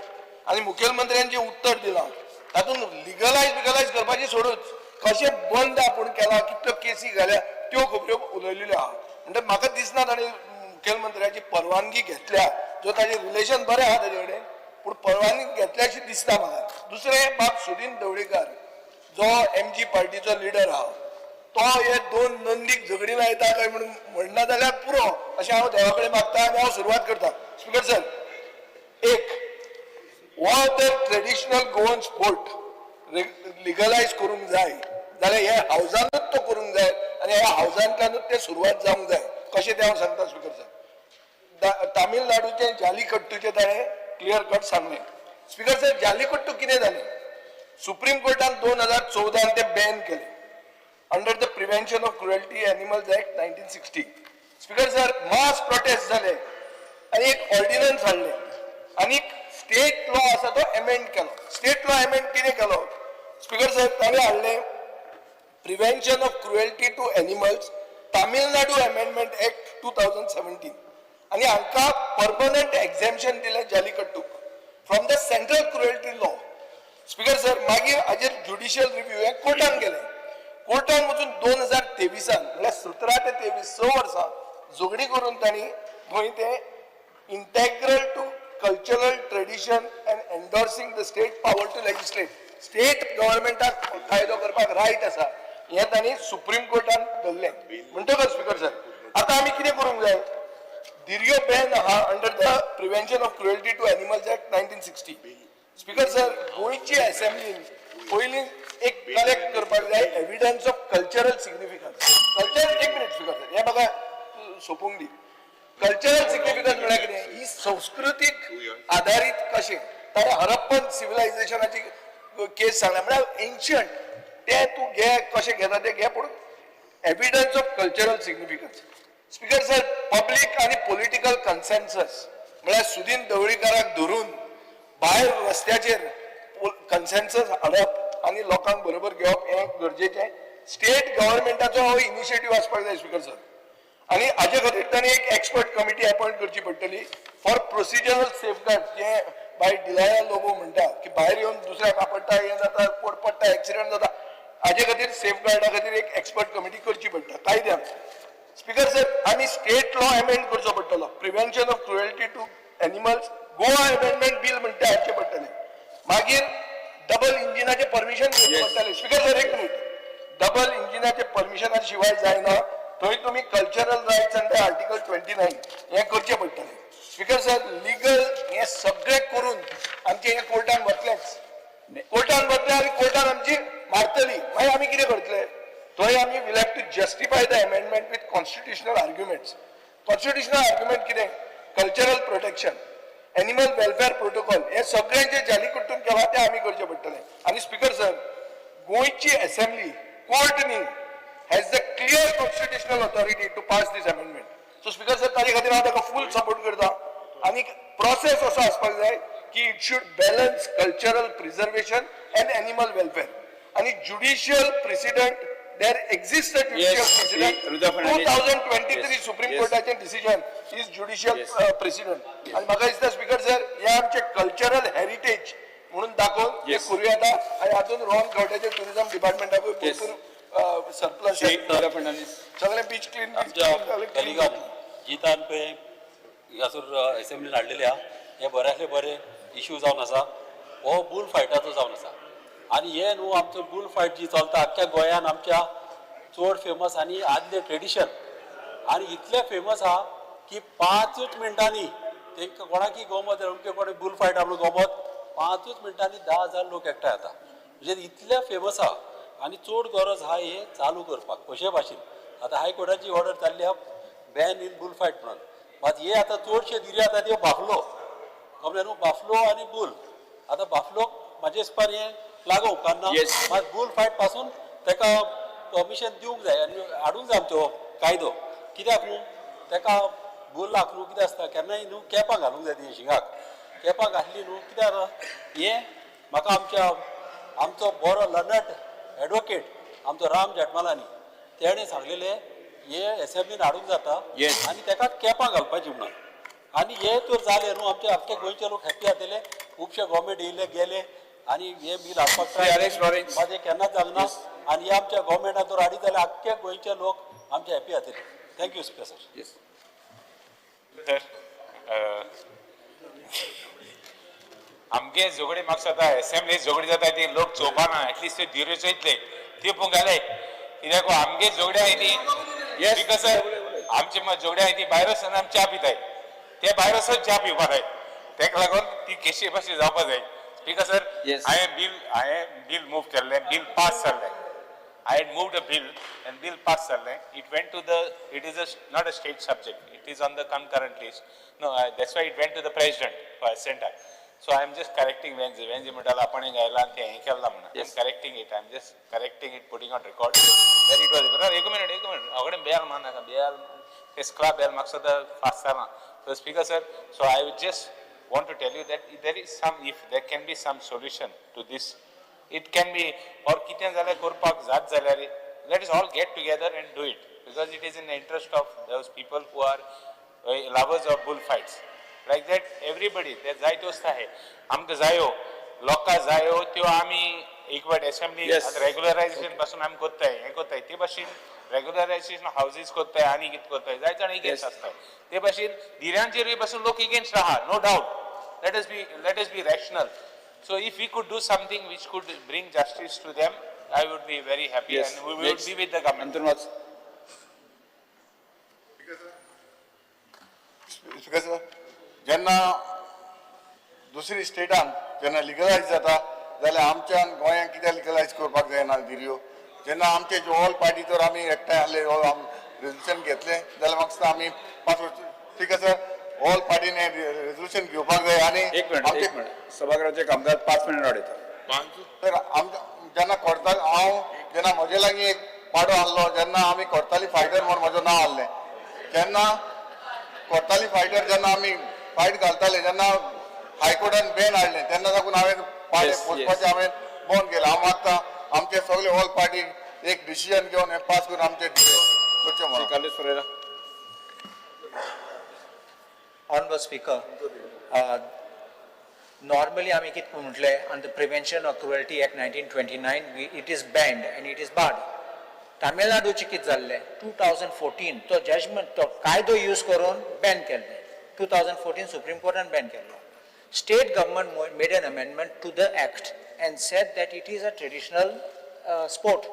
आनी मुखेलमंत्र्यान जें उत्तर दिलां तातूंत लिगलायज बिगलायज करपाची सोडूच, कशें बंद आपूण केला, कितल्यो केसी घाल्या त्यो खबऱ्यो उलयलेल्यो आहा. म्हणटा म्हाका दिसना ताणें मुखेलमंत्र्याची परवानगी घेतल्या, जो ताजें रिलेशन बरें आहा ताजे कडेन, पूण परवानगी घेतल्या अशी दिसना म्हाका. दुसरें, बाब सुदीन ढवळीकार जो एमजी पार्टीचो लिडर आहा, तो हे 2 नंदीक झगडी लायता काय म्हणून म्हणना जाल्यार पुरो अशें हांव देवा कडेन मागता आनी हांव सुरवात करता. स्पीकर सर, एक हो जर ट्रेडिशनल गोवन स्पोर्ट लिगलायज करूंक जाय जाल्यार हे हावजानूच तो करूंक जाय आनी ह्या हावजांतल्यानूच ते सुरवात जावंक जाय. कशें तें हांव सांगता स्पीकर सर. तामिळनाडूचें जालीकट्टूचें ताणें क्लियर कट सांगलें. स्पीकर सर, जालीकट्टू कितें जालें, सुप्रीम कोर्टान 2014 ते बॅन केलें under the prevention of cruelty animals act 1960. Speaker sir, mass protest जाले आनी एक ऑर्डिनन्स हाडलें आनी स्टेट लॉ आसा तो एमेंड केलो. स्टेट लॉ एमेंड कितें केलो स्पीकर सर, ताणें हाडलें prevention of cruelty to animals Tamil Nadu amendment act 2017 आनी हांकां परमनंट एक्झेम्पशन दिलें जालीकट्टूक. from the central cruelty law. Speaker sir, मागीर हाजेर ज्युडिशियल रिव्ह्यू हें कोर्टान गेलें. कोर्टान वचून 2023 म्हणल्यार 17 ते 23 6 वर्सां झगडी करून तांणी थंय तें integral to cultural tradition and endorsing the state power to legislate, state गव्हर्मेंटाक कायदो करपाक रायट आसा हें तांणी सुप्रीम कोर्टान धरलें. म्हणटकच स्पीकर सर, आतां आमी कितें करूंक जाय? धिरयो बॅन आहा under the Prevention of Cruelty to Animals Act 1960. Speaker sir, गोंयची असेंब्लीन पयलीं एक कलेक्ट करपाक जाय evidence of cultural significance. Culture, एक मिनिट स्पीकर सर, हें म्हाका सोंपूंक दी. कल्चरल सिग्निफिकन्स म्हळ्यार कितें? ही संस्कृतीक आदारीत कशें ताणें हरप्पन सिविलायझेशनाची केस सांगल्या, म्हळ्यार एन्शियंट ते तूं घे, कशें घेता ते घे, पूण evidence of cultural significance. Speaker sir, public आनी पॉलिटिकल कन्सेन्सस म्हळ्यार सुदीन ढवळीकाराक धरून भायर रस्त्याचेर कन्सेन्सस हाडप आनी लोकांक बरोबर घेवप हें गरजेचें. स्टेट गव्हर्मेंटाचो हो इनिशिएटीव आसपाक जाय स्पीकर सर. आनी हाजे खातीर तांणी एक एक्सपर्ट कमिटी अपॉयंट करची पडटली फॉर प्रोसिजरल सेफगार्ड. जे बाय डिलाया लोबो म्हणटा की भायर येवन दुसऱ्याक आपडटा, हें जाता, कोण पडटा, एक्सिडंट जाता, हाजे खातीर सेफगार्डा खातीर एक एक्सपर्ट कमिटी करची पडटा कायद्यान. स्पीकर सर, आमी स्टेट लॉ अमेंड करचो पडटलो. Prevention of Cruelty to Animals Goa Amendment Bill म्हणटा हाडचें पडटलें. मागीर डबल इंजिनाचें परमिशन घेवचें पडटलें. स्पीकर सर, एक मिनिट. डबल इंजिनाचे परमिशना शिवाय जायना. थंय तुमी cultural rights under Article 29 हें करचें पडटलें. स्पीकर सर, लिगल हें सगळें करून आमचें हें कोर्टान वतलेंच. कोर्टान वतलें आनी कोर्टान आमची मारतली. मागीर आमी कितें करतले? थंय आमी will have to justify the amendment with constitutional arguments. Constitutional argument कितें? Cultural protection, animal welfare protocol, हे सगळें जे जालीकुट्टून केलां तें आमी करचें पडटलें. आनी स्पीकर सर, गोंयची असेंब्ली, कोर्ट न्ही, has the clear constitutional authority to pass this amendment. So Speaker sir, ताजे खातीर हांव ताका फूल सपोर्ट करता. आनी प्रोसेस असो आसपाक जाय की it should balance cultural preservation and animal welfare आनी judicial precedent. There exist a judicial precedent. Rudra Fernandes. 2023 supreme कोर्टाचें decision is judicial precedent. आनी म्हाका दिसता स्पीकर सर, हे आमचे कल्चरल हेरिटेज म्हणून दाखोवन ते करूं येता. आनी हातूंत रोहन खंवट्याचे टुरिझम डिपार्टमेंटाकूय भरपूर सरप्लस. श्री रुद्र फर्नांडीस. सगळे बीच क्लीन. आमच्या कलिगान जितान पळय हांगासर एसेंब्लीन हाडलेले आहा. हे बऱ्यांतले बरे इशू जावन आसा, हो बुल फायटाचो जावन आसा. आनी हे न्हू आमचो बुल फायट जी चलता आख्ख्या गोंयान आमच्या चड फेमस आनी आदले ट्रेडिशन आनी इतले फेमस आहा की पांचूच मिनटांनी तांकां कोणाकी गोमत, अमके कोणे बुल फायट आपलो गोमत, पांचूच मिनटांनी 10,000 लोक एकठांय जाता. म्हणजे इतले फेमस आहा आनी चड गरज आहा हे चालू करपाक कशे भाशेन. आतां हायकोर्टाची ऑर्डर जाल्ली आहा बॅन इन बुल फायट म्हणून. मात हे आतां चडशे धिरी आतां त्यो बाफलो खबर न्हू, बाफलो आनी बुल. आतां बाफलो म्हाजे हिसपान हें लागो उपकारना. मात बुल फायट पासून ताका परमिशन दिवंक जाय आनी हाडूंक जाय आमचो कायदो. कित्याक न्हू ताका बुलाक न्हू कितें आसता, केन्नाय न्हू केपां घालूंक जाय. ती शिंगाक केपां घातली न्हू, कित्याक हें म्हाका आमच्या आमचो बरो लर्नड एडवोकेट आमचो राम जेठमलानी तेणें सांगलेलें, हे एसेंब्लीन हाडूंक जाता आनी ताका केपां घालपाची म्हणून. आनी हे तर जालें न्हू, आमचे आख्खे गोंयचे लोक हॅप्पी जातले. खुबशे गव्हर्मेंट येयले गेले आनी हे बील हाडपाक श्री आलेक्स लॉरेन्स. मात हे केन्नाच जावना. आनी हे आमच्या गव्हर्मेंटान जर हाडीत जाल्यार आख्खे गोंयचे लोक आमचे हॅप्पी जातले. Thank you speaker sir. Yes. तर आमगे झगडी म्हाका जाता, एसेंब्ली झगडी जाता ती लोक चोवपाना. एटलिस्ट ते धिरयो चोयतले ती पळोवंक घाले. कित्याक आमगे झगडी आहाय ती स्पीकर सर, आमची झगडी आहाय ती भायर वचून आमी च्या पिताय, ते भायर वचून च्या पिवपा जाय. तेका लागून ती केशी भाशेन जावपा जाय स्पीकर सर. हांवें बील मूव केल्लें, बील पास जाल्लें. I had moved a bill and bill passed जाल्लें. It went to the, it is a, not a state subject. It is on the concurrent list. No, that's why it went to the president for assent. So I am just correcting Venzi. Venzi म्हणटालो आपण गायला ते हें केलां म्हणून. I am correcting it. I am just correcting it, putting on record. Where it was. बरोबर, एक minute, एक मिनिट. अगडे बेल मारनाका, बेल फर्स्ट बेल म्हाका सुद्दां फास्ट जालां. So Speaker sir, so I would just want to tell you that there is some, if there can be some solution to this, it can be, or कितें जाल्यार करपाक जात जाल्यार let us all get together and do it, because it is in the interest of those people who are lovers of bullfights. Like that everybody ते जायत्यो वस्तू आहे आमकां जायो, लोकां जायो त्यो आमी एक वाट असेंब्ली रेगुलरायझेशन पासून आमी करताय, हें करताय. ते भाशेन रेगुलरायझेशन हावजीस करताय आनी कितें करताय, जायते जाण एगेन्स्ट आसताय. ते भाशेन धिऱ्यांचेरूय पासून लोक एगेन्स्ट आहा, no doubt. Let us be rational. So if we could do something which could bring justice to them, I would be very happy and we would be with the government. Anton Vaz. Speaker sir, जेन्ना दुसरी स्टेटान जेन्ना legalise जाता जाल्यार आमच्यान गोंयांत कित्याक legalise करपाक जायना धिरयो? जेन्ना आमचे ऑल पार्टी जर आमी एकठांय आहले, रेजोल्युशन घेतलें जाल्यार म्हाका दिसता आमी 5 वर्स. स्पीकर सर, ऑल पार्टीन रेजोल्युशन घेवपाक जाय आनी एक मिनिट, एक मिनिट. सभागृहाचे कामगार 5 मिनिट वाडयता. तर आमच्या जेन्ना कोर्ताल, हांव जेन्ना म्हजे लागीं एक पाडो आहलो, जेन्ना आमी कोर्ताली फायटर म्हूण म्हजें नांव आहलें, तेन्ना कोर्ताली फायटर जेन्ना आमी फायट घालताले, जेन्ना हायकोर्टान बॅन हाडलें तेन्ना साकून हांवें पाडे पोसपाचें हांवें बंद केलें. हांव मागता आमचे सगळे ऑल पार्टी एक डिसिजन घेवन हें पास करून आमचे करचें म्हणून. Carlos Ferreira. Honorable Speaker, normally आमी कितें म्हटलें, on the Prevention of Cruelty Act 1929, it is banned and it is barred. तामिळनाडूचें कितें जाल्लें, 2014 तो जजमेंट, तो कायदो यूज करून बॅन केल्लें. 2014 सुप्रीम कोर्टान बॅन केल्लो. State government made an amendment to the act and said that it is a traditional sport.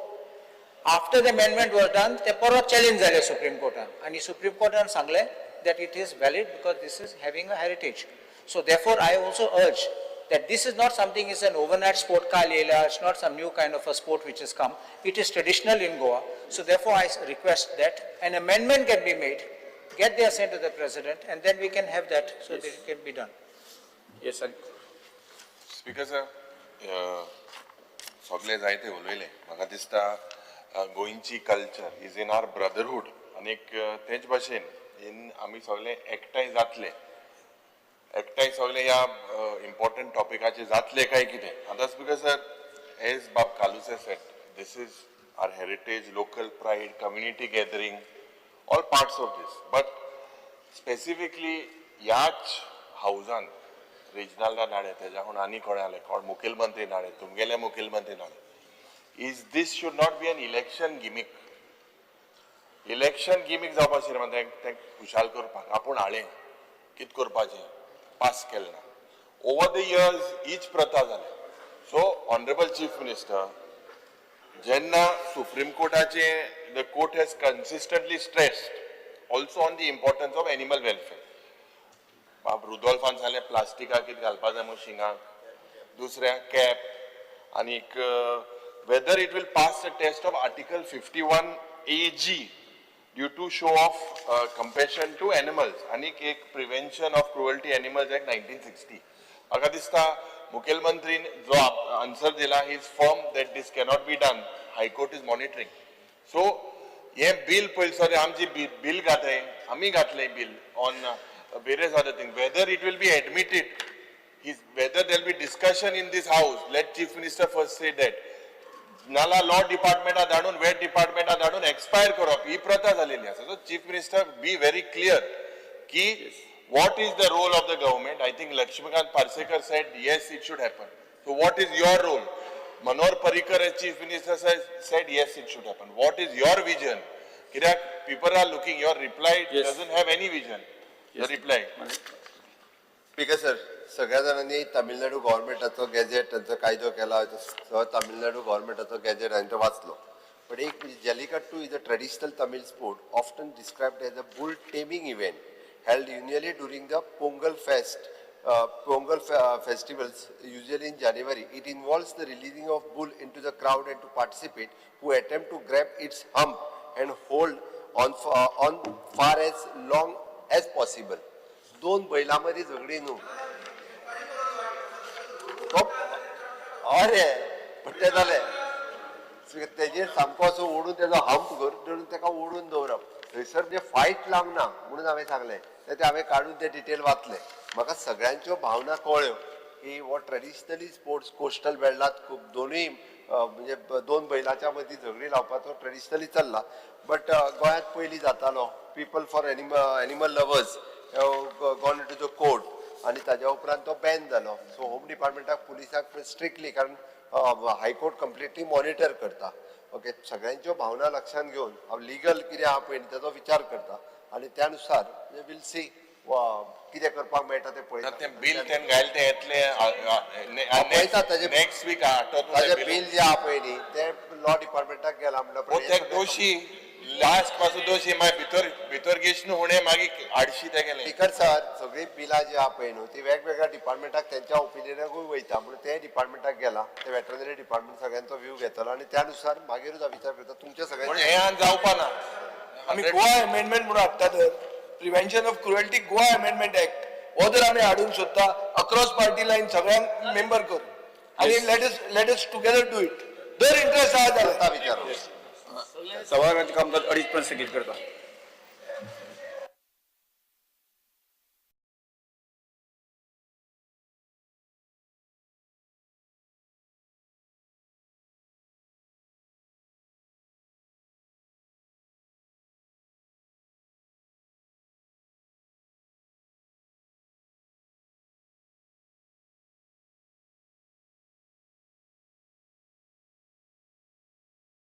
After the amendment was done, ते परत चॅलेंज जाले सुप्रीम कोर्टान आनी सुप्रीम कोर्टान सांगलें that it is valid because this is having a heritage. So therefore I also urge that this is not something is an overnight sport काल येयला, it's not some new kind of a sport which has come. It is traditional in Goa. So therefore I request that an amendment can be made, get the assent of the president, and then we can have that so that it can be done. Yes, sir. Speaker sir, सगळे जायते उलयले. म्हाका दिसता गोंयची culture is in our brotherhood आनीक तेच भाशेन in आमी सगळे एकठांय जातले, एकठांय सगळे ह्या इम्पॉर्टंट टॉपिकाचेर जातले काय कितें. आतां स्पीकर सर, एज बाब कालूसे said, this is our heritage, local pride, community gathering, all parts of this. But specifically ह्याच हावजान रेजिनाल्डा नाडे, तेज्याहून आनी कोण आले, कोण मुखेलमंत्री नाडे, तुमगेले मुखेलमंत्री Nade, is this should not be an election gimmick. Election gimmick जावपा आशिल्लें तें खुशाल करपाक आपूण हाडलें कितें करपाचें पास केलें ना. ओवर the years हीच प्रथा जाली. सो ऑनरेबल चीफ मिनिस्टर, जेन्ना supreme कोर्टाचे the court has consistently stressed also on the importance of animal welfare. बाब रुदोल्फान सांगलें प्लास्टिका कितें घालपा जाय म्हूण शिंगाक, दुसऱ्या कॅप, आनीक whether it will pass the test of Article 51 AG due to show of compassion to animals आनीक एक Prevention of Cruelty Animals Act 1960. म्हाका दिसता मुखेलमंत्रीन जो आन्सर दिला, is firm that this cannot be done. High court is monitoring. So हें bill पयलीं sir आमची bill घातले, आमी घातलें bill on various other thing, whether it will be admitted is whether there will be discussion in this house. Let Chief Minister first say that. नाला law डिपार्टमेंटा धाडून, weight डिपार्टमेंटा धाडून expire करप ही प्रथा जालेली आसा. So Chief Minister, be very clear की what is the role of the government. I think Laxmikant Parsekar said yes, it should happen. So what is your role? Manohar Parrikar as Chief Minister said yes, it should happen. What is your vision? कित्याक people are looking, your reply doesn't have any vision, the reply. Speaker sir, सगळ्या जाणांनी Tamil Nadu गव्हर्मेंटाचो gazette, तांचो कायदो केला, तो Tamil Nadu गव्हर्मेंटाचो gazette हांवें तो वाचलो. बट एक, Jallikattu is a traditional Tamil sport often described as a bull taming event held annually during the Pongal festivals, usually in January. It involves the releasing of bull into the crowd and to participate who attempt to grab its hump and hold on far as long as possible. दोन बैलां मदीं झगडी न्हू तो, अरे पण तें जालें, तेजेर सामको असो ओडून तेजो हंप धरून ताका ओडून दवरप. थंयसर म्हणजे फायट लावंक ना म्हणून हांवें सांगलें. ते हांवें काडून ते डिटेल वाचले. म्हाका सगळ्यांच्यो भावना कळ्ळ्यो की हो ट्रेडिशनली स्पोर्ट्स कोस्टल बेल्टात खूब दोनूय म्हणजे दोन बैलाच्या मदीं झगडी लावपाचो ट्रेडिशनली चल्ला. बट गोंयांत पयलीं जातालो. People for animal lovers gone to the court आनी ताज्या उपरांत तो बॅन जालो. सो होम डिपार्टमेंटाक पुलिसाक स्ट्रिक्टली, कारण हायकोर्ट कंप्लिटली मॉनिटर करता, ओके, सगळ्यांच्यो भावना लक्षात घेवन हांव लिगल कितें आहा पळय न्ही तेजो विचार करता आनी त्या नुसार वील सी कितें करपाक मेळटा तें पळयता. तें बील तें घायल तें येतलें. पळयता ताजें. नेक्स्ट वीक हाडटो. ताजें बील जें आहा पळय न्ही तें लॉ डिपार्टमेंटाक गेलां म्हणल्यार. ते दोशी लास्ट पासून दोशी, मागीर भितर भितर गेश न्हू हुणे मागीर आडशी तेगेले. स्पीकर सर, सगळीं बिलां जी आहा पळय न्हू ती वेगवेगळ्या डिपार्टमेंटाक तेंच्या ओपिनियनाकूय वयता, म्हणून ते डिपार्टमेंटाक गेला, ते वेटरनरी डिपार्टमेंट सगळ्यांचो व्यू घेतलो आनी त्या नुसार मागीरूच हांव विचार करता तुमच्या पूण सगळ्यांचे. हें आनी जावपा ना. आमी गोवा अमेंडमेंट म्हणून हाडटा तर Prevention of Cruelty Goa Amendment Act हो जर आमी हाडूंक सोदता, अक्रॉस पार्टी लायन सगळ्यांक मेंबर करून आनी let us together do it, जर इंट्रस्ट आहा जाल्यार. विचार सभाघराचें कामकाज अडीच पर्यंत स्थगीत करता.